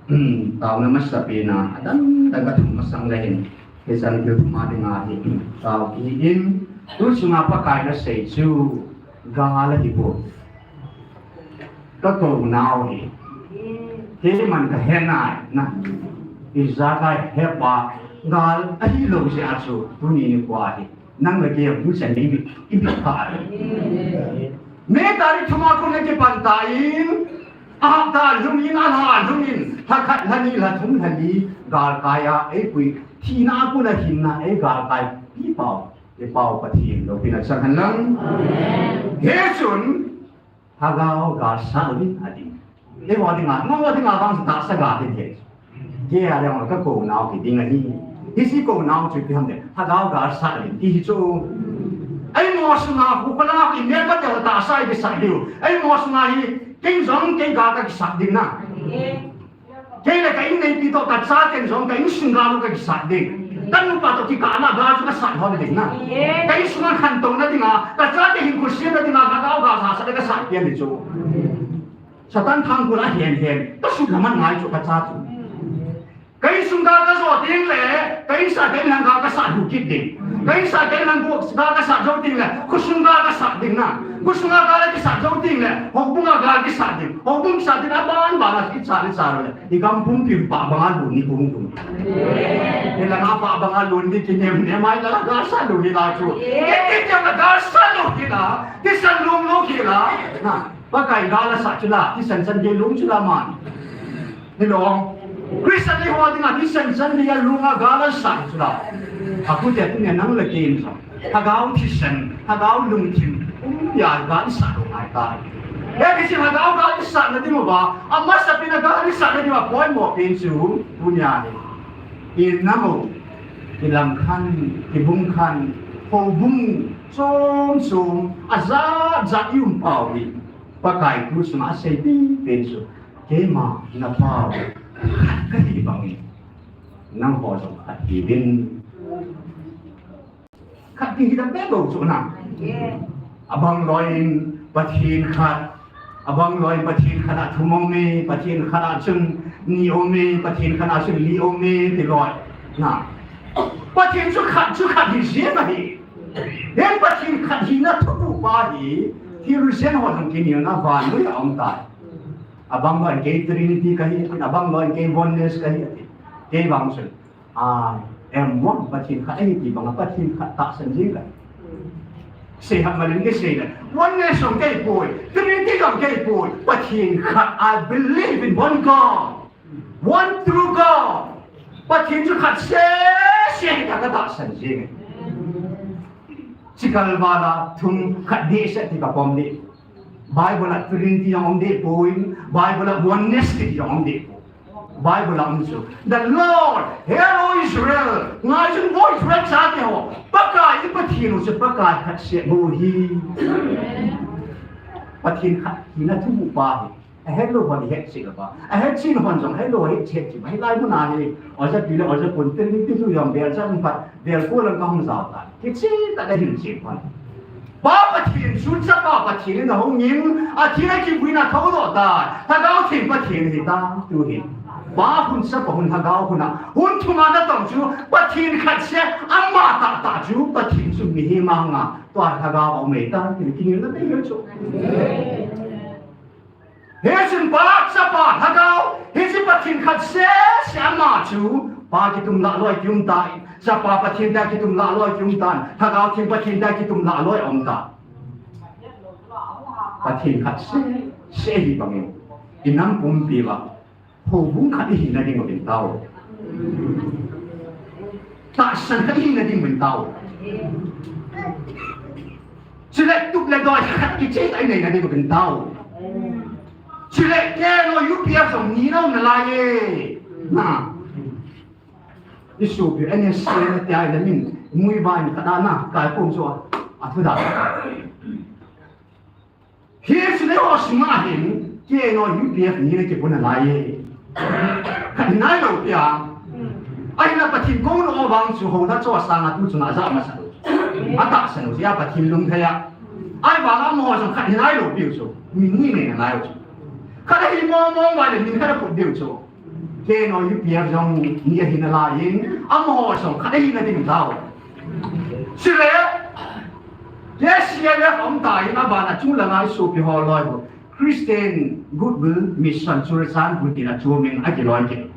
Hmm, taona masapen a, adang dang ka thum masang le hin, hichan thil thum a dinga hi, tao hi in, tu chunga Pakai nasei chu, gal ahi poi. Ka kou nau hi, keiman ka he nai, na, ijat a hepa, gal ahilou jeh a chu, tuni nikho hi. Nang le kei a bu chan i bit, i bit pha. May tarik thum a kon a kipan tan, a hapta lhung in, a lha lhung in, lha khat, lha ni, lha thum, lha li, galkai a eipui, thina a kon a hinna, ei galkai pi pau, i pau Pathen loupina chang hen lang. Hichun, Lhagao gal sat uvin ati. Eiho dinga, nangho dinga vang chu tahsa gal hi ahi. Kei a dinga ka kou nau hi ding ahi. Hiche kou nau chu ipi ham le, Lhagao gal sat uvin ti hi chu. Eimo sunga kou kona hi melmate ho tahsa hi kisat diu. Eimo sunga hi, kei jong kei gal ka kisat ding na. Kei le ka inneipi toh, ka chaten jong ka insung gal u ka kisat ding. Ka nupa toh kikah na gal chu ka sat hon ding na. Ka insung a khantouna dinga, ka chate hinkho semna dinga, ka gal gal sat sat ka sat pian ding chu. Satan thangkul a hen hen, ka sut lam a ngai chu ka cha chu. Ka insung gal ka jo ding le, ka insa ka inlhang gal ka sat hu kit ding. Ka insa ka inlhang gal ka sat jou ding le, khosung gal ka sat ding na. Khosung a gal kisat jou ding le, houbung a gal kisat ding. Houbung kisat ding a ban ban a kisat ni sa le. I gam pumpi pa banga lun ni pung pung. Ni la nga pa banga lun ni kinem ne mai la ga sa lu hi la chu. Ye. Ti ti la ga sa lu hi la. Ti sa lu lu hi la. Na, Pakai ga la sa chu la. Ti san san ge lung chu la man. Ni lo. Christian ni ho dinga ti san san ge ya lu nga ga la sa chu la. Aku te tu ne nang le kin sa. Lhagao thisan, Lhagao lungthim, um, dia gal isat lou ngai tai. Hiche Lhagao gal isatna ding uva, amasapen a gal isatna ding uva, poimo pen chu, tunia hi. I nam u, i lamkhan, i bungkhan, houbung, chom chom, ajat jat i um pau hi. Pakai thu sunga aseipi pen chu, keima na pau, khat kahi bangin, nangho jong khat hiuvin. Khat ti hi dam be bou chu na. Abang loi in Pathen khat, abang loi in Pathen khat a thum um e, Pathen khat a chun Ni aume, Pathen khat a chun li aume, ti loi. Na. Pathen chu khat, chu khat hi jeng ahi. Hiche Pathen khat hina thubuh pa hi, theologian ho jong kinelna vannoi a um tai. Abang loi kei Trinity kahi, abang loi kei Oneness kahi, kei bang chun. I am one, Pathen khat ahi ti banga Pathen khat tahsan jing ka. Sei hat malin kisei le. Oneness jong kei poi, Trinity jong kei poi, Pathen khat, I believe in one God, one true God. Pathen chu khat seh seh ahi ti ka tahsan jing. Chikal vala thum khat ding seh ti ka pom ding. Bible a Trinity jong um deh poi, Bible a Oneness kiti jong um deh poi. Bible a um chu, "The Lord, hear, O Israel." Ngai chun, "O Israel chate ho, Pakai i Pathen u chu Pakai khat seh bou ahi." Pathen khat hina thubuh pa hi. Ahet lou hon i het cheh lou pa. Ahet cheh hon jong het lou het cheh cheh. Hilai mun a hi, oja pi le oja pun Trinity thu jong bel chan phat, bel ko lang ka hung jao ta. Kicheh tah a hin cheh hon. Pa Pathen chu Chapa Pathen in ahung in, athi a kibuina thoudoh tai. Lhagao Theng Pathen ahi tai, tu hin. Pa hun, Chapa hun, Lhagao hun a. Hun thum a natong chu Pathen khat seh, ama tahtah chu Pathen chu mihem a hung a. Tua Lhagao a um ahi tai, ti kinelna nei chu. Hichun Pa, Chapa, Lhagao, hiche Pathen khat seh seh ama chu, Pa kitum lah loi kium tai, Chapa Pathen toh kitum lah loi kium tai, Lhagao Theng Pathen toh kitum lah loi um tai. Pathen khat seh seh hi bang in, i nam pumpi uva, houbung khat i hina ding uvin tao. Tahsan khat i hina ding uvin tao. Chule tup le doi khat kicheh tah i neina ding uvin tao. Chule K N O U P F jong ni nau nalai e. Na. I sopi N S C N tia i min mui vai khat a na kai pom chu a thu da. Hiche le ho sunga hin, K N O U P F ni le kibun alai e. Khat hi nailou pia. Ahinla Pathen kona o vang chu ho na cho sanga tu chunga ja masa lou. Atahsan u, sia Pathen lungthei a. Ahivang a amaho jong khat hi nailou piu chu. Min ni nei nalai u chu. Khat ahi mong mong vai le min khat aput diu chu. K N O U P F jong ni ahi nalai in, amaho jong khat ahina ding tao. Chule, K C L F um ta in, abana chunga langa i sopi ho loi ho. Christian Goodwill Mission Churachandpur tin a chu min akiloi kit.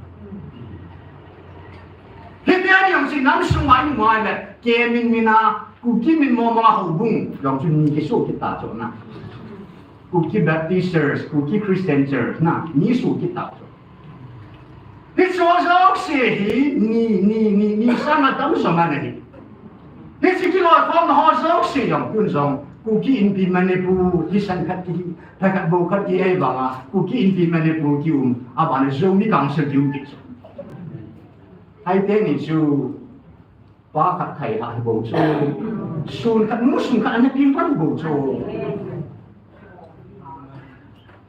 Hiti a ni jong chu nam sunga i ngai le, K min min a, Kuki min mong mong a houbung, jong chu ni kisu kit ta chu na. Kuki Baptist Church, Kuki Christian Church, na, ni su kit ta chu. Hiche ho jouse hi, ni, ni, ni, ni sanga tam jong ana hi. Hiche kiloikhomna ho jouse jong, tun jong, Kuki Inpi Manipur, thisan khat kihi, thakhat bou khat kihi ahivanga, Kuki Inpi Manipur kium, abana Zomi Council kium kit chu. Hiti ni chu, Pa khat khai ha bou chu. Sun khat, nu sun khat ana pim pan bou chu.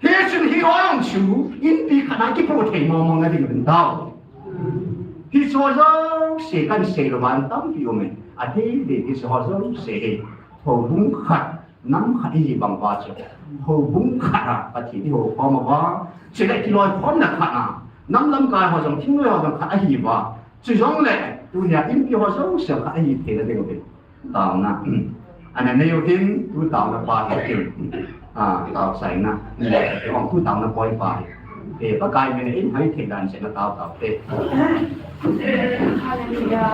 Hichun hi ho jong chu, inpi khat a kipo thei mong mong na ding uvin tao. Hiche ho jouse kan sei lou van tampi um e. Adeh deh hiche ho jouse hi. Houbung khat. Nam khat ihi bang uva chu, houbung khat a Pathen ihoukhom uva, chule kiloikhomna khat a, nam lamkai ho jong, thingnoi ho jong khat ahi uva, chujongle, tunia inpi ho jouse khat ahi theina ding uvin. Taona, ana nei u hin, tu taona pa hi, a, taosaina, hung tu taona poi pa hi. E, Pakai min in hai thei dan seh na tao tao te. Hallelujah.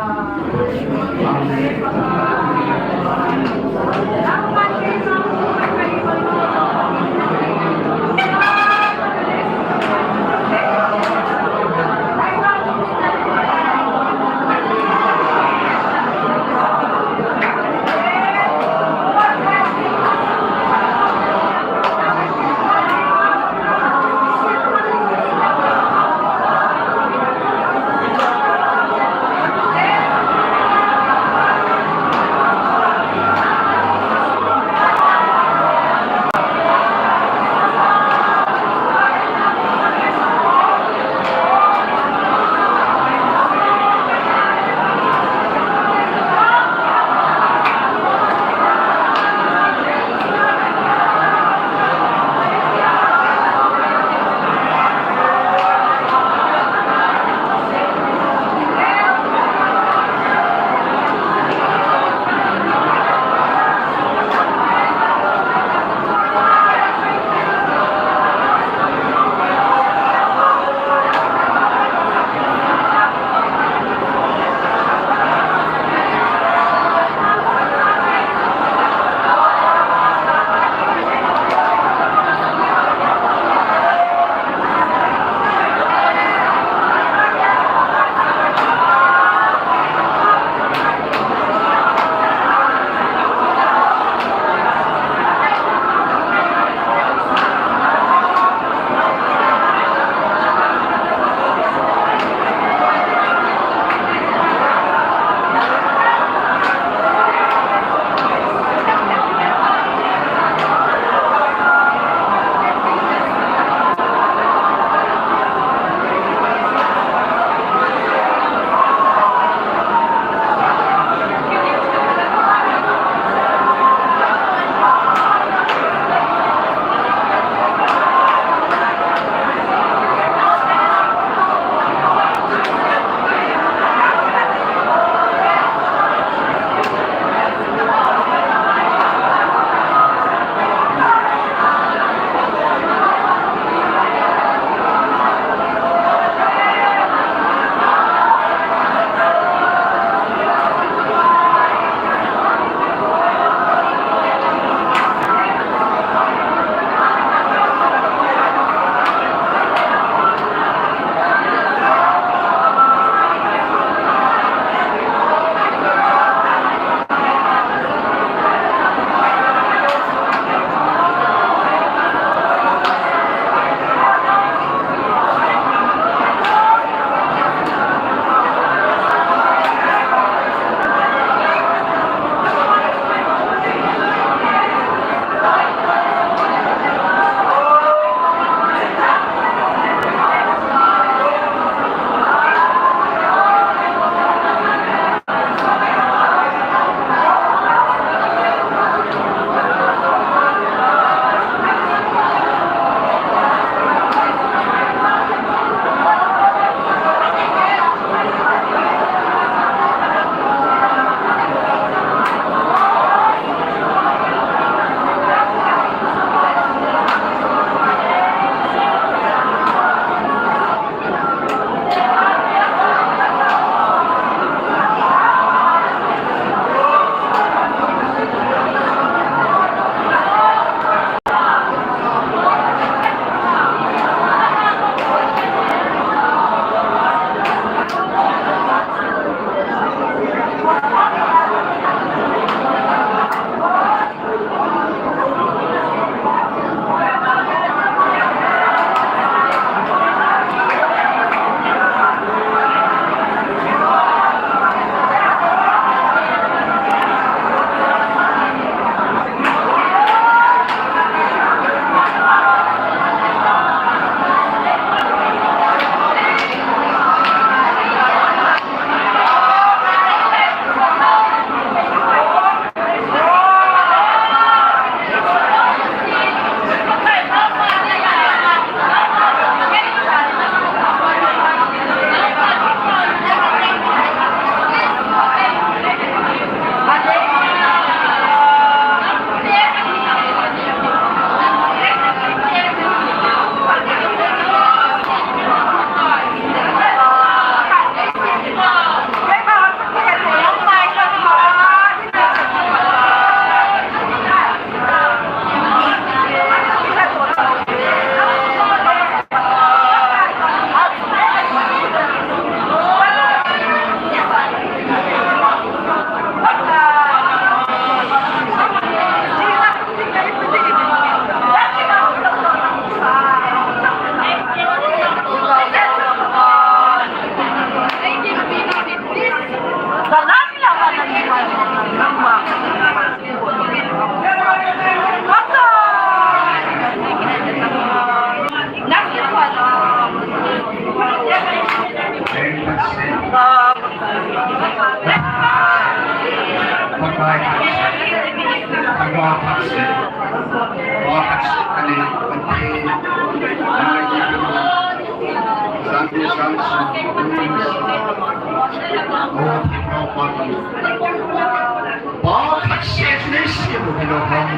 Pa khat seh chu nei seh u hilou ham.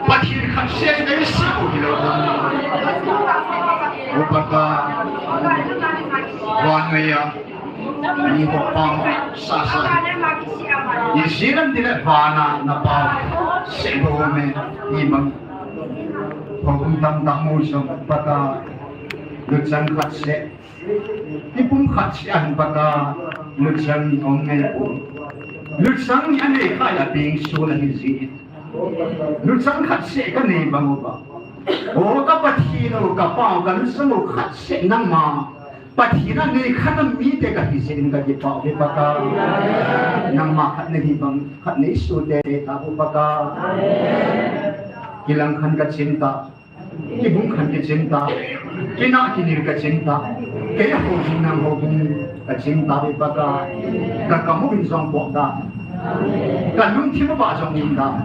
Pathen khat seh chu nei seh u hilou ham. Upa ka, vannoi a, mi ho pang sasa. Ijeh inem itile vana na pao seh bou me, ibang. Houbung tamtah mu jong Upa ka, luchang khat seh. Kipum khat seh ahin Upa ka, luchang ni um ngai u. Luchang ni anei kha a peng sun ahi ji. Luchang khat seh kanei bang uva. O ka Pathen o, ka Pa o, ka luchang o khat seh nangma. Pathen a nei kha nam mite kahi jeh in kakipah uve Upa ka. Nangma khat nahi bang, khat nei soh teitei tauvo Upa ka. Kilang khan kachim ta. Kibung khan kachim ta, kinah kinel kachim ta, kei houbung nang houbung kachim tauve Upa ka, ka kam uvin jong potdoh in. Ka lungthim uva jong umdoh in.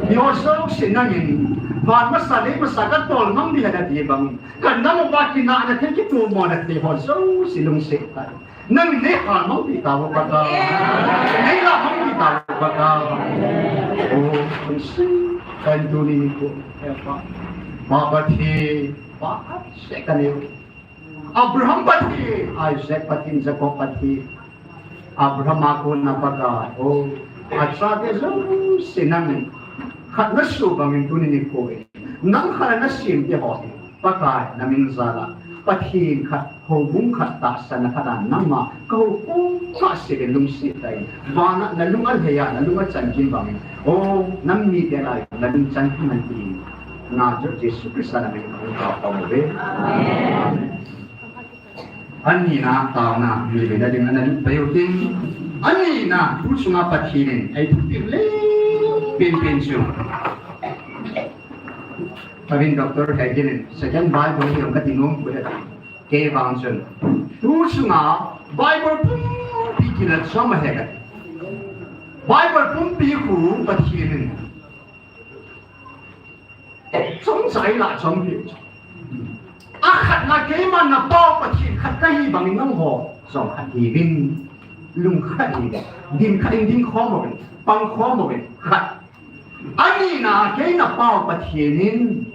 Hiho jouse nangin, van masa lei masa katol mang ding ahi nati bang, ka nam uva kinahna thei kitomona thei ho jouse lungset tah in. Nangin nei halmang pi tauvo Upa ka. Nei lamang pi tauvo Upa ka. O, kung si, kan tuni nikho, e Pa. Pa Pathen, Pa seh kanei. Abraham Pathen, Isaac Pathen, Jacob Pathen. Abraham a kona Upa ka. O, achate jouse nangin khat nasoh bangin tuni nikho e. Nang khat a nasem te ho hi, Pakai, na min jal a, Pathen khat, houbung khat tahsanna khat a nangma, ka houkhom kha seh le lungset tah in, van a na lung alhai a, na lung achan kim bangin, o, nam mite lai, na lungchan kim hen tin, Nazareth Jesu Christa na min in ka houkhom uve. Amen. Anina, taona, mi le na ding ana lut pai u tin. Anina, tu chunga Pathen in eithupeh le penpen chu. Avin Doctor Hagin in second Bible hi jong kati nom poi. Kei vang chun. Tu chunga Bible pumpi kila chom ahi kati. Bible pumpi khu Pathen in Chomcha ilah chompeh u chu. Akhatna keiman na pao Pathen khat kahi bangin nangho jong khat hiuvin. Lungkhat hiuvin. Ding khat in ding khom uvin. Pang khom uvin. Khat. Anina kei na pao Pathen in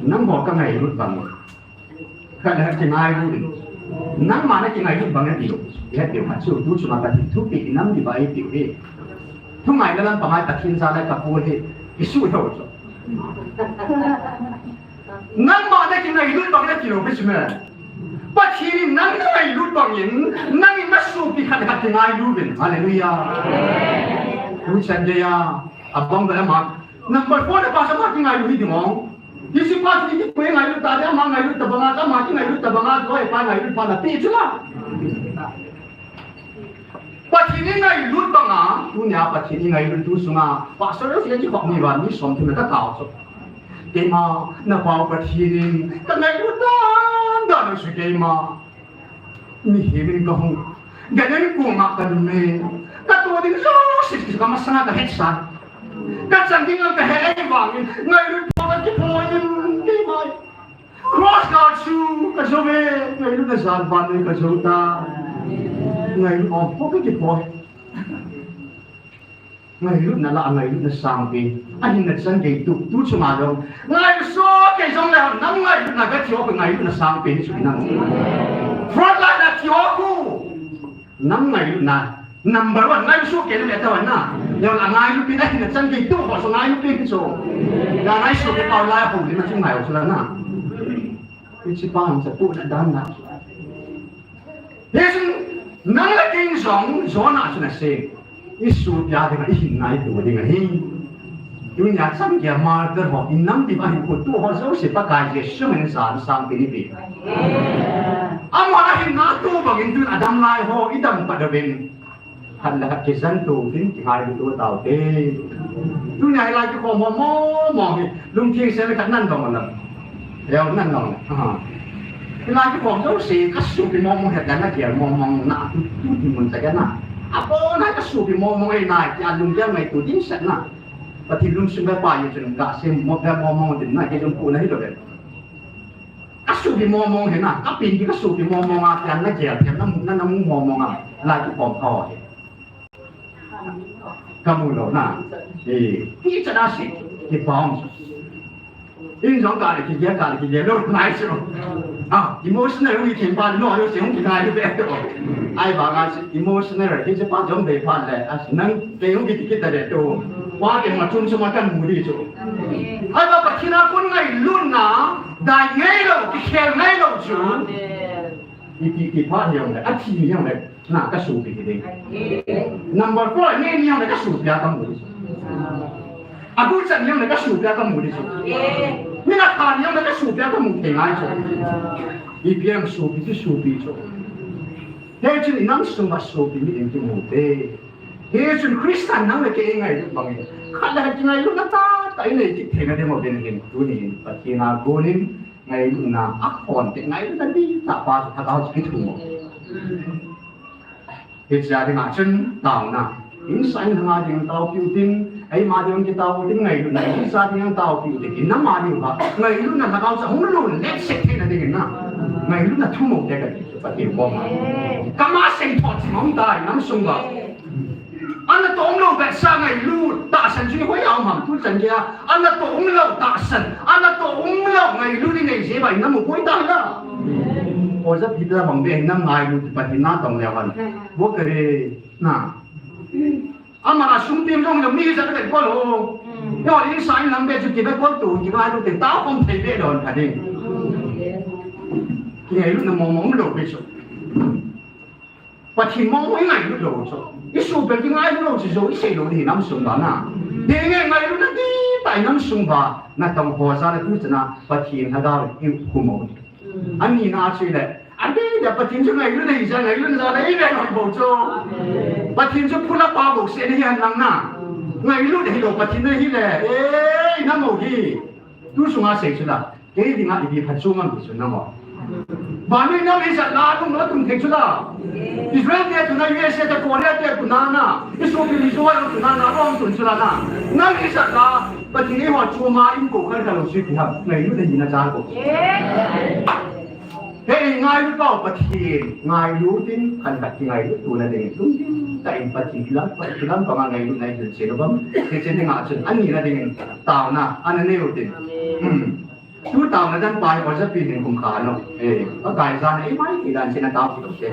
nangho kangailut bang. Khat le khat kingailu in. Nangma na kingailut bang nati lou. Ihet diu khat chu, tu chunga Pathen thupeh inam diuva eipeh u hi. Thungai na lampang a Pathen jal a kapu hi. Isuh lou chu. Nangma na kingailut bang nati lou hi chu me. Pathen in nang na ngailut bangin, nangin na sopi khat le khat kingailu uvin. Hallelujah. Tu chan geiya, abang ba ama. Number four le pa sa ma kingailu hi ding ong. Hiche pa chu kipui ngailut ta, ama ngailut ta banga, ama kingailut ta banga, loi pa ngailut pa na pi chu la. Pathen in ngailut banga, tunia Pathen in ngailut tu sunga, pastor si kikhop ni va, mi som thum na ka tao chu. Keima, na pao Pathen in, ka ngailut dan dan chu keima. Mihem in ka hung. Ganun koma ka lum e. Ka to ding jouse chu ka masanga ka hetsa. Ka chan ding ka he e vangin. Ngailut pho ka kipho in keima. Cross ka chu ka jo ve. Ngailutna jal vannoi ka jo ta. Ngailut om pho ka kipho. Ngailutna la, ngailutna sangpen. Ahinna chan gei tu, tu chunga jong. Ngailu soh kei jongle, nang ngailutna ka thi u khu ngailutna sangpen chu inam. Front line a thi u khu. Nang ngailutna. Number one, ngailu soh kei le ta na. Jong la ngailu pen ahinna chan gei tu ho so ngailu pen chu. Ya ngai soh kei pao lai ho le na chu ngai u chu la na. Hiche pa ang sa tu na dan na. Hichun, nang le kei jong, Jonah chun asei. I sopi a dinga, i hin ngaito dinga hi. Tunia chan geiya martyr ho, i nam diuva hin khutu ho jouse Pakai Jesu min in jan sangpen ipe. Amahon ahin ngaito bangin tun adam lai ho, i dam pat uvin. Khat le khat kijen to uvin, kingailu to taute. Tunia hilai kikhom ho mong mong hi, lungtheng sel khat nan dong lam. Leo nan dong. Aha. Hilai kikhom jouse, ka sopi mong mong het dan na kiel mong mong na, tu, tu ti mun ta ka na. Apo na ka sopi mong mong e na, kia lunggel ngaito ding set na. Pathen lungsung ve pa hi chun ka sem mo ve mo mo din na ke jong ku na hi lo ve. Ka supi mo mo he na, ka pin ki ka supi mo mo a, kian na gel, kian na mu, na, na mu mo mo a, lai ki pom ka ho he. Ka mu lo na. Eh, ki cha na si, ki pom. In jong ka le ki gel, ka le ki gel lo, ngai chu. Ah, emotional wi ki ba no, yo se hung ki ngai lo ve to. Ai ba nga si emotional, ki se pa jong be pa le, as nang ke hung ki ki ta le to. Wa ke ma chun chu ma kan mu di chu. Ai ba Pathen a kon ngailutna, dai ngai lo, kikhel ngai lo chu. Amen. Ipi, ipi pha hi jong le, athi hi jong le, na ka supi hi ding. Amen. Number four, nge ni jong le ka supi a ka mu di chu. Aguchat ni jong le ka supi a ka mu di chu. Amen. Min atha ni jong le ka supi a ka mu thei ngai chu. Ipi jong supi chu supi chu. Hichun i nam sung a supi mi in kimu te. Hichun Christian nang le kei ngailut bang in. Khat le khat kingailutna tahtah i nei kit theina ding uvin hin. Tuni hin Pathen a kon in ngailutna a kon te ngailutna dihtah pa chu thagau chu kithum u. Hiche a ding a chun taona. Insung a ding taopiu tin, eima ding kitao tin ngailutna. Insung a ding taopiu tin, i nam a ding uva ngailutna thagau chu hung lungset theina ding in na. Ngailutna thum u te ka ti. Pathen koma. Kama sei tho chi mong tai, nam sung uva. Ana toh um lou behseh a ngailut, tahsan chu hoi a um ham tu chan gei a. Ana toh um lou tahsan, ana toh um lou ngailut i nei jeh uva i nam u koi tai la. Oja Peter bang be nam ngailut Pathen na tong leu hen. Bo kare na. Ama a sung tim jong le mi ja ka kol ho. Yo, insung a nam be chu ki be kol tu, ki ngailut te ta khom thei be don ka ding. Ki ngailutna mong mong lou be chu. Pathen mong mong i ngailut lou chu. I supi a kingailut lou chu jo i sei lou ding nam sung uva na. Ding nge ngailutna dihtah i nam sung uva. Na tong ho ja na tu chana Pathen thagau i khum u. Ani na chu le. Ani le Pathen chu ngailutna hi ja ngailutna ja le i ve lou bou chu. Pathen chu phula pa bou se ni han lang na. Ngailut hi lou Pathen na hi le. Eh, i nam u hi. Tu sunga sei chu la. Kei dinga ipi phat chu ngam chu nang o. Vannoi nam ijat la lunglut tum thei chu la. Israel te tuna, U S A te, Korea te tuna na. Isopi Mizo ho tuna na, lunglut tum chu la na. Nam ijat la, Pathen eiho chu ma in ko khan ka lo sui ti ham. Ngailutna hi na ja ko. He ngailut pau Pathen, ngailut in khan ka kingailut tuna ding. Lungding tah in Pathen kilam, Pathen kilam panga ngailutna i hilchen u bam. Hiche dinga chun ani na ding taona, ana nei u tin. Hmm. Tu taona dan pa hi Oja Pi hin kum kha no. Eh, Pakai jan ei mai ti dan china tao ki to se.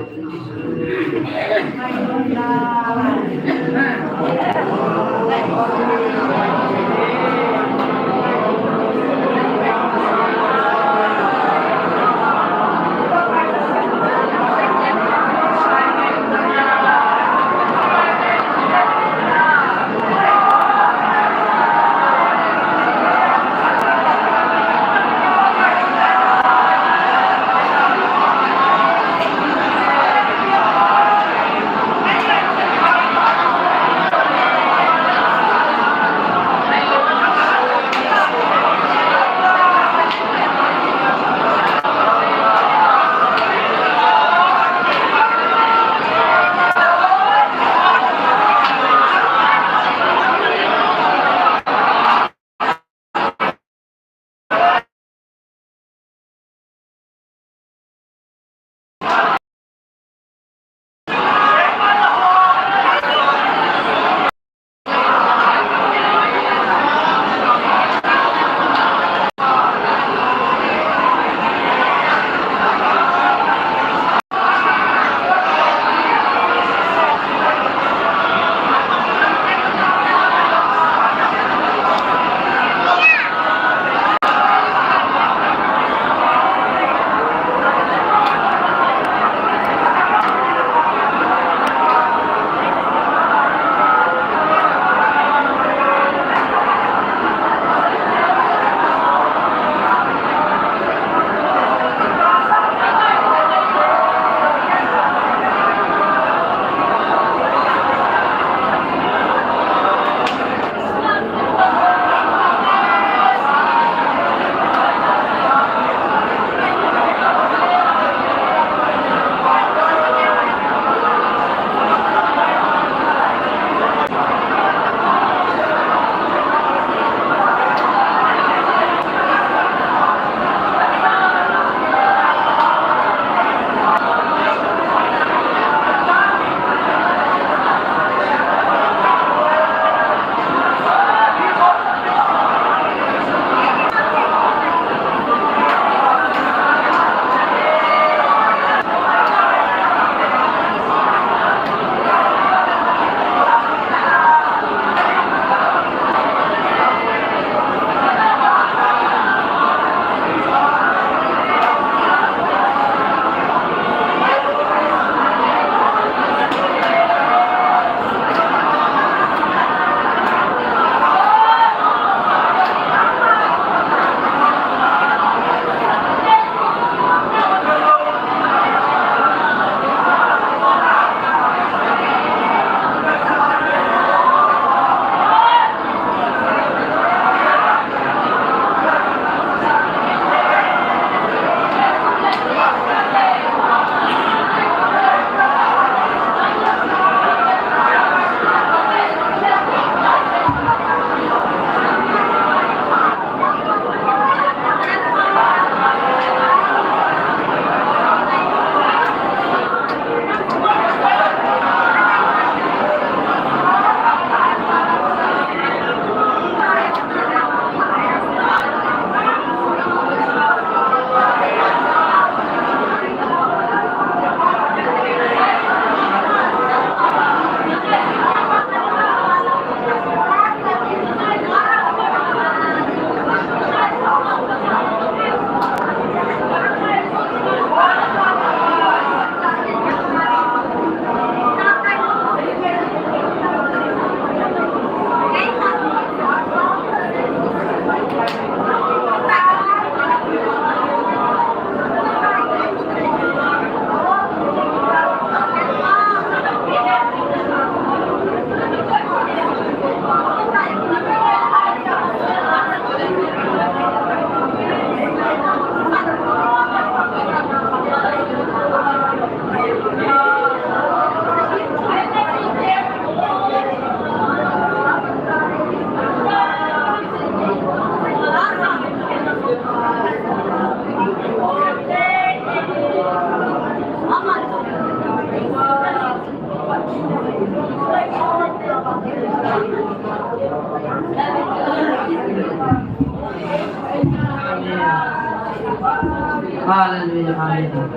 Hallelujah, hallelujah.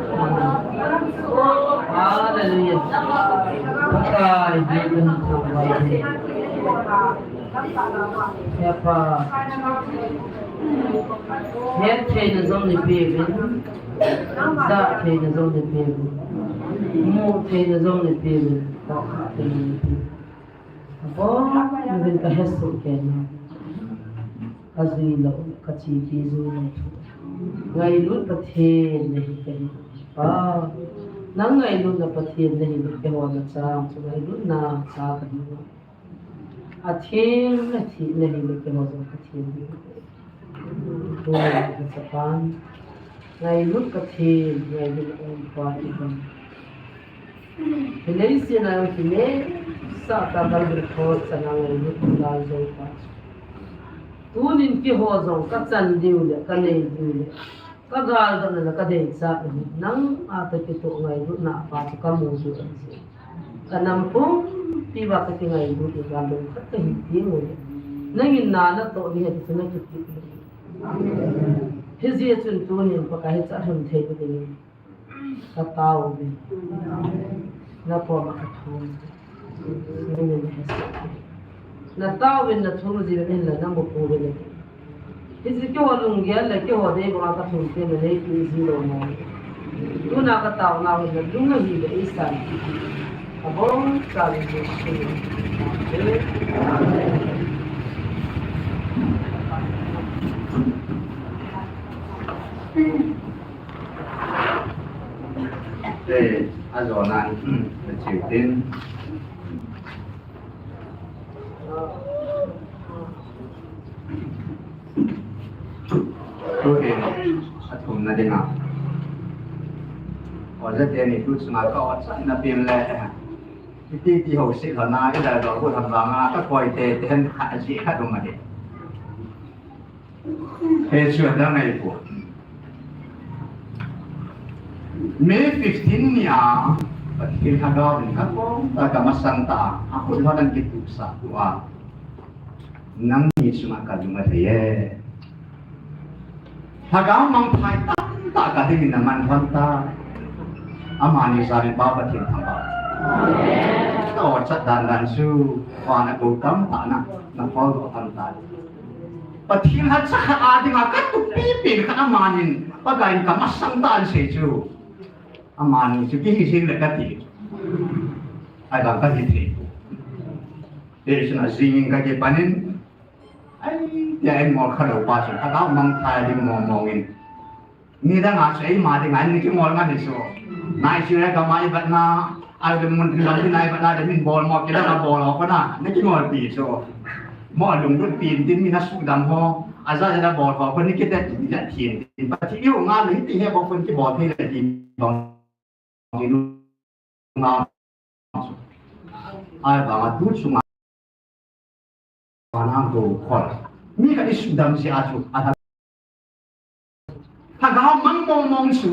Hallelujah. Pakai, hallelujah. Hepa. Hettheina jong neipeh uvin. Jatheina jong neipeh uvin. Mutheina jong neipeh uvin. Taotheina neipeh uvin. Abonchauvin kahesoh kei na. Kajui lou, kachepi jui lou. Ngailut Pathen nahi kahi. Pa, nang ngailutna Pathen nahi le keiho nachang chu ngailutna cha kahi. Atheng le thina hi le keiho jong Pathen nahi. Tuni kachapan. Ngailut Pathen, ngailut Umpa iban. Hilai sina kine sa ka Calvary Cross chana ngailut Lal Jaipa. Tunin keiho jong kachan diu le, kanei diu le, kagaldatna le, kadeichatna le, nang a toh kitoh ngailutna pa chu kamu diu ahi. Kanam pumpi uva kakingailut uva lungkhat kahi diu le. Nangin na natoh ding ahi ti chu nakiti. Hijeh chun tunin Pakai hiche alhun thei ding. Katao uvin. Nakoma kathum. Natao uvin nathum jing uvin la namu pouvin. Hiche keiho lunggel le keiho dei banga kathum te na neipi ji lou mo. Tuna kataona uvin nalung ahi le eisan. Abonchauvin Jesu. Amen. Te, ajona, na chiu tin. Tuhin, athumna dinga. Oja teni tu chunga ka ot chan na pim le. Iti ti ho si lhona, ida do bu tham vanga, ka koi te, te hen kha ji kha dum ahi. He chu adang ahi poi. May fifteen nia, Pathen Lhagao in ka kom ta, ka masang ta, akhut lhon ahin kitusah tua. Nangni chunga kalung athei e. Lhagao mangthai tamtah kadingin naman lhon ta. Amani janin Pa Pathen thangvah. Ka ot chat dan dan chu, pa na ko tamtah na, na phal doh tamtah. Pathen lhacha khat a dinga katup pipen khat amanin, Pakai in kamasang tan sei chu. Amani chu kihi jing le kati. Ahivang kahi thei poi. Hichun ajingin kakipanin. Ai, tia in mol khalou pa chu. Lhagao mangthai ding mong mongin. Nidang a chu eima dinga, eini kingol ngai chu. Nigeria gam a ivetna, ahile mun tin gam tin a ivetna, le min bol mo kila na bol ho kona, ni kingolpi chu. Mo lunglut pi tin min asudam ho, aja ja na bol ho kona, ni kite tin ja thin tin. Pati iu nga ni ti he bol kon kibol thei le ti bang. Ahivanga tu chunga. Panang ko khol. Mi khat i sudam jeh a chu, a lha. Lhagao mang mong mong chu,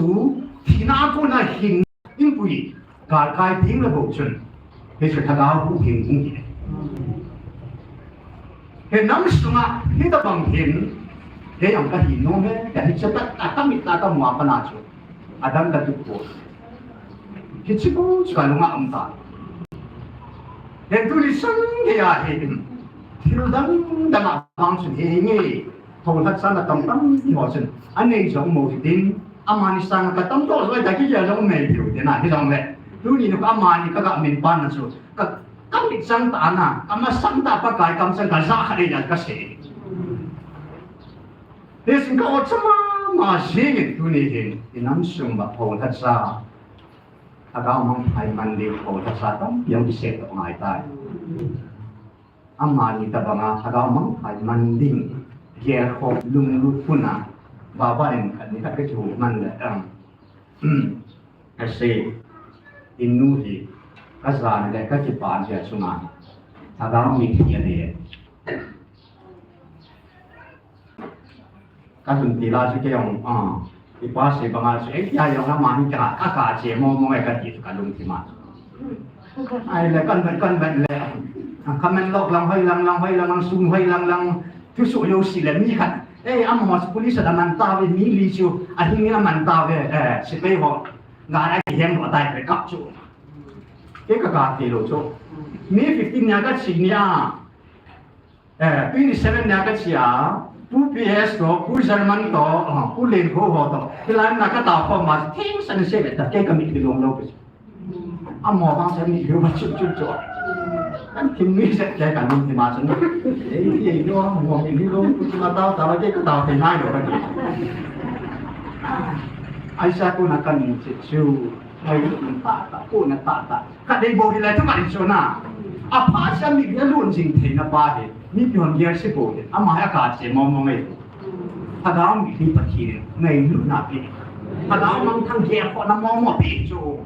thina a kona hin, inpui, galkai ding le bou chun. Hichu lhagao huhhing hung hi. Hi nam sunga, hitobang hin, kei jong kahi nom e, kahi chet a, kamit a kamu a pat a chu. Adang katup poi. Hiche bou chu kalunga um tai. Hin tuni chan geiya hi, thil dang dang a vang chun hi nge, tholhat chan a tam tam ti ho chun, anei jong mo hitin, amani sanga katam doh jong ta kigel jong nei piu tina, hijongle. Tuni nu amani kaga min pan na chu, ka, kamit chang tah a, kamasang tah Pakai kamchang kaja kha dei a kasei. Hichun ka ot cha mama jingin tuni hin, i nam sung uva tholhat cha. Lhagao mangthai man ding tholhatcha tampi jong kisei toh ngai tai. Amani tobanga lhagao mangthai man ding, gelkhom lunglut puna, baba in khat ni khat kakihu man le, um, kasei, inu hi, kajan le kakipa jeh chunga, lhagao mithi ahi. Kalung til a chu kei jong, ah, ipa sei banga chu, eh, kei jong amani ka, ka, kache mo mo e kati chu kalungthim a. Ahile kan vet, kan vet le, ah, comment lok lang hoi lang lang, hoi lang lang, sum hoi lang lang, thusoh jouse le mi khat, Ei, amaho chu police a man tauve, mi li chu, ahing in aman tauve, eh, sepai ho. Gari a kihem lou tai, kap chu. Kei ka kap thei lou chu. Mi fifteen nia ka che nia. Eh, twenty seven nia ka che a. Pu P S to, Pu German to, ah, Pu Len ho ho to. Hilai na ka tao khom ma, thing san se le ta, kei ka mit kilong lou ka chu. Amaho vang chu mi hiu va chup chup chu. Kan thim mi se ke kan thim ma chu. Ei, ei, lo, amaho mi hiu lo, chu ma tao, tao ke ka tao thei nai lo ka. Aisa ko na kan mu che chu. Ai, ta ta, ko na ta ta. Ka dei bo hi le tu ka dei chu na. Apha sa mi hiu lun jing thei na pa hi. Mi pi hon ger se bo hi. Ama ha ka che mo mo ngai. Lhagao mit hi Pathen in ngailutna pe. Lhagao mangthang gel khohna mong mong pe chu.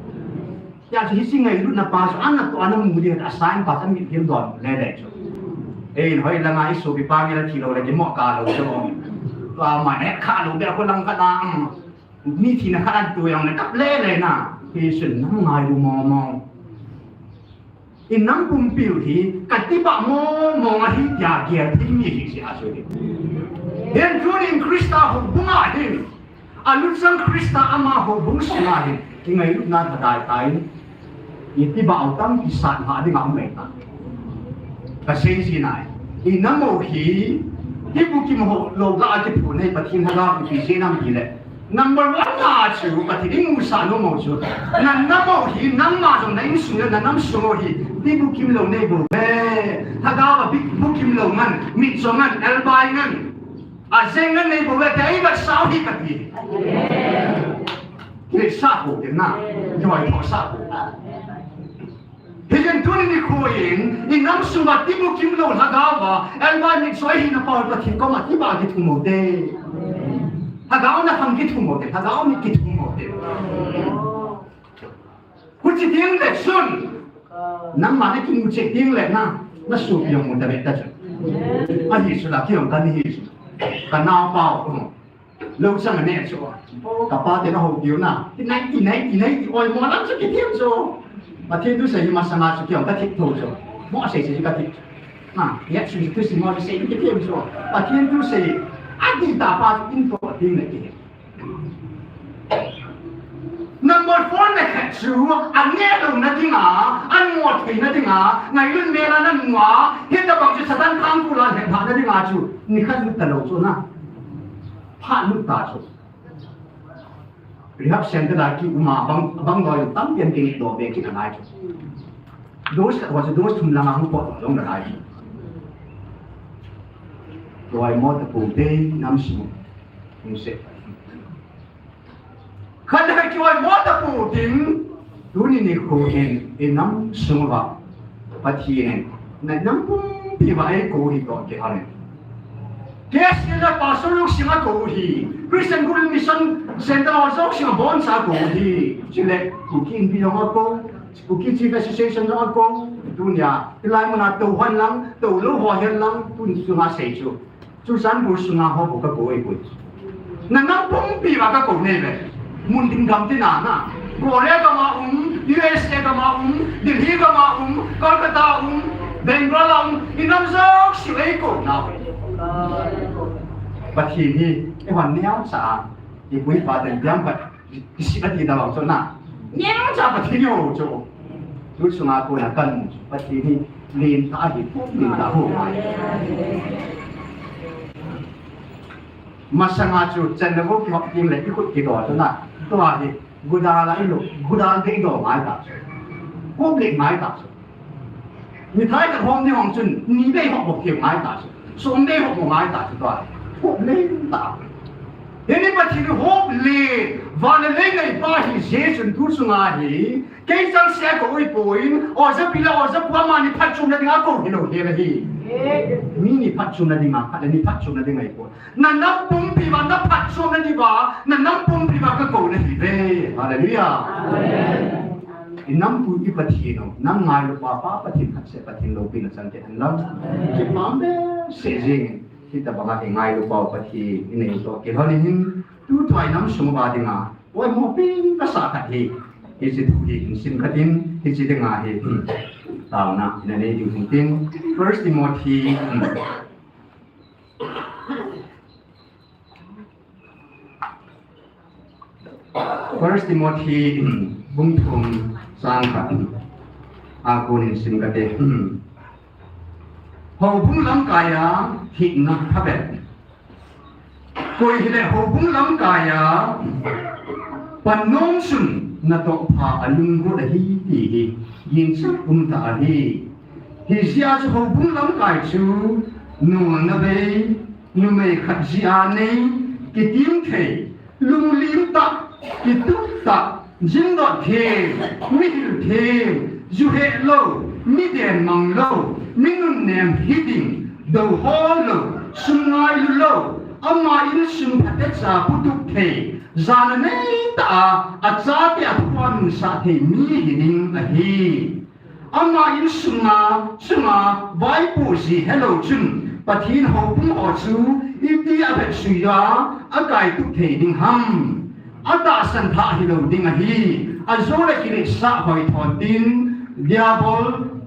Hijeh chun hiche ngailutna pa chu ana toh ana mu ding a sign pa chu mitlhi in don le le chu. Ei, hoi langa i sopi pa ngen a thi lou le kimoh kah lou chu. Tua ma ne kha lou be khu lang khat a, um, mi thina khat a tu jong le kap le le na. Hichun nam ngailu mong mong. I nam pumpiu hi ka tibah mong mong ahi tia gel thei mi hi sia chu hi. Hin tunin Christa houbung a hin, aluchang Christa ama houbung sunga hin, i ngailutna lhadai tan, i tibah u tampi sat lha ding a um mai ta. Ka sei ji nai. I nam u hi, i bukim ho lou la a kiphu nei Pathen Lhagao ipi jeh ham ti le. Number one na chu, Pathen in musah nom u chu. Na nam u hi, nangma jong na insung le, na nam sung u hi, ti bukim lou nei bou ve. Lhagao a bi-, bukim lou ngan, mitcho ngan, elbai ngan. Ajeng ngan nei bou ve, ti ei va sao hi kati. Kile sa bou de na, joi tho sa bou. Hijeh chun tuni nikho in, i nam sunga ti bukim lou Lhagao a, elbai mitcho hina pa Pathen koma tibah kithum u te. Lhagao na khang kithum u te, Lhagao mit kithum u te. Huchi ding le chun, nangma na kimu cheh ding le na, na sopi jong mu ta ve ta chun. Ahi chu la kihong ka ni hi chu. Ka naopa u. Lou chang a ne chu. Ka pa te na hou piu na. Ti nai, ti nai, ti nai, ti oi mo lam chu kithem chu. Pathen thusei hi masanga chu kiong ka thip tho chu. Mo sei sei ka thip. Na, ya chu thusei mo sei kithem chu. Pathen thusei. A ti ta pa in to ding le ti. Number four le khat chu, a neh louna dinga, a mo theina dinga, ngailun mel a na nua, hitabang chu Satan thangkul a lhep phahna dinga chu, ni khat lut ta lou chu na. Phat lut ta chu. Rehab center a ki um a bang, bang loi tampi an kei doh ve kit a ngai chu. Dose khat ho chu dose thum lang a hung pot lou na ngai chu. Loi mo ta pu te nam sung. Hung se. Khat le khat ki oi mo ta pu tin, tuni nikho in, i nam sung uva, Pathen in, na nam pumpi uva eikou hi toh kihal in. K S L a Pastor Luksing a kou hi, Christian Gospel Mission Center a Joksing a boncha kou hi, chule, Kuki Inpi jong a kou, Kuki Chief Association jong a kou, tunia, hilai mun a tou hon lang, tou lou ho hen lang, tun sunga sei chu. Churachandpur sunga ho bou ka kou ahipoi. Na nam pumpi uva ka kou nei ve. Mun ding gam tina na. Korea gam a um, U S A gam a um, Delhi gam a um, Kolkata a um, Bangalore a um, i nam jouse u eikou nau. Pathen hi, eihon neo cha a, i pu i pa ten biang pat. Kisih ati ta vang chu na. Neo cha Pathen hi ho chu. Tu sunga kona kan mu chu. Pathen hi len ta hi pu len ta ho. Masanga chu chan na vo ki hop ting le i khut kido chu na. Tua hi gudal a i lo, gudal dei do ngai ta chu. Public ngai ta chu. Mithai khat hom ni hong chun, ni bei hop bok keu ngai ta chu. Som bei hop bok ngai ta chu tua. Hop lei ta. Hini Pathen hop le, van le lei ngai pa hi Jesu tu sunga hi, kei chang se ko oi poi, oja pi le oja pu amani phatchomna dinga kou hi lou hi le hi. Mi ni phatchomna dinga, khat le ni phatchomna dinga i kou. Na nam pumpi uva, na phatchomna diuva, na nam pumpi uva ka kou na hi ve. Hallelujah. Amen. I nam pu i Pathen u, nam ngailu pa pa Pathen khat seh Pathen loupina chang kit hen lang. Kipah behseh jeng in, hitabanga i ngailu pa u Pathen i nei u toh kilhon in hin, tutua i nam sung uva dinga, poimo pen kasah khat hi, hiche thu hi hin sim khat in, hiche dinga hi, taona, ina nei diu hin tin, First Timothy, First Timothy bung thum chang khat a konin sim kate. Houbung lamkai a hina phabep. Koi hile houbung lamkai a pan nom chun natoh pha alunggot ahi ti hi ginchah umtah ahi. Hijeh a chu houbung lamkai chu nolna bei, numei khat jeh a nei, kitim thei, lunglim tah, kitup tah, jindot them, mihil them, ju heh lou, mi den mang lou, mi nunnem hiding, dou ho lou, sum ngailu lou, ama insung phatecha putup thei, jana neitah a, achate athu a nunsah thei mi hiding ahi. Ama insung a, chunga vaipoh ji helou chun, Pathen houbung ho chu iti a vetsui a, akaitup thei ding ham. Atahsan thah hilou ding ahi. Ajou le kiletsah hoithon tin, Diabol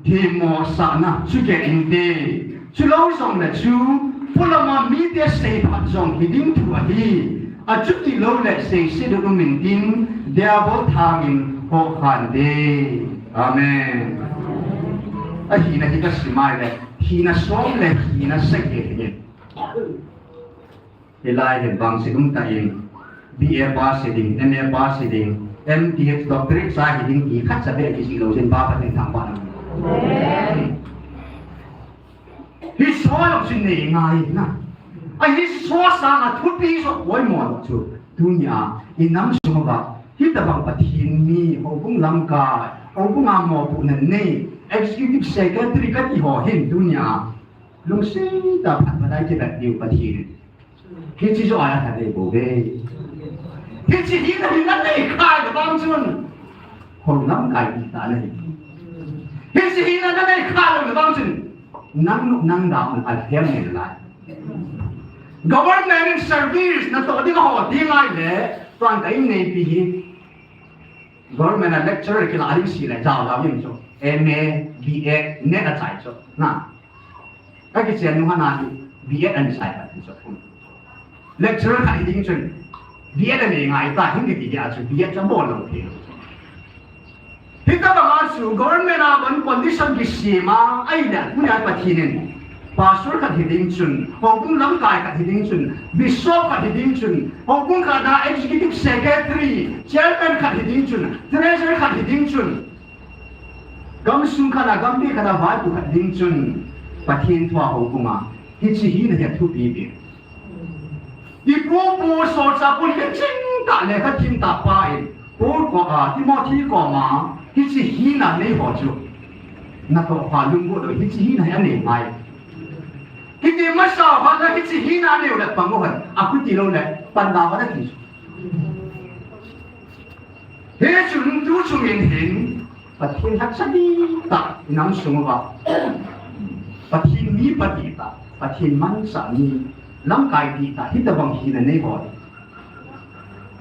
themmo sahna chu kei inte. Chulou jongle chu, polama mite seiphat jong hiding thu ahi. Achuti loule seiset ding um intin, Diabol thangin hoh khante. Amen. Ahina hi kasim a ahile, hina som le hina sagi ahi. Hilai hin vangset umtah in, B A pass hiding, M A pass hiding, M Th doctorate cha hiding, hi khatcha beh kisih lou jin pa Pathen thangvah in. Hiche ho jong chu nei ngai na. Ahi, hiche ho sanga thupi joh poimo chu tunia inam sunguva hitobang Pathen mi, houbung lamkai, houbunga mopohna nei, executive secretary kati ho hin tunia lungset tah a phatphat a kivet diu Pathen in hiche joh a atha dei bouve. Hiche hina hi nanei khah le vang chun, hou lamkai dihtah nahi. Hiche hina nanei khah le vang chun, nang nop nang da un alhem nei nalai. Government service natoh ding ho ding ahile, tuan ka inneipi hi government a lecturer kilah a ding sile, jao jao ding chu, M A, B Ed, NET achai chu na. Kakichen nung hana hi, B Ed anchai khat chu. Lecturer khat hiding chun, B Ed anei ngai ta, hin kiti dia chu, B Ed chu abol lou thei. Hitobanga chu government a ban condition kisem a, ahile tunia Pathen in, pastor khat hiding chun, houbung lamkai khat hiding chun, bishop khat hiding chun, houbung khat a executive secretary, chairman khat hiding chun, treasurer khat hiding chun, gamsung khat a, gampi khat a vaipo khat ding chun, Pathen thua houbunga hiche hina hi athupi beh. Ipu pu solchah pu hicheng tah, lekha thim tah pa in Paul ko, a, Timothy koma hiche hina nei ho chu natoh pha lunggot lou, hiche hina hi anei ngai. Kiti masa ho na hiche hina anei u le pang u hen, akhuti loule pan da ho na ti chu. Hichun tuchung in hin Pathen lhacha dihtah inam sunguva, Pathen mipa dihtah, Pathen manchah mi, lamkai dihtah, hitobang hina nei ho hi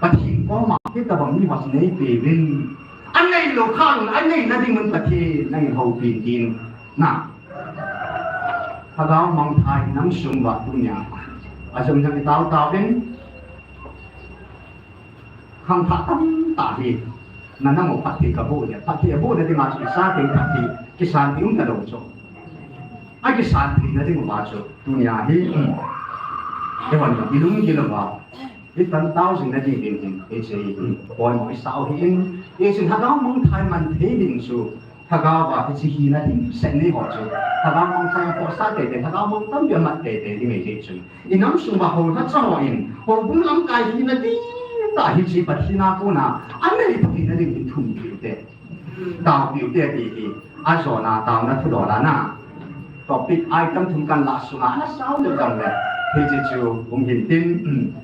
Pathen koma hitobang mi ho chu neipeuvin. Anei lou kha lou, anei nading un Pathen nangin houpin tin. Na, lhagao mangthah inam sunguva tunia ajong jong itao tauvin. Khangthah tamtah hi, na nangho phatthei kaboh le, phatthei abohna dinga chu isa teng phatthei kisan thei um talou chu. Akisan theina dinguva chu tunia hi, um, eihon ilung gil uva, itan tao jing nading ding hin, hiche hi, um, poimo isah u ahin, hichun lhagao mangthah man thei ding chu, lhagao a hiche hina dimset nei ho chu, lhagao mangthah khohsah teitei, lhagao mang tampi amat teitei ding ahi jeh chun. Inam sunguva hou lhacha hon, houbung lamkai hina dihtah hiche Pathen a kona anei theina ding hin thumpi u te, taopi u te ti hi, ajona taona thudol a na. Topic item thum kanla sunga ana sao lou jongle, hiche chu hung hin tin.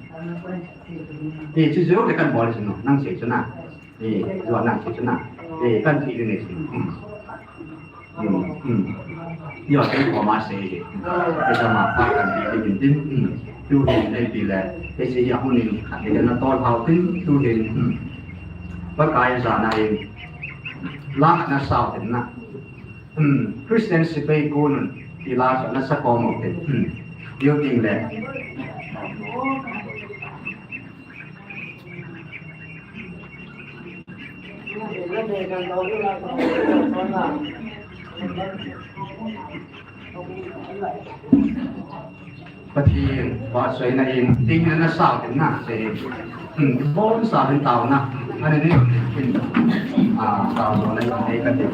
Hiche chu le kanbol chu no, nang sei chu na. Eh, jona sei chu na. Eh, kan ti ni sei. Hmm. Hmm, hmm. Yo, sei ko ma sei. Eh, jama pa kan ti ni tin. Hmm. Tu hin nei ti le. Eh, sei ya hun ni khat ni na tol hao tin. Tu hin. Hmm. Pakai jana in. La na sao tin na. Hmm. Christian sepai kon un. Ti la sa na sa ko mo tin. Hmm. Yo tin le. Pathen vahchoina in, tingna sa in na, se, hmm, bonsa in taona, ani ni in, ah, taona in, nei kati.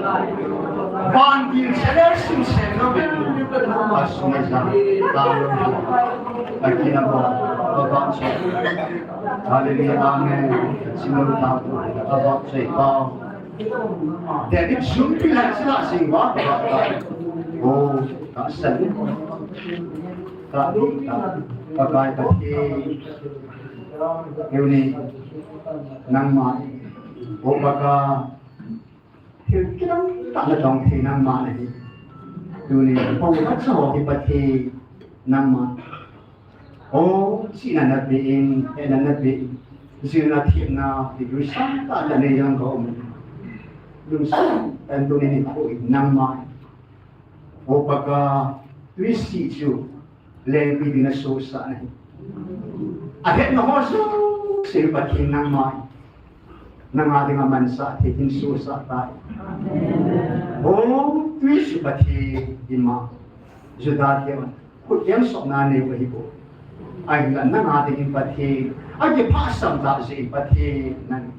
Van dil sele sim sem lo be. Asuna ja. Ta lo. Akina bo. Ba ba che. Hallelujah. Amen. Sino ta. Ba ba che. Ba. David sumpi la sila sing ba. Ba ba. Oh, ka san. Ka di ka. Pakai Pathen. Euni. Nangma. O Pakai. Thil kidang tah na dong thei nangma nahi. Tuni, hou khat sa ho hi Pathen nangma. O, chihna na pe in, hehna na pe in. Jilna themna, degree sang tah tah nei jong ka um. Lungset tah in tuni nikho in nangma. O Pakai, tui si chu. Lengpi ding na sohsah nahi. Ahetna ho jouse Pathen nangma. Nanga dinga mansah thei ding sohsah tai. O, tui si Pathen ima. Juda te on. Khut kem sokna nei u ahi bou. Ahinla nanga dingin Pathen. Akipah sam tah jeh in Pathen nang.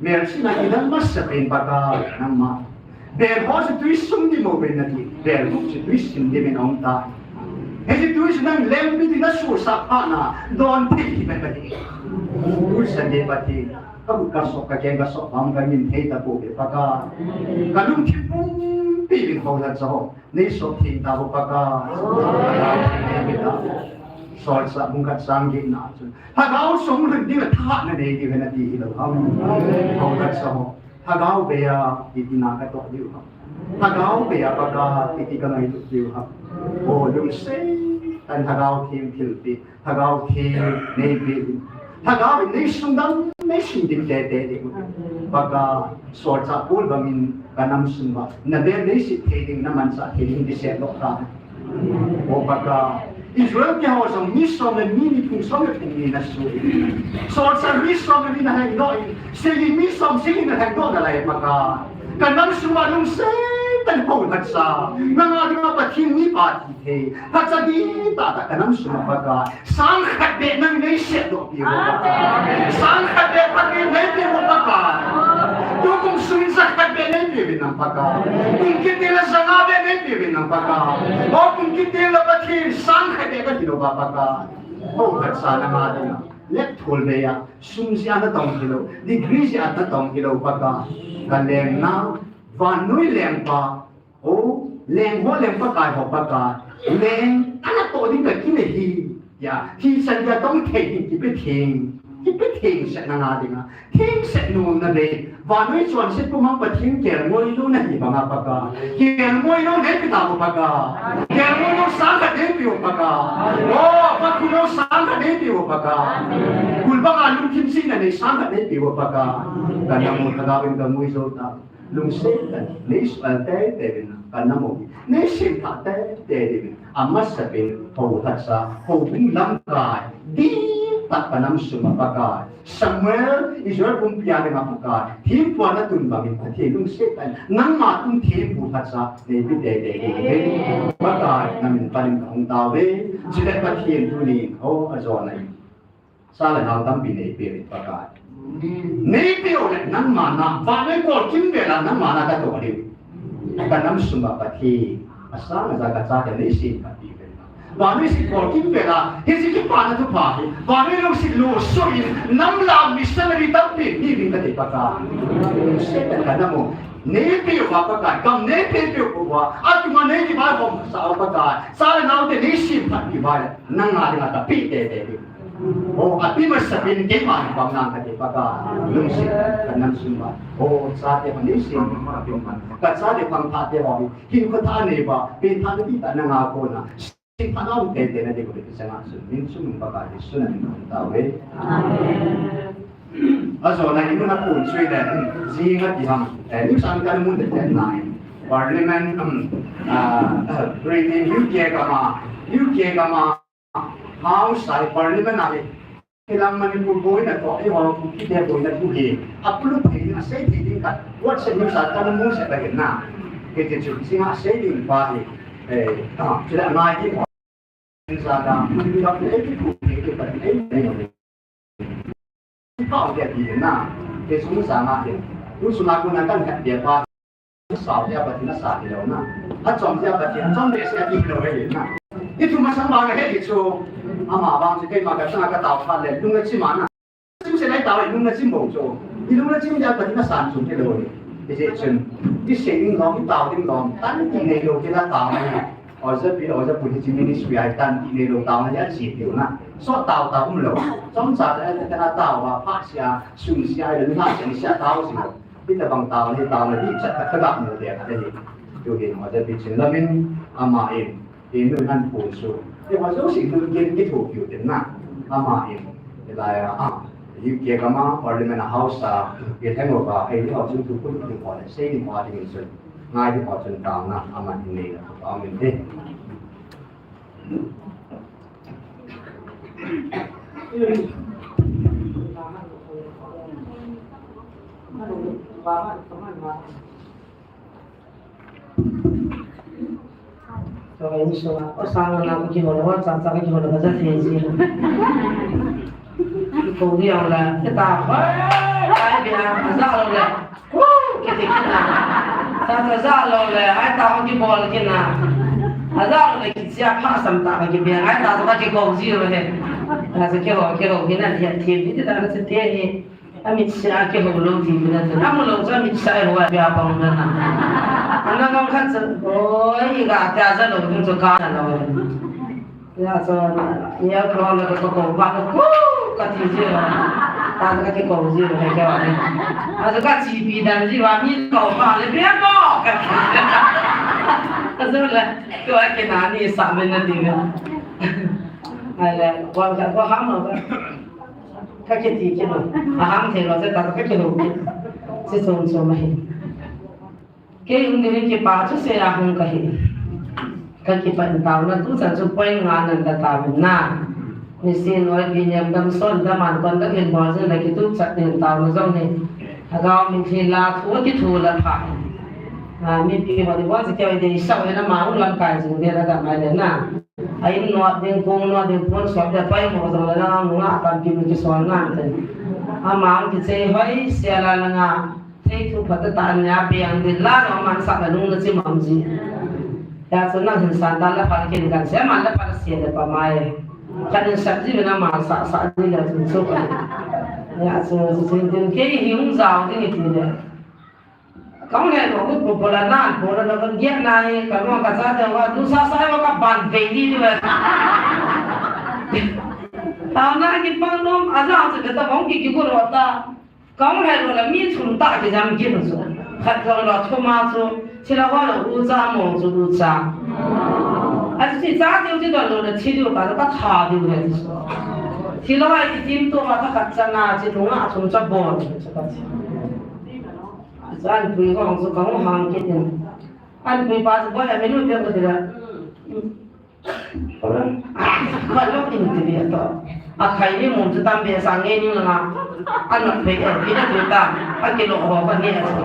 Melchihna kidang masapen Pakai nangma. Bel ho chu tui sum ding mo pen nati. Bel gup chu tui sim ding in aum tai. Hiche tui chu nang lengpi ding na sohsah phat na. Don thei hi pen Pathen. Tui sa ding Pathen. Ka gup ka sok ka keng ka sok pam ka min thei ta bou ve Pakai. Ka lungthim pumpi in hou la cha ho. Nei sop theng tauvo Pakai. Solchah bung khat chang get na chun. Lhagao sung lhun ding a thahatna nei diu hen ati hilou ham. Hou khat sa ho. Lhagao beiya iti na ka toh diu ham. Lhagao beiya Pakai iti ka ngailut diu ham. O lungset tah in Lhagao Theng thilpeh. Lhagao Theng nei pe in. Lhagao in nei sung dam, nei sung dim tete ding. Pakai, solchah Paul bangin ka nam sung uva. Na bel nei sit thei ding, na mansah thei ding, ti sep lou ta. O Pakai, Israel te ho jong mi som le mi ni, phung som le phung ni na sui. Solchah mi som le mi na heng doh in, segi mi som segi na heng doh nalai Pakai. Ka nam sung uva lungset tah in hou khat sa. Nanga dinga Pathen mi pa ti thei. Phacha ding tah tah ka nam sung uva Pakai. Sang khat beh nang nei sep doh piu Pakai. Sang khat beh Pathen nei piu Pakai. Tukum sung in sang khat beh nei piu nang Pakai. Kum kit teng le sang nga beh nei piu nang Pakai. O kum kit teng le Pathen sang khat beh ka ti lou Pakai. Hou khat sa nanga dinga. Let thul beiya. Sum jeh a na tong hilou. Degree jeh a na tong hilou Pakai. Ka lengna. Vannoi lengpa. O, leng ho leng Pakai ho Pakai. Leng, ana toh ding ka kinei hi. Ya, thisan dia tong thei ding kipe theng. Kipe theng set nanga dinga. Theng set nom na ve. Vannoi chonset pumang Pathen kelngoi lou nahi banga Pakai. Kelngoi lou nei pe tauvo Pakai. Kelngoi lou sang khat nei piu Pakai. O, Pakai lou sang khat nei piu Pakai. Kul banga lungthim sina nei sang khat nei piu Pakai. Ka nam u Lhagao in ka ngui jou ta. Lungset tah in, nei suhal teitei uvin, ka nam u, nei semphat teitei uvin, amasapen, hou khat sa, houbung lamkai, dihtah ka nam sung uva Pakai. Samuel, Israel pumpi a dinga Pakai, thempu a na tun bangin, Pathen lungset tah in, nangma tun thempu khat sa, nei pe teitei uvin, Pakai, na min panin ka hung tauve, chule Pathen tunin, ho, ajona in. Cha le nao tampi nei peh uvin Pakai. Nei peh u le nangma na, vannoi kolkim vela nangma na ka toh diu. Ka nam sung uva Pathen, asang aja ka chate nei semphat pi uvin. Vannoi sung kolkim vela, hiche kipana thupha hi, vannoi lungset lo so in, nam la missionary tampi nei uvin ka ti Pakai. Satan ka nam u, nei peh uva Pakai, gam nei peh peh uva, atunga nei kivaihom sah uva Pakai, cha le nao te nei semphat pi uva le, nanga dinga ka pe teitei diu. O, api masapen keima hi bang nang ka ti Pakai. Lungset ka nam sung uva. O, chate ho nei semphat pi uva. Ka chate khangthah te ho hi. Hinkho thah nei uva. Pengthah na dihtah nanga kona. Semphat na um teitei na diu ka ti sanga sun. Min sung Pakai Jesu na min tauve. Amen. Ajona in mun a pun sui le. Jing a ti ham. Eh, news an kan mun de ten nine. Parliament, um, ah, Britain, U K gam a. U K gam a. House a hi Parliament a hi. Hilang Manipur boina toh, eiho Kuki te boina thu hi. Apolut thei ding, asei thei ding khat. WhatsApp news a kan mu sah ta hin na. Hiti chu, singa sei ding pa hi. Eh, ah, chule ngai ding ho. Sa da, ka ei ki thu thei ki pa ei ei. Ki pa o ke ti na. Ke sung sa nga hi. Tu sung a ko na kan khat dia pa. Sao dia Pathen asan hilou na. Achom dia Pathen achom behseh ahi lou ahi na. Ithu masang vang ahi chu. Ama vang chu keima kachang a katao phat le lung achim a na. Chim se nai tao lung achim bou chu. Ilung achim dia Pathen asan chu hilou ahi. Hijeh chun. Isei ding lom, itao ding lom. Tan ti neilou kila tao na. Oja pi, oja pu hi chi ministry a hi tan ti neilou tao na achi tiu na. So tao tao umlou. Chomcha le tao a pha sia, sum sia, le na sia sia tao si. Hitabang taona hi taona dihchat khat kaga mu te khat ahi. Tuhin Oja Pi Chinlam in ama in, in nun an phun su. Eiho jouse in nun kin kithopiu tin na. Ama in, hilai a, a, U K gam a Parliament a House a, i theng uva, eini ho chun thuphon ding ho le, sei ding ho ding in chun, ngai ding ho chun taona, ama in nei na, amen. Eh. Chawai ni sunga, o sang na ka kihol, o cha cha ka kihol, ka ja thei ji. Ko di ang la, kita, bai, bai, bia, ja lo le. Woo! Kiti kina. Sa sa ja lo le, ai ta hong kibol kina. A ja lo le kichia pha sam ta ka kibia, ai ta sa ka kiko ji lo he. Ta sa kiho, kiho kina dia ti, ti ta na se te ni. A mit sia kiho lo ti kina. A mu lo sa mit sia ho a bia pang na. Ana kong khat sa, oi, ga ta ja lo, tu ka na lo. Ya, so, ya, ko la ko ko ba ko ka ti ji la. Ta ka ti ko ji la ke wa ni. A so ka chi pi dan ji wa ni ko ba le pe mo ka. A so la, ko a ke na ni sa me na ti ga. A le, ko ka ko ha mo ka. Ka ke ti ke no. A ham the lo se ta ka ke lo. Si so so ma hi. Kei hung ding hi kipa chu sei a hung kahi. Ka kipah in taona tuchan chu point nga nan ka taovin na. Nisin oi bi niam dam son dam an kon ka kin bol jin la kitup chat in taona jong hi. Lhagao min thil la thu kithu la pha. A, mipi ho ding bol jing kei dei sau na ma hung lamkai jing ding la dam mai le na. A in not ding kong not ding pon sop ding pai mo jong la na nga tampi min kisol ngan te. Ama hung kichei hoi sia la la nga. Thei thu phat ta nia piang ding la no man sa la nung na chi mam ji. Ya chu nang hin san ta la pha kin kan se man la pha se le pa mai. Kan in sat ji na ma sa sa ji la chu chu. Ya chu chu tin tin ke hi hung jao ding ti le. Kong le ko ko ko la nan ko la ko ge na ni ka no ka sa de wa tu sa sa wa ka ban pe ni ni wa. Ta na ki pang nom a ja chu ka ta bong ki ki ko ro ta. Kong le lo la mi thum ta kijam kin chu. Khat lo lo thuma chu. Thilha ho lo u cha mo chu u cha. A chi cha diu chi don lo la chi diu ka ka tha diu he chu. Thilha ho i tim to ma ta khat cha na chi lu nga thum cha bon chu ka chi. Chu an pui kong chu kong hang kit in. An pui pa chu boi a mi nu pe ko ti la. Ka lok in ti bia to. A khai ni mun chu tam be sa nge ni nga. A nok be e, bi na tu ta. A ki lo ho ka ni a chu.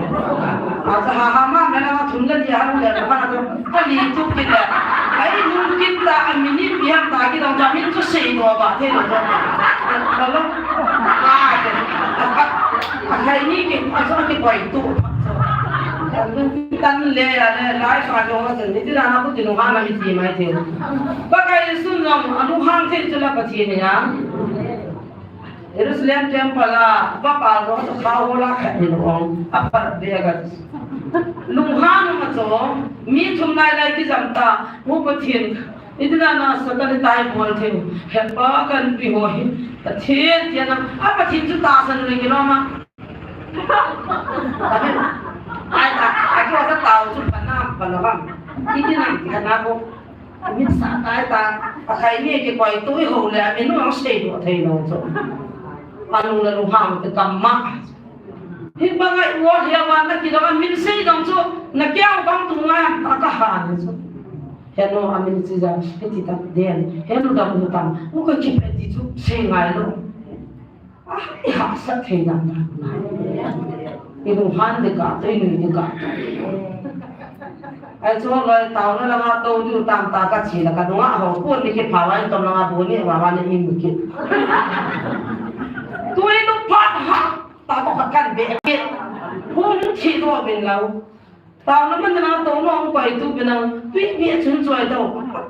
A sa ha ha ma me na ma thum la ni ha lu le ma na to. A li tu ki le. Ai nu kin ta a mi ni bi ha ta ki dong ta min chu sei do ba the lo to. Ka lok. A khai ni ki a so ki koi tu. Tan le ya le lai sa jong a chen ni ti dan a ku ti nung hang a mi ti mai ti. Pakai Jesu nung a nung hang thei chu la Pathen ni a. Jerusalem temple a va pal jong chu kha ho la khat ni nung a pat ve a ka. Lung hang ma chu mi thum nai lai kijam ta mu Pathen. Ni ti dan a sa ka ni tai bol thei. He pa kan pi ho hi. Pathen ti a na a Pathen chu ta san ni ki lo ma. Amen. Ai ta, ai ko ta tao chu pa na pa na bang. Iti na ka na ko. Min sa tai ta, a khai ni ki koi tu i ho le, a min no sei do thei lo chu. Anu la lu ham te kam ma. Hi pa ngai wo hia wa na ki lo min sei dong chu, na kiau bang tu ngai ta ka ha ni chu. He no a min chi ja, he ti ta den, he no dam no tam, u ka ki pe ti chu sei ngai lo. Ah, i hahsat thei dan dan. I lunghan ding ka, i nui ding ka. Ai chu loi tao na langa to diu tam ta ka chi la ka nunga ho pun ni ki pha wai tom langa bu ni wa wa ni in ki. Tu i nu phat ha, ta ko ka kan be ki. Hung thi do bin lau. Tao na man na to no ko ai tu pe na, tui bi chun choi to.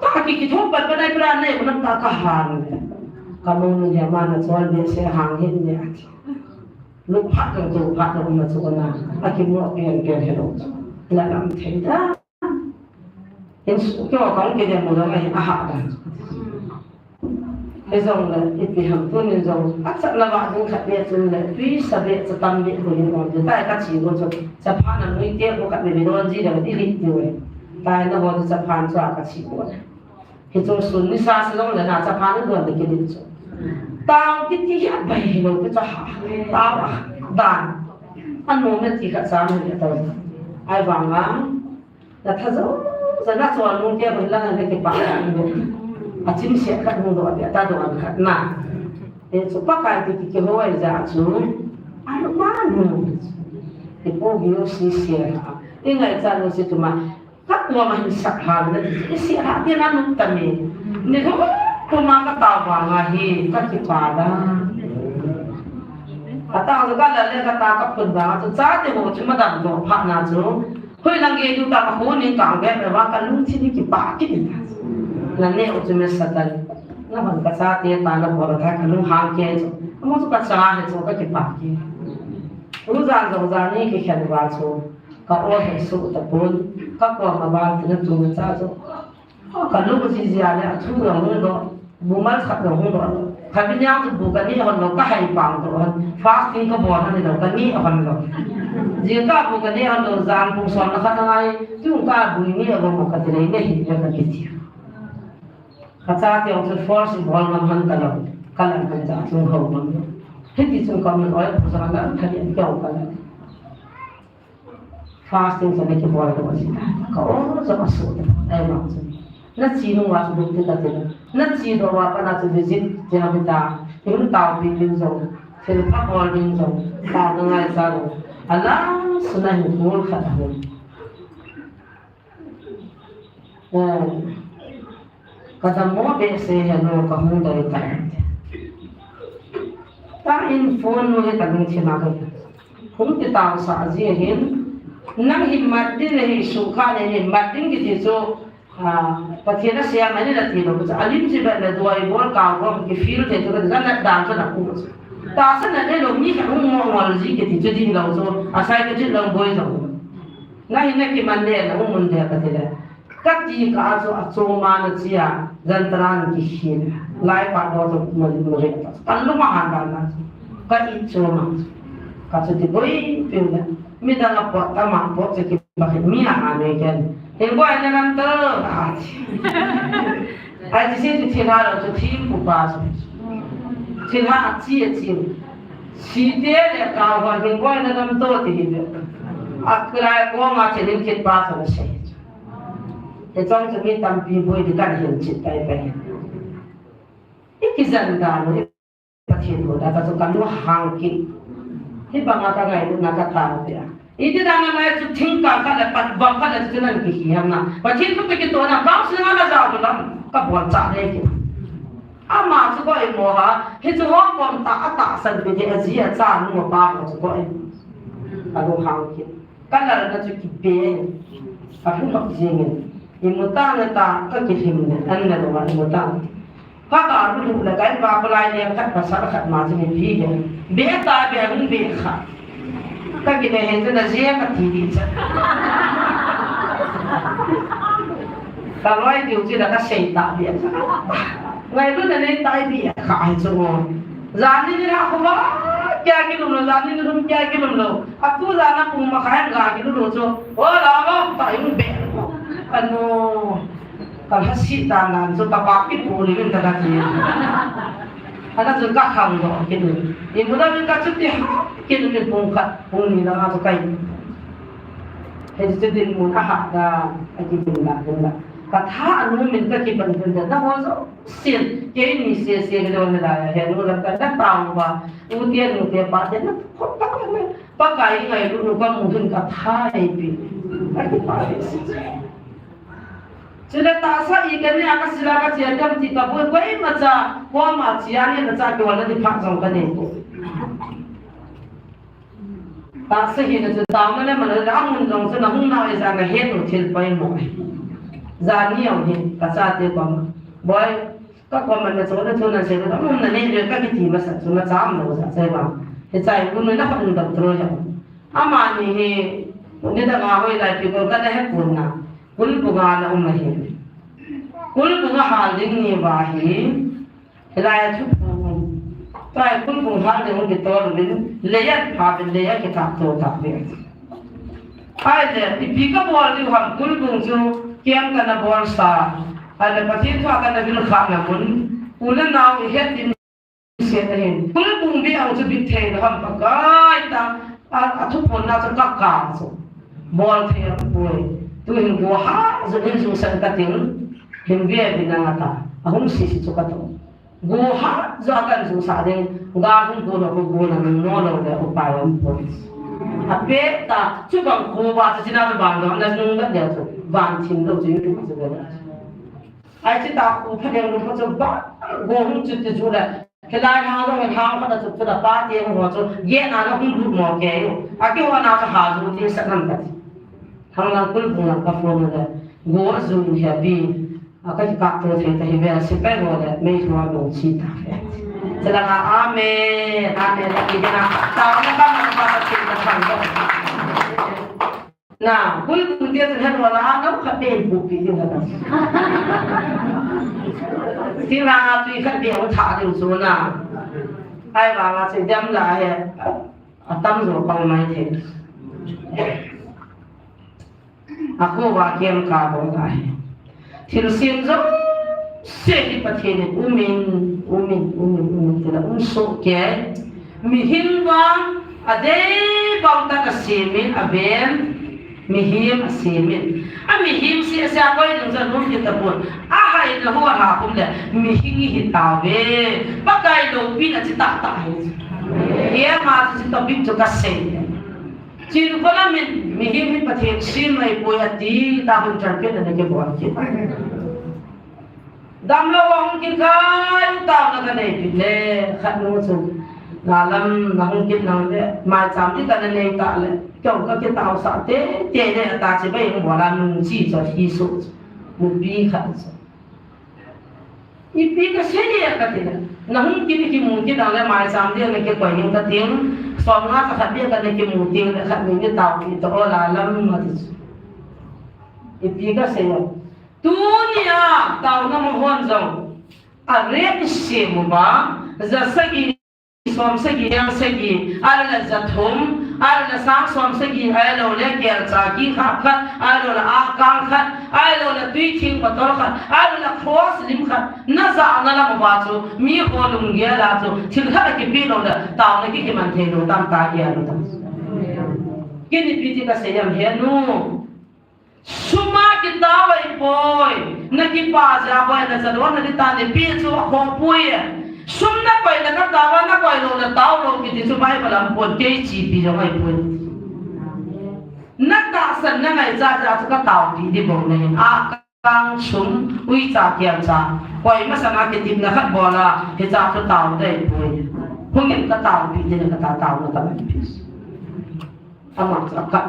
Ta ki ki thong pat pa nai pra ne ko na ta ka han. Ka mo nu he ma na choi de se hang hin ne ati. Lu phat to to phat to ma chu na. A ki mo pe pe he lo. La lam thei da. In su ko ka ke de mo da ai a ha da. Hijong le, ipi ham tunin jong, achatna vah ding khat beh chun le, tui sa beh cha tam beh ko hin um ding tai ka chi ko chu, chaphan a nui te ko khat beh beh don ji le, i ri ti we. Tai na ho chu chaphan chu a ka chi ko le. Hichu sun ni sa sa jong le na chaphan a don le ki ri chu. Tao kiti hi a bai hi lo ki chu ha. Tao a dan. An mo me ti khat sa me le tao. Ai vang a. Na tha jo, ja na chol nung ke bang lang na kipah ka ni. A chim sia khat hung do, a ta do an khat na. E chu Pakai ti ki ho ai ja chu. Anu ma nu. E po gi o si sia. E ngai cha nu si tu ma. Ka ko ma hin sak ha na ti. E si ha ti na nu ta mi. Ni ho ko ma ka ta wa nga hi ka kipah da. Ka ta jo ka la le ka ta ka phun da chu cha te ho chu ma dam do pha na chu. Hoi lang ge du ta ka ho ning kang ve ve wa ka lungthim hi kipah kit in. Na ne u chu me Satan. Na hon ka chate ta na bol tha ka lung hang ke chu. Amo chu ka cha he chu ka kipah kit. U jan jong jan ni kikhen va chu. Ka o he su ta pon. Ka ko ma ba ti na tu na cha chu. Ka lu ji ji a le a thu lo hung do, bu mal khat lo hung do. Ka bi nyang tu bu ka ni hon lo, ka hai pang do hon. Fasting ka bol hon lo, ka ni hon lo. Ji ka bu ka ni hon lo, jan bu som na khat ngai, tu ka bu ni a lo mo ka ti le ne hi le ka ki ti. Ka cha ti ong tu force bol ngam hon ka lo, ka lan ka cha tu ho ngam. Hiti chung ka mun oi, bu sa ka ka ni ka ka. Fasting sa na kibol doh si ta. Ka o sa ka so ta. Ai ma sa. Na chi nung wa su duk ti ka ti na. Na chi doh wa pa na chu visit ti na bita. Hing tao pi pi zo. Thil pha bol ding zo. Tao na ngai sa zo. Ala su na hin kul khat a hun. Eh. Ka dam mo behseh he nu ka hung doi ta. Ta in phone nu he ka lungthim a ka. Hung ti tao sa ji hin. Nang hi mat ding le hi su kha le hi mat ding kiti chu, ah, Pathen a siam a ni la ti lo chu. A lim ji ba le doi bol ka bol ki feel te chu ka na dan chu na ku. Ta sa na le lo mi ka hung mo ngol ji kiti chu ding lo chu. A sai ka chu lo boi lo. Na hi na ki man le na hung mun le ka ti le. Ka ti ka a chu a chom a na chi a, jan tara na ki hin. Lai pa do chu ma, ma re ta. Ka lung a han ba na chu. Ka i chom a. Ka chu ti boi piu na. Mi dang a pot ta ma pot che ki ba ki mi a ma ne ken. Hin boi na nam to. A chi. Ai ti si ti thi na lo chu thi pu pa chu. Thi na a chi a chi. Si te le ka ho hin boi na nam to ti hi. A krai ko ma che nin kit pa chu na sei. Hichong chu mi tampi boi di kan hin chit pai pai. I kijan dan u, i Pathen u da ka chu ka lu hang kit. Hibang a ka ngailutna ka tao pia. I ti dan a ngai chu thing ka khat le pat bang khat le chu nan ki hi ham na. Pathen thu pe ki to na bang sing a na jao lam ka bol cha le ki. Ama chu ko i mo ha, hi chu ho kom ta a ta san pi de a ji a cha nu pa mo chu ko i. Ka lu hang kit. Ka lalna chu kipe. Ka hung hop jing in. I mu ta na ta ka kilhim le. An na lo ma i mu ta. Ka ka lu lu le ka in pa ko lai le khat pasal khat ma chu ni pi le. Be ta be hung be kha. Ka kile he chu na je ka ti di cha. Ka loi diu chu la ka sei ta be. Ngai lu na nei tai di kha ai chu mo. Jan ni ni la ko ba, kya ki lum lo, jan ni ni lum kya ki lum lo. A tu jan a pung ma khai ga ki lum lo chu. O la ba, ta yung be. Ano, ka la si ta nan chu ka ba ki pu ni min ta ka ti. Ana chu ka khang lo ki lum. I mu da min ka chu ti ha, ki lum ni pung khat, pung ni la ma chu kai. He chu din mun a ha da, a ki din da, din da. Ka tha anu min ka ki ban din da, na ho zo. Sin, kei ni se se le don la, he nu la ka na tao ba, u te nu te pa te na, ko pa ka na, pa ka i ngai lu nu ka mu hin ka tha ai pi. Ka ki pa ai si. Chule ta sa i ka ne a ka sila ka chia tam ti ka boi, boi ma cha, ko ma chia ne ka cha ko la di pha jong ka ne ko. Tahsa hina chu taona le mana le amun jong chu nahung nau ijat nahet u thil poimo. Jan ni jong hi kachate koma, Boi, kakom a nachu nachu nasei le, amun nanei le kakiti masat chu nacham lou jeh a chai ba. Hichai pu nu na hon dam tro ya. Amani hi nidang a hoilai pi ko kana hepon na. Kulbung a na um ahi. Kulbung a hal ding ni va hi. Hilai a thuphon. Tua hi kulbung hal ding kitol uvin, lei a pha uvin, lei a kikapto tauve. Ahile, ipi kabol diu ham, kulbung chu kiang kana bolsa. Ahile, Pathen thu a kana vil khahna mun. U le nao ihet in se ahin. Kulbung beh a chu bit thei lou ham, Pakai ta, a, athuphonna chu kakap chu. Bol thei aum poi. Tuhin go hat jong hin jungsah kating. Hin ve uvin lang ata. Ahung sese chu kato. Go hat jong a kan jungsah ding, gal hung go lou, go lou nung nom lou le upai aum poi. Apet ta, chubang kho va chu china chu van jong na nung vet le chu, van thim lou chu YouTube chu ve. Ai chu ta khu pha ding lou chu ba, go hung chu ti chu le, hilai ha jong hin ha pha da chu chu da pa ti hung ho chu, ye na na hung lut mo kei. A kihona chu ha ju ti sa nam ka ti. Hang lang kulbung lang ka phone le, go ju in he bi. A ka kikapto thei ta hi ve, sepai ho le, meithu a nung chi ta ve. Chulanga, amen, amen, aki dena, taona kama pa ta thil ta thang ko. Na, kulbung tia chun het wala, a nau khat be in pupi ding na. Ti la, tui khat be u tha ding chu na. Ai vanga chu dem la he, atam jo pang mai thei. Akho va kiam ka bol ahi. Thilsem jouse hi Pathen in umin, umin, umin, umin, tila um soh kei. Mihem vang, adei bang tah a semin, aven, mihem asemin. A mihem seh seh a koi ding jong um kit tapon. Ahaina hu a ha pum le, mihem ihi tauve. Pakai loupina chi tah tah hi. Keima chu chi topic chu kasei. Chin kola min, mihem hi Pathen sem ahipoi ati, ta hun interpret ana kibol kit. Damlou a hung kikai, taona kanei pi le, khat nu chu. Nalam, nahung kit nang le, maicham di kana nei ta le, kei jong kakitao sah tei tei le, ata chibai hung bol a nung chi chu hi su. Nupi khat chu. Ipi kasei e kati le. Nahung kit kimu kit nang le maicham dia nakikoi ning kating. Som nga khat dia kana kimu ting le khat ni ni taopi to o la lam ati chu. Ipi kasei e. Tunia taona mo hon jong. A rate sem uva. Za sagi Som sagi, yang sagi, ahilou le za thum, ahilou le sang som sagi, ahilou le kelcha kikhat khat, ahilou le akang khat, ahilou le tui thing bottle khat, ahilou le cross lim khat, na jahna lam uva chu, mi ho lunggel a chu, thil khat a kipe lou le, taona kikiman thei lou tam ta hi a lou tam. Kei in ipi ti kasei em he nu. Sum a kitao ahipoi, na kipa jeh a boi na jadon na di ta ni pi chu akhoh poi e. Sum na koi le na tao a, na koi lou le tao lou kiti chu Bible a um pon, kei chepi jong ahipoi. Na tahsan na ngaichat jeh a chu ka taopi di bou na hin. Akang sum, uicha kelcha. Koi masang a kitepna khat bol a, hicha chu tao ding ahipoi. Hung in ka taopi di na ka ta tao na ka ma pi. Ama chu akap.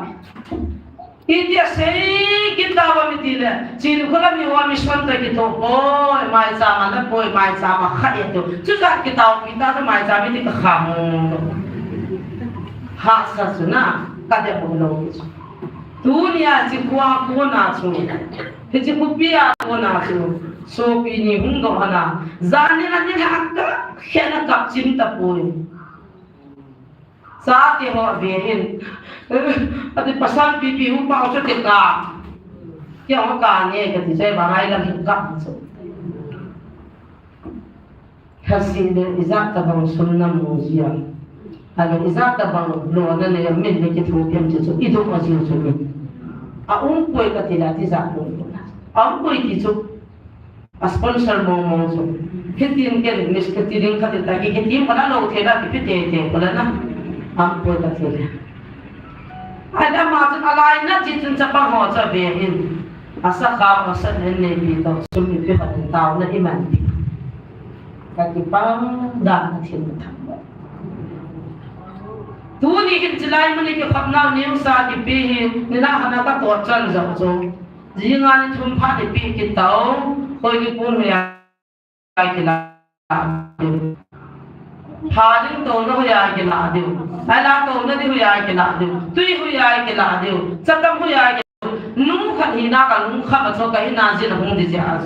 Iti asei kit tauvam iti le, Chin khola mi ho mission toh kitho poi, maicham a na poi, maicham a kha e tu. Chuti kitaopi ta chu maicham iti ka kha mo. Hahsa chu na, ka de mo lou chu. Tunia hiche kho a kona chu. Hiche khopi a kona chu. Sopi ni hung doh hana. Jan ni la ni la ka, khe na kap chim tapoi. Chate ho ve in. Ati pasal pipi hu pa chu te ka. Kei ho ka ne kati jeh ba ngai lam hin ka chu. Kha si le ijat tabang sum na mu jia. Ahilou ijat tabang lona nei a min le kithopi em ti chu i dong a jiu chu min. A um poi kati le ati jat poi. A um poi ti chu. A sponsor mong mong chu. Hitin ken miss kati ding kati ta ki, kiti ma la lou thei la kipe tei tei ko la na. Am poi kati le. Ahile ama chun alainat chun chapang ho chu ave in. Asakha, asat nen neipi toh, sum ipi khat in taona iman pi. Ka kipah dan a thil thang. Tuni hin chilai mun ni kikhopnau news a kipe hi, nina hana ka to chan jong chu. Jinga ni thum pha ni pe kitau, koi ni pun hi a. Kila diu. Pha ding touna hoiya kila diu. Aila touna ding hoiya kila diu. Tui hoiya kila diu. Chatam hoiya kila diu. Nu khat hina ka lungkham a chu ka hina jin hung di jia.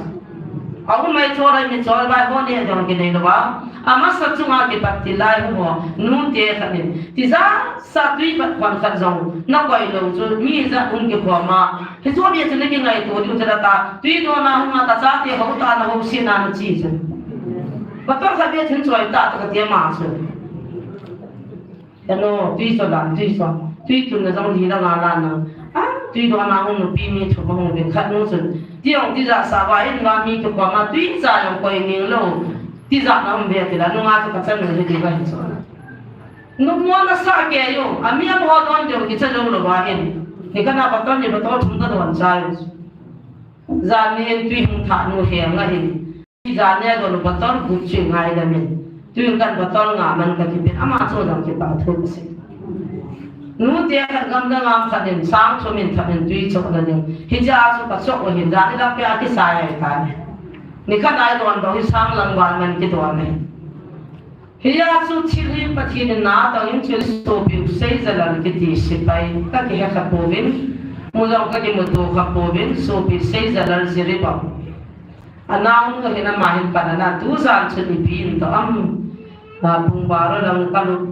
A umai chol ai mi chol bai ho ne jong kinei lou a. Amasa chunga kipat ti lai hu ho. Nu te khat in. Tija sa tui pat khon khat jong. Na koi lou chu mi ja hung kikhom a. Hichu mi chu na kingaito diu chu la ta, tui dona hung a ta chate ho ta na ho si na na chi chu. Bottle khat bia thun choi ta ta ka tia ma chu. Ano, tui cho dan, tui cho. Tui tun na jong li la nga la na. A, tui dona hung nupi mi thu ma hung ve khat nu chu. Ti ong tija sa va in va mi kikhom a tui cha jong koi ning lou. Tija na hung ve ti la, nunga chu ka chan nu hi ti va hi chu. Numo na sa ke yo, a mi a mo don de ki cha lo lo ba hin. Ni kana bottle ni bottle thum ta don cha yo. Jan ni en tui hung tha nu he nga hin. Jan ni a don bottle gu chi ngai da min. Tui kan bottle nga man ka ki pin ama cho dam ki pa thu si. Nu te khat gam da ngam khat in sang thum in khat in tui cho da ni. Hi ja chu ka cho hin jan ni da pe a ki sa ya ka ni. Ni kana don do hi sang lang wan man ki don ni. Hia chu thil hi Pathen in na tang in thil sopi u Seijalal kiti sipai ka kihe kha pouvin, mu jong ka kimuto kha pouvin, sopi Seijalal Jiribam. Ana um ka hin ama hin pan ana tu jan chun ipi in to am, a, pung baro lang ka lut,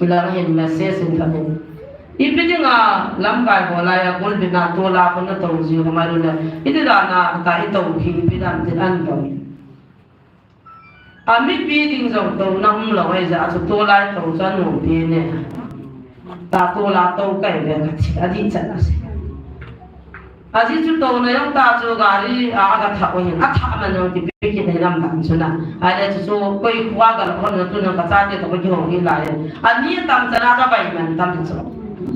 lang hin message in ka min. Ipi dinga lamkai ho lai a gulbina tola ko na to ji ko ma lu le. Iti dana ta i to hi ipi dan ti an to. A mipi ding jong touna um lou ahi jeh a chu tulai to chu anom pi ne. Ta tula to kai ve ka thi, adih chan a si. Ajeh chu touna jong ta chu gari a, aga thah u hin, athah man jong kipe kit ahi lam dan chu na. Ahile chu chu koi khua gal hon na tu na ka chate to ka kihou hi lai. Ani tam chan a ka bai man tam chu.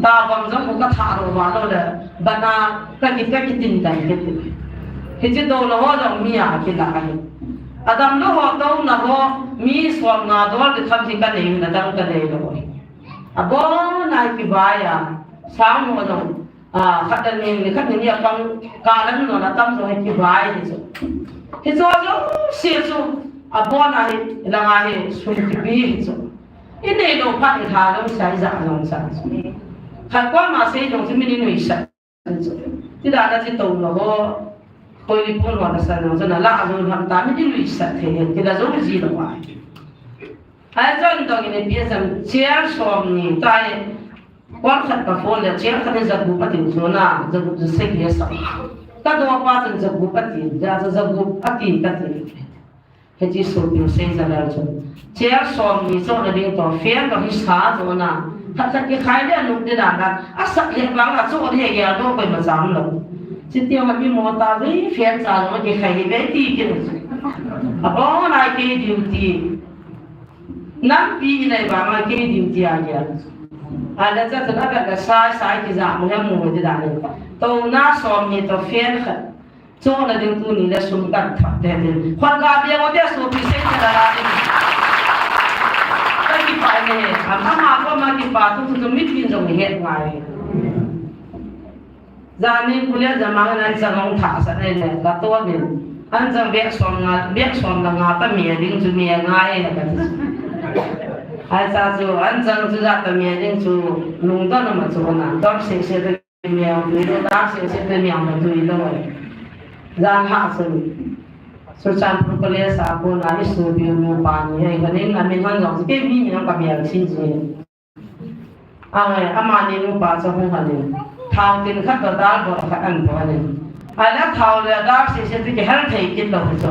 Ta bang jong ka thah lou va lou le. Bana ka ki, ka kitin kai kit. Hiche touna ho jong mi a kila ahi. Adamlou ho touna ho, mi som nga dol di kham hi ka nei na dang ka nei lou. Abon a kivai a, sang ho jong, a, khat ni, ni khat ni a pang ka lam no na tam jong kivai hi chu. Hichu jong se chu, abon a hi, langa hi, sum kipe hi chu. I nei lou phat i lha jong sa, i ja jong sa. Khat koima sei jong chu min i nuisat. Ti dan a chi to lo ho, koi ni pun ho na san jong chun a la jong ham ta mi ti lui sat thei, ti la jong ji lo ai. Ai chun dong in pi a cham chair som ni tai, kol khat ka phone le chair khat ni ja gup a ti chu na, ja gup ja sek ye sa. Ka do pa chun ja gup a ti, ja ja gup a ti ka ti. Hiche sopi u Seijalal chu. Chair som ni chohna ding toh, fan toh hi sa toh na. Khat khat kikhai le anung ding dan dan. Asat le bang a choh ding a gel toh koima cham lou. Chuti a mi mo ta ve fan cha jong kikhai hi ve ti kit. Abon a kei duty. Nampi i nei bang a kei duty a gel. A le cha chu na ka sai sai kija mu he mu ding dan. Touna som ni toh fan khat. Chohna ding tuni le sum kan thah te te. Khol ga bia mo te sopi Seijalal a ding. Ka kipa ne, ama ko ma kipa tu tu tu mit bin jong het ngai. Jani kule jamang nan jang ong tha sa ne le, ka to bin. An jang bek som nga, bek som la nga ta mi ding chu mi ngai na ka. Ai sa chu, an jang chu ja ta mi ding chu, lung to na ma chu na, dom se se te. Miang tui lo, dak se se te miang tui lo. Jan ha sun. Churachandpur College a kona i sopi u nupa ni, ai, kanin amin hon jong, kei mi min ka mial chin ji. Ai, amani nupa chu hung hanin. Thao tin khat toh dal bol khat an bol anin. Ai la thao le dal se se te kihel thei kit lou chu.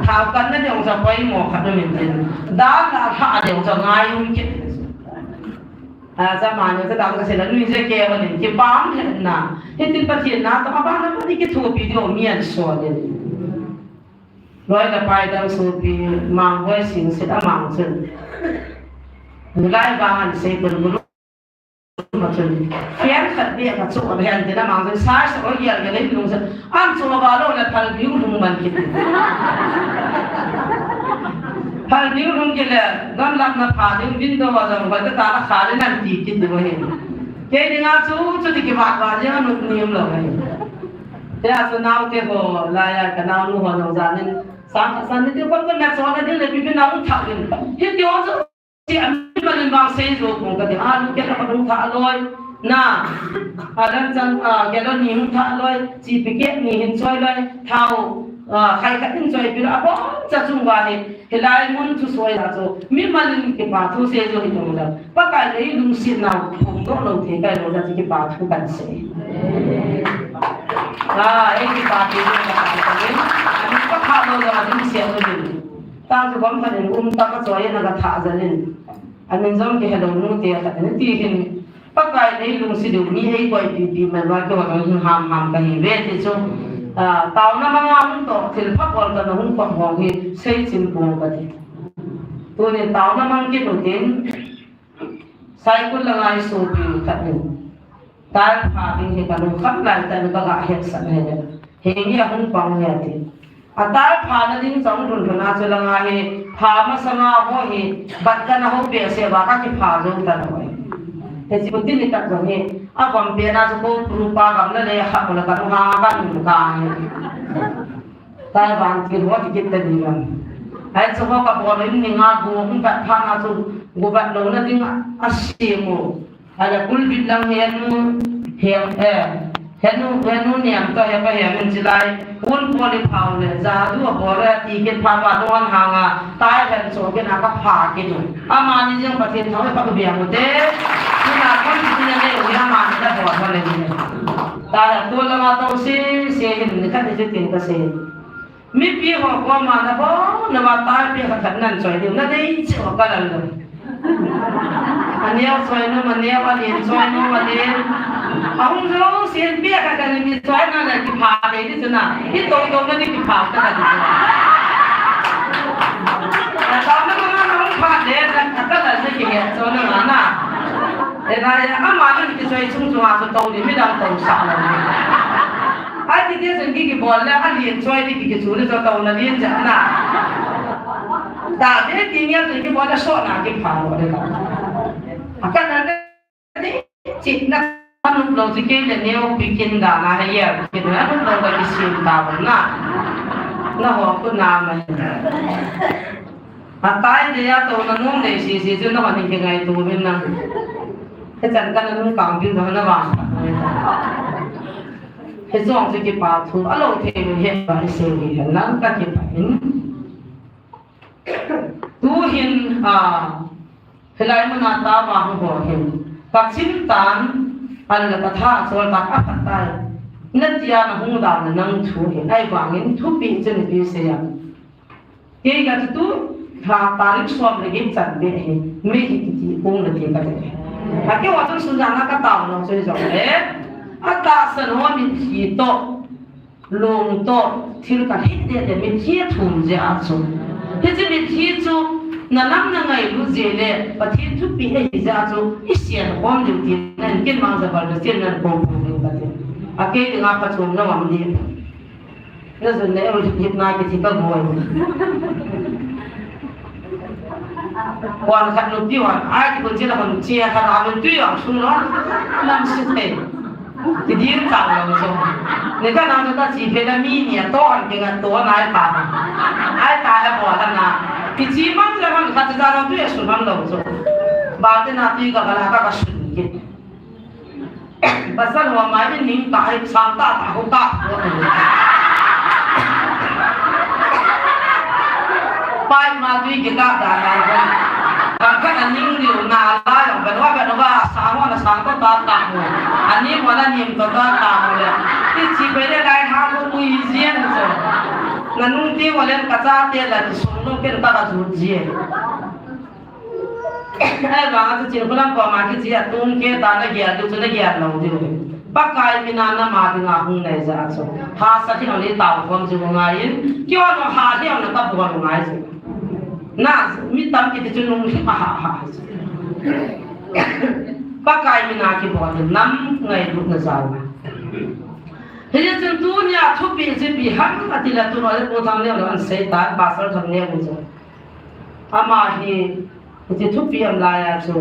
Thao kan na jong chu poimo khat um in tin. Dal la ha jong chu ngai um kit. A, jamani chu dang ka sei la, nui je kei hon in, kipah lheh na. Hitin Pathen na toh, abana bani kithopi diu mi an sol in. Loi le pai dang sopi, Manghoi Singsit a mang chun. Nilai vang an sei pun guru ma chun. Fan khat beh ka chu a hen tin a mang chun, sai sa o yel yel in lung chun. An chu ma ba lo le phal biu lung man kit. Phal ding lhung kit le, gamlapna pha ding window a jong hoi ta ta la kha le nan ti kit diu ahi. Kei dinga chu, chuti kivat vat jeng a nop nem lou ahi. Tia chu naote ho, laiya ka naonu ho jong jan in, sang khat san ni ti kon kon na chon a ding le pipi na hung thah ding. Hiti ho chu, ti a mi malin vang sei jo kong ka ding. A lu kei la ka hung thah loi. Na, a dan chan, a, kei la ni hung thah loi. Chi pi kei ni hin choi loi. Thao, a, khai khat in choi pi la. A bon cha chung va ni. Hilai mun thusei a chu, mimal in kipa thu sei jo hi tong le, Pakai le lungsetna phongdoh lou thei kai lou le chu kipa thu kan sei. Ah, ei kipa thei lou ka ta ka le, ani pa kha lou le a lungset lou le. Ta chu bang khat in um ta ka choi na ka tha ja le. Amin jong kihe lou nu te khat in ti hin. Pakai le lungset diu mi ei koi pi pi mai va kihou lou hin ham ham ka hi ve ti chu. Ah, taona manga hung toh, thil pha bol ka na hung pha hong hi, sei chin pong ka ti. Tunin taona mang kit u tin, Saikul langa i sopi khat in, tai pha ding hi ka lungkham lai tah in ka ga hetsah le le. Henge a hung pang hi ati. A tai pha na ding chang lhun lhun a chu langa hi pha masanga ho hi bat ka na ho behseh uva ka kipha jou ta lou. Hichu tin ni ta jong hi a kom pe na chu ko pru pa gam na le ha ko la ka nu ha ka nu ka hi. Tai van ti ho ti kit ta ding a. Ai chu ho ka bol in ni nga gu hung bat pha na chu gu bat lou na ding a sem u. Ala kulbit lang henu, he, eh, henu, henu niam to he pa he min chilai. Un poli phau le, jadu a bol le, ti kit pha pa don hanga, tai hen so kit na ka pha kit u. Amani jeng Pathen thau pa ka biang u te. Tuna kon ti na le, u ya amani da bol le ni. Tai a tu lama to si, si hin ni ka ti tin ka si. Mipi ho koma nabon nabon tai pi khat khat nan choi diu, nadei cheh u ka lal lou. Aneo choi nom, aneo, alen choi nom, alen. Ahung jouse in pi khat khat in mi choi na le kipha thei di chu na. Hi to to na di kipha ta ka di chu. Na ta na na na hung pha le na ka lal le kihe choi na na. E na ya ama na kichoi chung chung a chu to di midang to sa lou. Ai, ti ti sen ki kibol le, a lien choi ti ki kichu le, cho tau na lien cha na. Ta be ti ngia ti kibol le, so na kipha lo le ka. A ka na le, ti, chi na, a nup lou ti ke le neo pi kin da na he ya, ki na nup lou da kisim ta na. Na ho ku na ma. A tai de ya to na nung de si si chu na ma ni ki ngai tu min na. He chan ka na nung kang pi na na ba. Hichong chu kipa thu, a lo thei u hi, ba i sei u hi, nang ka kipa in. Tu hin, a, hilai mun a ta va hung ho hin. Ka chim tan, an la ka tha chol ta ka phat tai. Na tia na hung da na nang thu hin, ai vang in thupi chu ni pi sei a. Kei ka chu tu, ha, tarik som le get chan be hi, mi hi kiti kong le te ka te. A ke wa chu su jana ka tao no chu jong le. A tahsan ho mithi to, lung to, thil ka hit de de mithi thum je a chu. Hiche mithi chu, na lam na ngailu je le, Pathen thupi ahi je a chu, i sian khom diu ti, nan kin mang ja bal na sian nan ko pu diu ka te. A kei dinga ka chom na wam di. Na jun le, eu jip na kiti ka boi. Wan khat nu pi wan, ai ti kun chi la kun chi khat a mun tui ang sung lo. Nam si te. Ti ding chang lo so. Ne ka nang ka chi pe la mi ni a to an ke ngan to nai ta. Ai ta la bo la na. Ti chi mang la mang khat ja lo tui a sun mang lo so. Ba te na tui ka ka la ka ka sun ki. Pasal ho mai in ning ta hai sang ta ta ho ta. Pai ma tui ki ka da na ho. Ka ka na ning liu na la yong ka wa ka wa sa ho na sang ta ta ta ho. Ani mo na nim ta ta ta ho le. Ti chi pe le lai ha ko mu yi jian so. Na nung ti mo le ka cha te la ti sung nung ken ta ka ju jian. Ahivanga chu Chinkholam koma kiche a tung kei ta na gel diu chu na gel lou diu. Pakai mina nama dinga hung nai jeh a chu. Hahsa hi ang le tao khom chu ngai in. Kio no ha hi ang na ta bol ngai chu. Na mi tam kiti chu nung hi ha ha ha. Pakai mina kibol nam ngailutna jal na. Hijeh chun tunia thupi chipi ham ati la tu no le pu thang le lo an sei ta pastor thang le bu chu. Ama hi, hiche thupi ham laiya chu,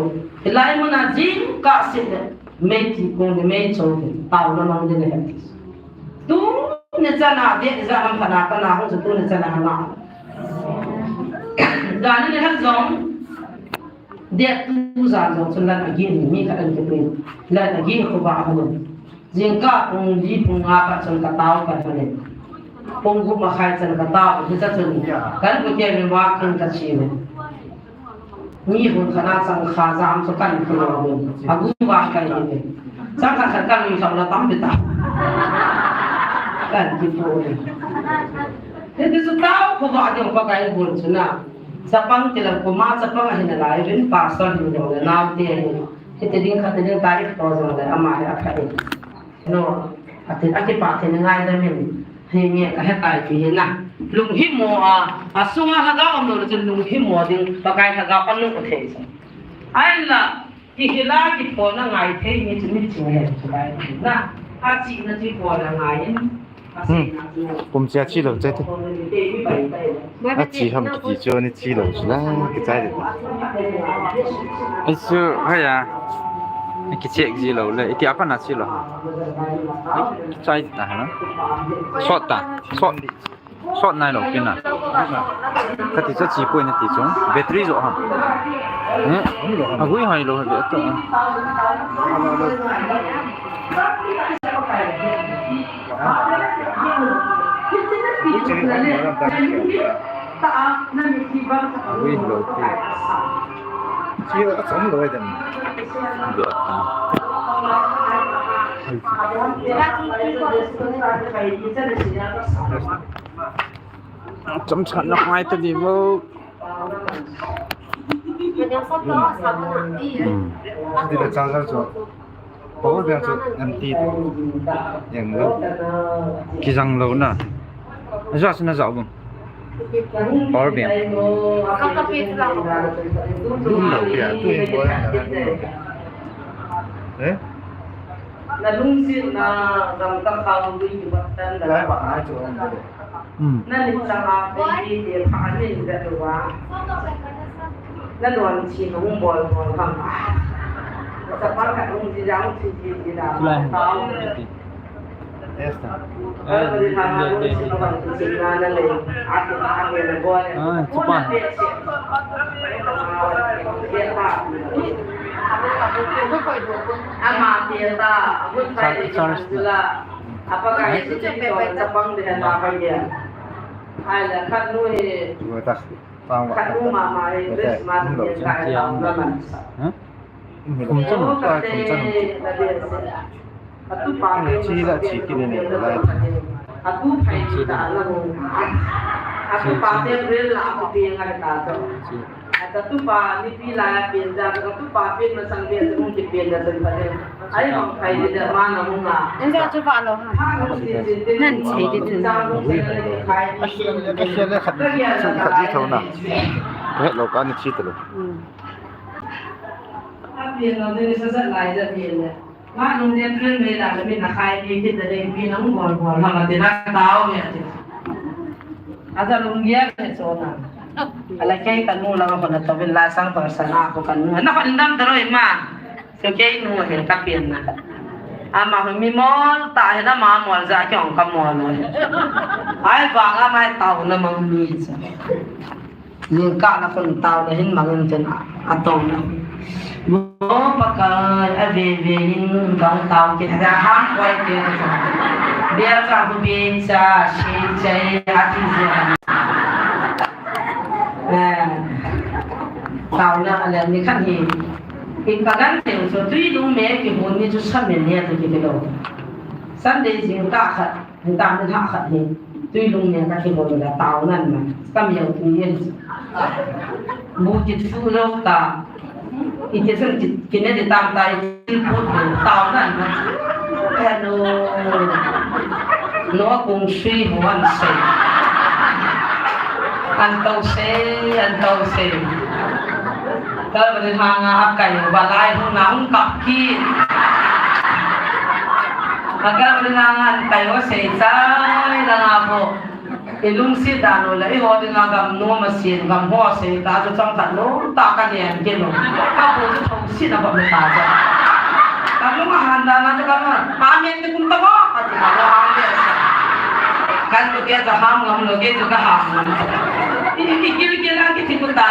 hilai muna jingkah seh le, meiti kong le meichou le, taona mang ding ahi. Tuni chana, deh ijat ham phatna kana hung chu tuni chana hanga. Jan le han jong, deh tu jan jong chun lan agin mi khat an kipui. Lan agin khovah ahung. Jingkah pung li pung nga kah chun katao kahin. Pung gup makhai chan katao, hiche chun. Kan kute mi ma kin kache le. Mi hung khat a changkhat jam chu kan kilo le. Agu va kai le. Changkhat khat kan lui thau la tam bita. Kan kipo le. Hiti chu tao khovah ding Pakai bol chu na. Chapang tilang kuma chapang ahi nalai uvin pastor hin jong le naote ahi. Hiti ding khati ding tarik to jong le ama hi apha e. No, ati, akipah thei ngaidam in, henge kahe tai ti hi na. Lunghimo a, asunga lhagao umlou le chun lunghimo ding, Pakai lhagao anung u thei sa. Ahinla, kihil a kiphona ngai thei ni chu miching ahi chu lai ti na. Achihna chu iphona ngai in, Hmm. Kum chia chi lou chai te. Achi ham kiti chu ani chi lou chu la, kichai de. Ai chu, haya. Kicheck ji lou le, iti apan a chi lou. Chai ta ha na. Sot ta, sot. Sot nai lou pin a. Kati chu chi poi nati chu. Battery jo ha. Eh? Agui hai lou ha to. Ui, lo pi. Chi a chom lo dem. Lo ta. Chom chan na khai ta di mo. Hmm. Di le charger chu. Power bank chu empty to. Jeng lou. Kijang lou na. Aja sina ja bum. Power bank. Lum lou pia, tu in power bank. Eh? Na lungsit na gam ka kau lui ki batan da. Lai pa ai chu an da. Hmm. Na ni chang a pe ni de pha ni da tu wa. Na don chi hung bol bol ham. Sa pa ka hung ji jang chi ji ji da. Lai. Tao. Esta. Eh, le, le, le. Ah, chupa. Ama te ta, good Friday. Charles. Apa kaya si Chapang de na kaya. Ai la khat nu he. Khat nu mama he Christmas ni kaya na man. Huh? Kum chan, kum chan. Chi la chi kini ni la. Chi la. Chi, chi. Inja chu va lo ha. Nan chi di tu. Asia, asia le khat, khat ji tho na. He lo ka ni chi ta lo. Hmm. Apian lo ni sa sa lai da pian le. Ma nung de pian me la mi na khai pi ki da le pi nung bol bol ha ma de na tao me ati. Aja lung ya ke so na. Ala kei ka nu la ko na to bin la sang pa sa na ko ka nu. Na ko ndam da roi ma. So kei nu he ka pian na. Ama mi mol ta he na ma mol ja ke ong ka mol. Ai ba nga mai tao na mang mi sa. Ning ka na kon tao na hin mangin ten a, atong na. Bo Pakai, a ve ve in kang tao kit da ham koi kit da. Bia cha bu bia cha, shi chai, a ti je. Eh, tao na a le ni khan hi. In ka gan teng so tui lung me ki hun ni chu sa men ni a ti ki lo. Sunday jing ta khat. Hita mi lha khat hi, tui lung ne ka kihol le tao nan ma, ka miau tui yen. Bu kit su lo ta, i ti sun kit, kine di tam ta, i ti put le tao nan ma. Hello. No kung sui huan sei. An tau sei, an tau sei. Ka bari hanga akai, balai hu na hung kap ki. Agar bari hanga akai ho sei chai la nga po. I lungset dan u le, eiho dinga gam nom a sin, gam ho sei ta chu chomkhat lou ta ka nen kit lou. Ka bu chu thou sin a bom ta chu. Ka lung a han dan a chu ka lung a, "Amen," ti kum ta mo, ka ti ka lung a han le sa. Kan bu ke chu ham ngam lou, ke chu ka ham ngam. I, i gil gil a ki ti ku ta.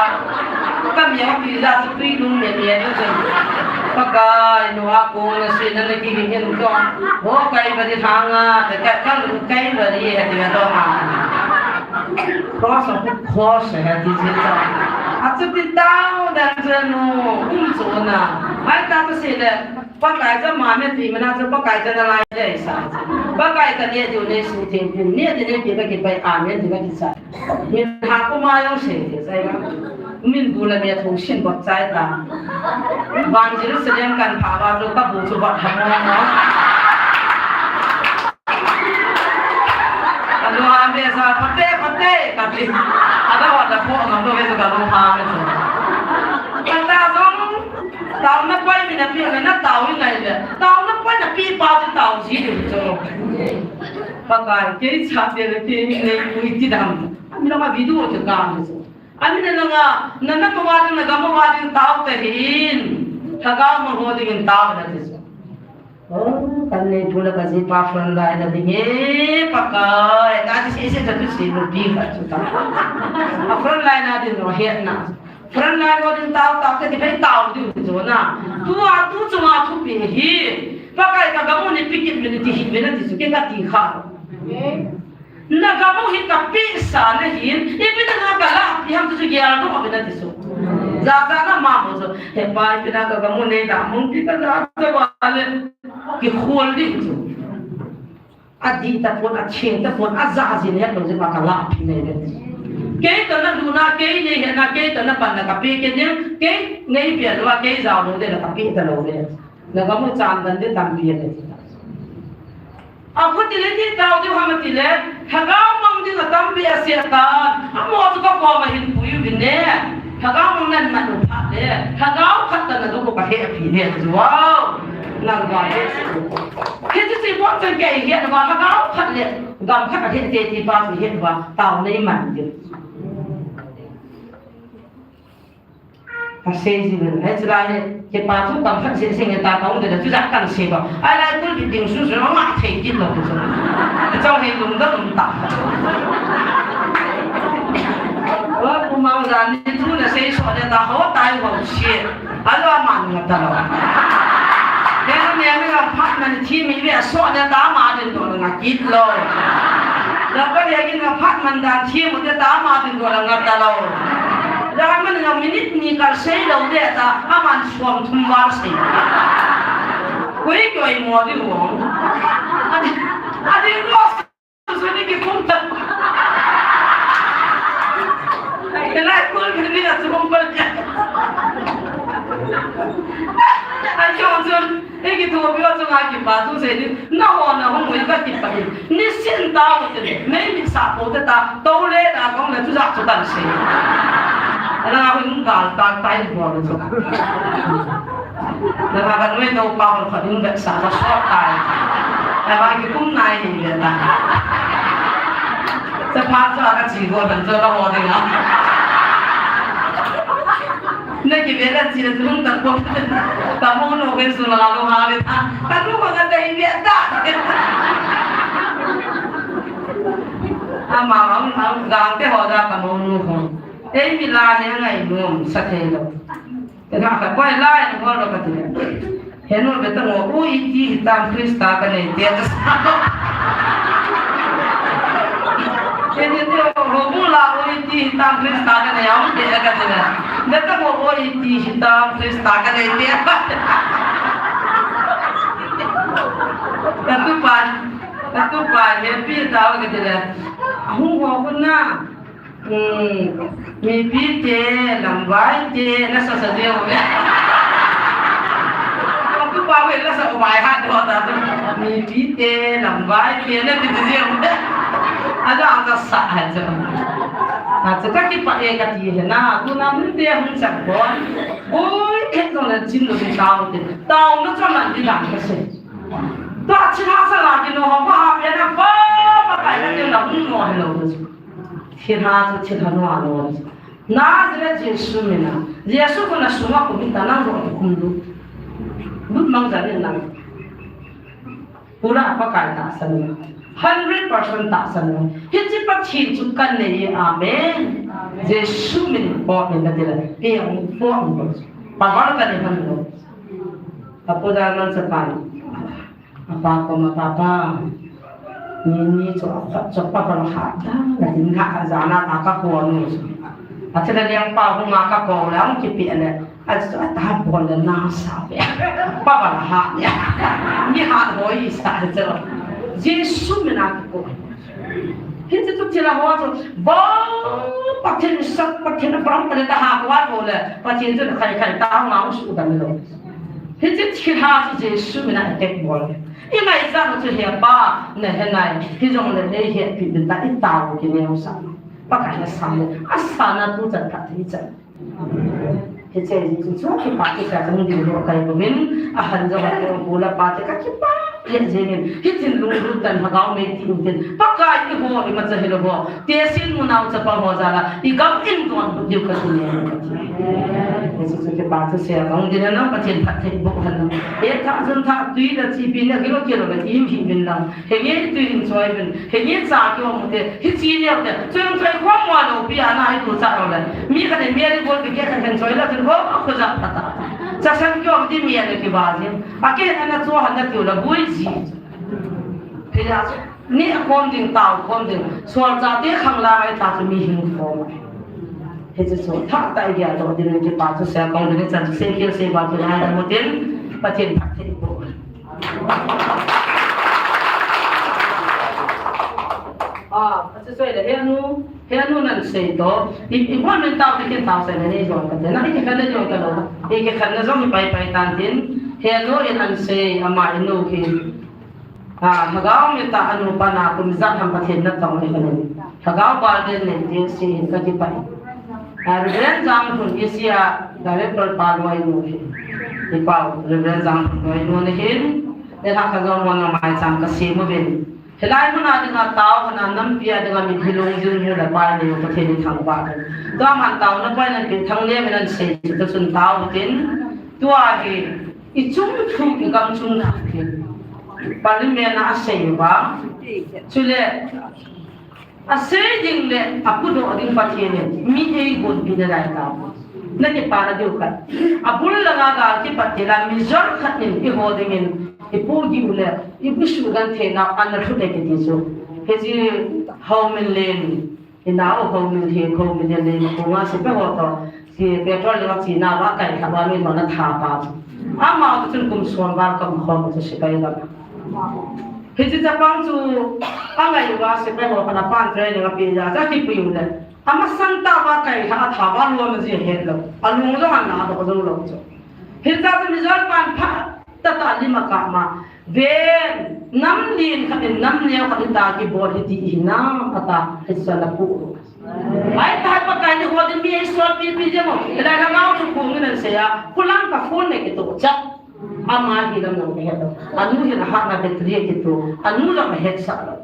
Ka mi a pi ja chu tui lung me me chu. Pakai, nu a ko na sin na ki hin hin to. Ho kai ba di thang a, te ka, ka lung kai ba di he ti me to ha. Cross of course, he ti si ta. A chu ti tao dan chu nu, um chu na. Ai ta chu si le, Pakai chu ma me ti me na chu Pakai chu na lai le sa. Pakai ka ne ju ne su theng pin, ne ti ne pi ka ki pai, amen ti ka ki sa. Min ha ko ma yong se ti sa. Min bu la me thu sin bot chai ta. Van Jerusalem kan pha ba chu ka bu chu bot ha mo mo. Ka lung a be sa, "Phate, phate," ka ti. A da wa da pho ngam lou ve chu ka lung pha ve chu. Ka ta jong, taona pai mi na pi na, na tao i ngai le. Taona pai na pi pa chu tao ji de chu. Pakai, kei cha te le kei nei pui ti dam. A mi la ma video chu ka mi chu. A mi na nga, na na pa wa ding, na gam wa ding tao te hin. Lhagao mang ho dingin tao na ti chu. Oh, kan nei pu la ka ji pa front line a ding e, Pakai. Ka ti se se ka tu se lu pi ka chu ta. A front line a ding lo het na. Front line a ding tao tao te ti pai tao ding chu na. Tu a tu chu ma thu pi hi. Pakai ka gam u nei pi kit mi ni ti hi mi na ti chu ke ka ti kha. Na gam u hi ka pehsa na hin, ipi dinga ka lahpeh ham ti chu gel nom uvin ati chu. Jat jat na ma bol chu. He Pa, ipi dinga ka gam u nei lahpeh ham ti ka jat jat uva le. Kikhol ding chu. Adih tapon, atheng tapon, aja jin het lou jeh uva ka lahpeh nei le. Kei toh na luna, kei nei hetna, kei toh na panna ka pe kei ding, kei nei bel uva, kei jao lou ding la ka pe ta lou le. Na gam u chan dan ding tampi le. A khu ti le ti tao diu ham ti le, lhagao mang ding a tampi a sia tan, amaho chu ka koma hin pui uvin ne. Lhagao mang nan man u phat le, lhagao khat tan na du ko ka he pi le chu wow. Nang ba le. Hichu chu bon chan kei he ba lhagao khat le, gam khat a he te ti pa chu he ba, tao nei man ding. Ka sei ji ven, eh, chulai, ke pa chu kam khat sei sei nge ta ka um de, chu jat kan sei ba. Ai lai kul bi ding su su ma thei kit lou chu. Chau hei lung da lung ta. Wa ku mang ja ni tu na sei so de ta ho tai ho sie. Alo man nga ta lo. Ke ne ne nga phat man thi mi ve so de ta ma den to nga kit lou. La ka le ki nga phat man dan thi mu de ta ma den to nga ta lou. Daman nga minute ni kal sei lou de ta, aman som thum val sei. Koi koi mo di wo. Adi, adi lo su ni ki kum ta. Elai kul ni na su kum ba. Ai jo jo. Ei kithopi u chunga kipa thu sei ding, nahon nahung u hi kakipah in. Nisin tao te, nei misa po te ta, to le da kong le tu ja chu kan sei. Ana hung gal ta tai bol chu. Nanga kanoi to pa hon khat in vetsah na sot tai. Ana kikum nai ni le ta. Chapang chu kachi go dan chu la ho ding a. Na kive la chi le lung ta ko. Ka mo no ke su la lo ha le ta. Ka nu ko ka dei ve ta. Ama ang ang gang te ho da ka mo nu ho. Ei mi la he ngai nom sa thei lou. Te na ka koi la e ho lo ka ti le. He nu be ta ngo u i ti hi tam Krista ka nei te ta sa. He ni te ho bu la u i ti hi tam Krista ka nei am te ka ti le. Be ta ngo u i ti hi tam Krista ka nei te. Ka tu pa, ka tu pa he pi ta ka ti le. Hung ho kun na. Hmm, mipi te, lamvai te, na sa sa deu ve. Ka tu pa ve la sa vai ha do ta. Mipi te, lamvai te, na ti deu ve. A da a sa ha cha. A cha ka kipah e ka ti he na, tu na mun te hung sa ko. Oi, ke to na chin lo ni tao te. Tao na cha man di dan ka se. To a chin ha sa la ki no ho ba ha pe na ba, ba kai na te na hung no he lo. Thilha chu thilha noa lo. Nazareth Jesu mina. Jesu kona sunga kum ta nang ro kum lu. Lut mang ja ni nang. Pura Pakai tahsan. Hundred percent tahsan. Hiche Pathen chu kanei e, amen. Jesu min po ni na tila. Pe ang po ni. Pakai kanei han lo. Apo da man sa pa. Apa koma papa. Ni ni chu akhot chu pa pa ha da. Na din ha ja na ta ka ko nu. Athila liang pa hu ma ka ko la ang ki pi le. Achu ata bol le na sa pe. Pa pa ha ni. Ni ha hoi sa chu. Jesu mina ko. Hiche chu thilha ho chu. Bo Pathen sat Pathen Abraham Pathen ta ha ko ko le. Pathen chu khai khai ta ma su dan lo. Hiche thilha chu Jesu mina attack bol. I ngaichat u chu he pa, na he nai, hijongle nei hepi din ta i tao kineo sa. Pakai na sam le, asa na tu chan khat hi chan. Hiche hi chu chu kipa kikah jong ding lo kai bomin, ahan jong a kong bula pa te ka kipa le jengin, hitin lunglut dan Lhagao mei ti u tin, Pakai iho imacha hilou ho, Tehsi in munau chapa ho jal a, i gam in donbut diu kati ne, kati. Hiche chu kipa thusei a kong ding ahi, Pathen phatthei boh hen lang. E tha jun tha tui le chipi ne kilo kilo le im hi min lang. Henge tui hin choi bin. Henge cha kiom u te. Hiche neo te. Choi choi khom mo lou pi a na hi tu cha lou le. Mi khat in Mary Gold bike khat hin choi la tin khom a khu ja pha ta. Cha san kiom ti mi a le kiva jin. A ke na na cho han na tiu la bui ji. Phila chu. Ni a khom ding, tao khom ding. Sual chate khang la ai ta chu mi hing khom. Hiche chu thah tah i gel doh ding in kipa thusei a kong ding in chan chu sei khel sei bal chu ngai dam u tin Pathen phatthei boh. Ah, a chu sei le he nu, he nu nan sei to. I, i bon min tao te kin tao sei le nei jong ka te. Na i kikhen na jong ka lou. I kikhen na jong i pai pai tan tin. He nu in an sei ama i nu ki. Ah, Lhagao mita anu pa na kum ijat ham Pathen natong ahi kahin. Lhagao bal den nen ding si hin kakipah e. Ah, Reverend Janghun Asia Director pa loi nu ahi. I pau, Reverend Janghun loi nu ahin. Nilhah khat jong mona maicham kasem uvin. Hilai muna dinga tao hana nampi a dinga mitlhi lungjin mu le pai nei u Pathen in thangvah in. Tua man taona point nan pe thang le min an sei chu ta chun tao tin. Tua hi I chung thu, i gam chung thu hi Parliament a asei uva. Chule, asei ding le apudoh ding Pathen in mi eigonpi nalai tao. Nakipana diu khat. Abul langa gal kipat tila mi jat khat in eiho dingin ipu diu le ipu suhgentheina ana lhut e kiti chu. Hiche Hominlen Inao Hominlen, Hominlen lei ma kunga sepai ho toh, si petrol lei ma china va kai kha va mi ma na tha pa. Ama toh chun kum som val ka um khom chu sepai lam. Hiche chapang chu angai uva sepai ho kana pan training ape ja, ja kipui u le. Amasang tah va kai kha a tha va lom ji het lou. Alung jong ana doh jong lou chu. Hiche chu mi jat pan pha tah tah lim a kap ma. Ven, nam len khat in nam neo khat in ta kibol hi ti hinam ata, hiche chu ana puh. Ahi ta Pakai ni ho ding mi eisol pipi jeng o. Hilai Lhagao thu kong in ana sei a, khulang ka phone nei kitoh cha. Ama hi lam nang kahe lou. Anu hin ahatna battery akitoh. Anu lam ahetsah lou.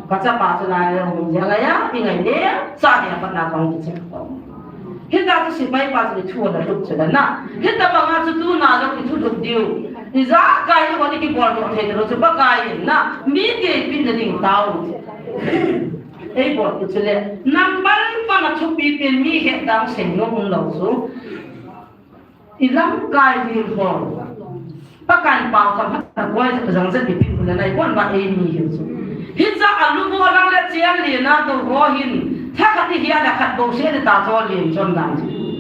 Ka chapa chu nai le hung jeng a, i ngai le, cha dia pat na kong kichep kong. Hita chu sepai pa chu thu ana lut chu na. Hita banga chu tuna jong i thu lut diu. Ijakai ni kibol doh thei lou chu Pakai in na. Mi keipina ding tao. Eibol chu le. Number one a thupi pen mi het dang sei nom um lou chu. I lamkai ding ho. Pakai pao ka phat na koi jang jat ipi pun na nai pon ba ei mi hin chu. Hicha alu bo lang le chair le na to ho hin. Tha khat hi a na khat bo se le ta cho le chon dan.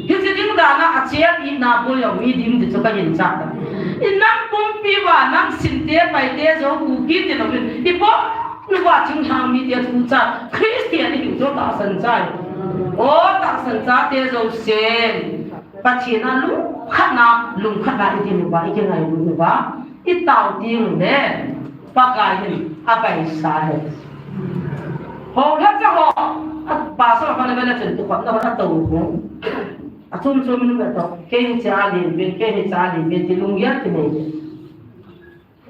Hiche ding dan a chair i na bo yo mi dim ti chu ka hin cha. I nam pumpi va nam sin te pai te jo ku ki ti lo hin. I bo nu va ching hang mi te chu cha. Christian hi jo ta san chai. O ta san cha te jo sen. Pathen a lungkhatna, lungkhatna i din uva, i kingailut uva, i tao teng le, Pakai hin apaisa ahi. Houlhacha ho, a pastor ho na vele chun tukhopna ho na tou ho. A chom chom in vetoh, kei hiche a len pen, kei hiche a len pen, ti lunggel kinei.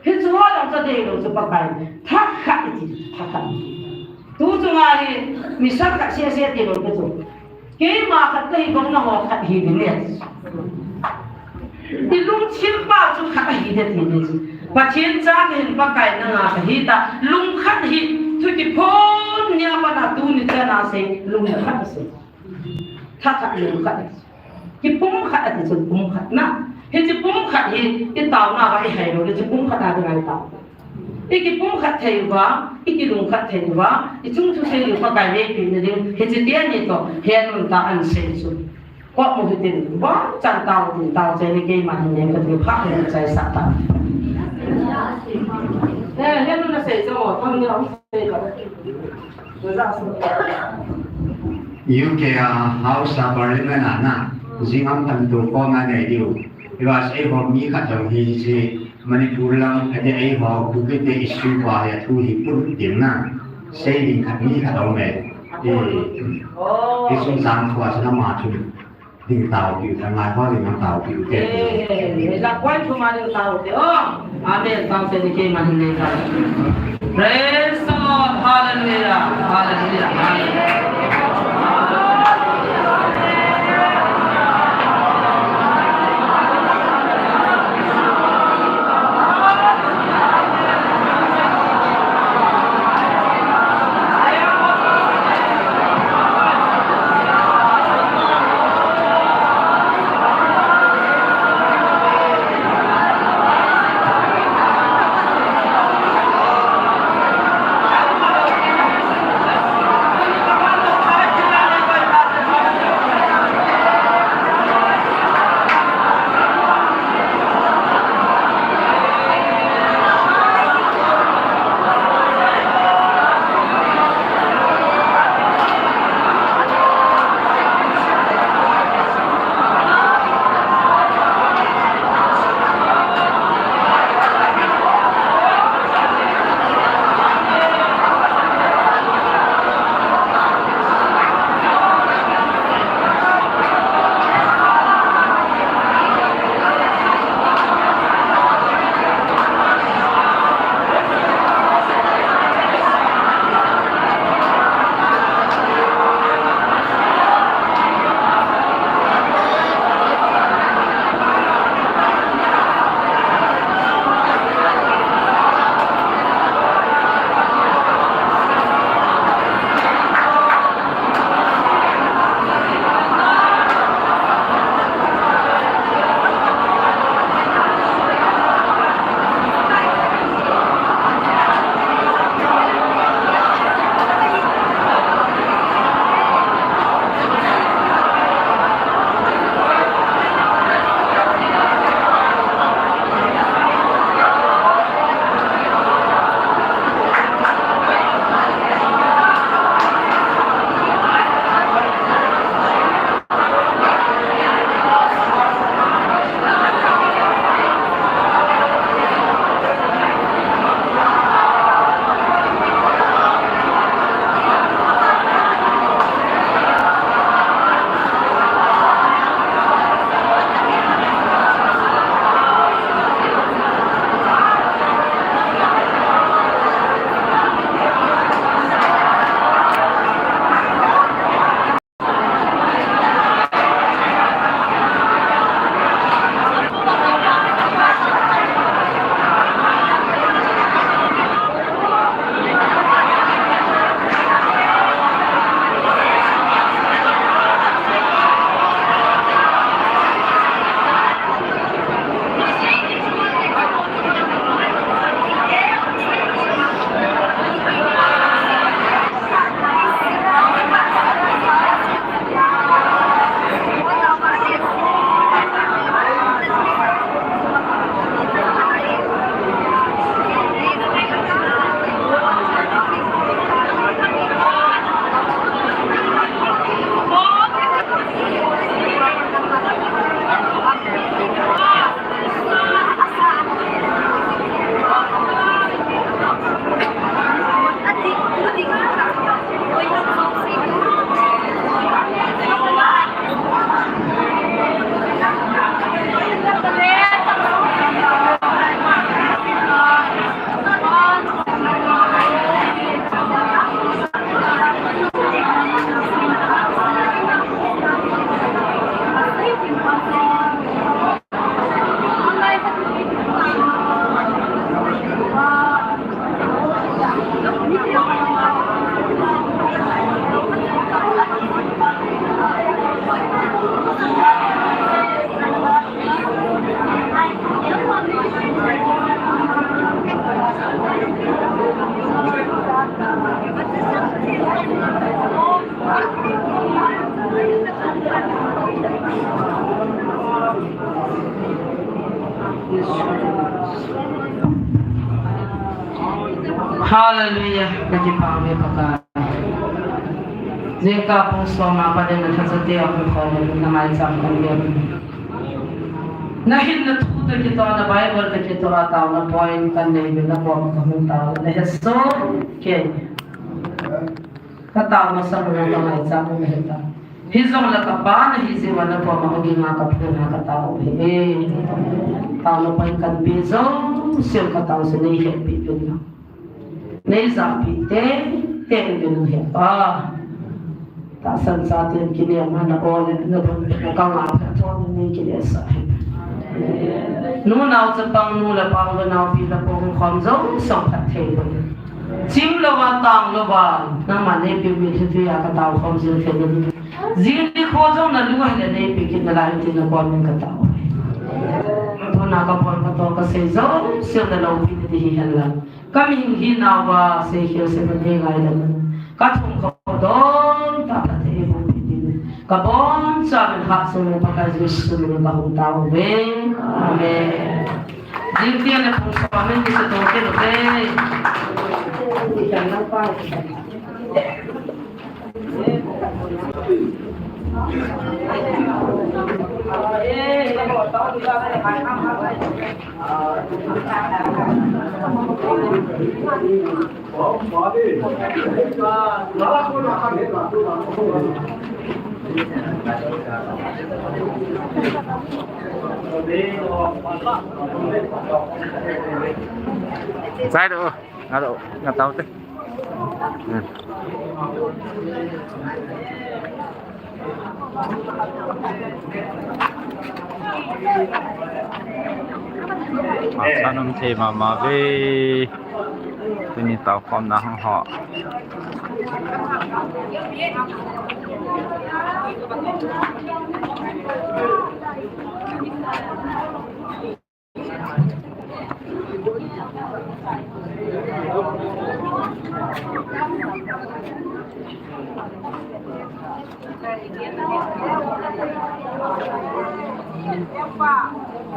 Hichu ho jong chu deilou chu Pakai. Thakhat iti, thakhat. Tu chunga hi, mi sang khat sese ti lou ka chu. Keima khat kahi bang nangho khat hi ding e. I lungthim pa chu khat ahi de ti ni. Pathen cha kahin Pakai nanga kahi ta. Lungkhat hi, thu kiphong nia pat a tuni chan a sei, lungkhat sei. Tha khat lungkhat. Kipumkhat ati chun pumkhat na. Hiche pumkhat hi, i taona uva i hai lou, hiche pumkhat a ding ahi tao. I kipumkhat thei uva, i kilungkhat thei uva, i chung thusei diu Pakai veipina ding, hiche tia ni toh, hen un ta an sei chu. Kop mu hitin, bon chan tao tin tao chai ni keima hin len ka ti pha hin chaisah ta. Eh, hen un na sei chu, tong ni ong sei ka. U K a House a Parliament a na, jing ang tam tu ko nga nei diu. Iwa sei ho mi khat jong hi si Manipur lam, ade ei ho, Kuki te issue pa ya thu hi pun tin na. Sei ding khat mi khat jong me. Eh, issue sang khua sa ma chu. Ding tao piu, ta ngai ho ding tao piu te. Eh, eh, eh, la koi thu ma ding tao te. Oh, amen. Tao te ni keima hin nei ka. Praise the Lord. Hallelujah. Hallelujah. Hallelujah. Hallelujah. Ka kipah uve Pakai. Jingkah pung som a pat in na tha chate a hung khom in na maicham kan ve. Na hinna thu toh kitoh, na Bible toh kitoh a taona point kan nei uve, na kom ka hung tao, na he soh kei. Ka tao masa uva ka maicham u ahi ta. Hijongle ka Pa na hi jeh uva na koma ka ging a ka phun a ka tao u ahi. Taona point kan pe jouse ka tao se nei hetpi uvin lang. Nei japeh tei tei uvin lang he Pa. Tahsan chaten kinem a na o le na don na ka nga phatthei nei kile sah hi. Nu nao chapang, nu le pa, u le nao, pi le pu hung khom jouse phatthei uvin. Chim louva, tang louva, nangma neipe u mitlhi tui a ka tao khom jing thei in. Jing nikho jong na lu hile neipe kit nalai tin na kon in ka tao. Tuna ka pon ka to ka sei jouse na loupi ding hi hen lang. Ka mihing hina uva sei khel sei man nei ngai lang. Ka thum ka pon don tah phatthei eiboh pi ding. Ka boncha min hahsat le Pakai Jesu min in ka hung tao uve. Amen. Jingtia le pung som in kisa to kit ute. Sai do, nga do, nga tao te. Hmm. Hahsat um thei mama uve. Tuni taokhomna hung ho.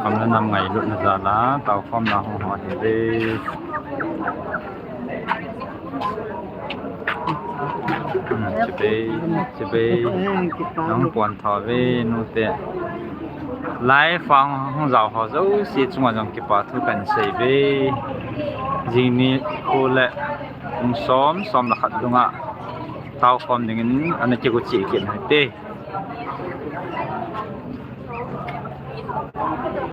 Kham le nam ngailutna jal a taokhomna hung ho ahi ve. Hmm, chibai, chibai. Nahung pon tho uve nute. Live a hung jao ho jouse chunga jong kipa thu kan sei uve. Jing nikho le pung som, som le khat dunga taokhom dingin ana kigo cheh kit u hite.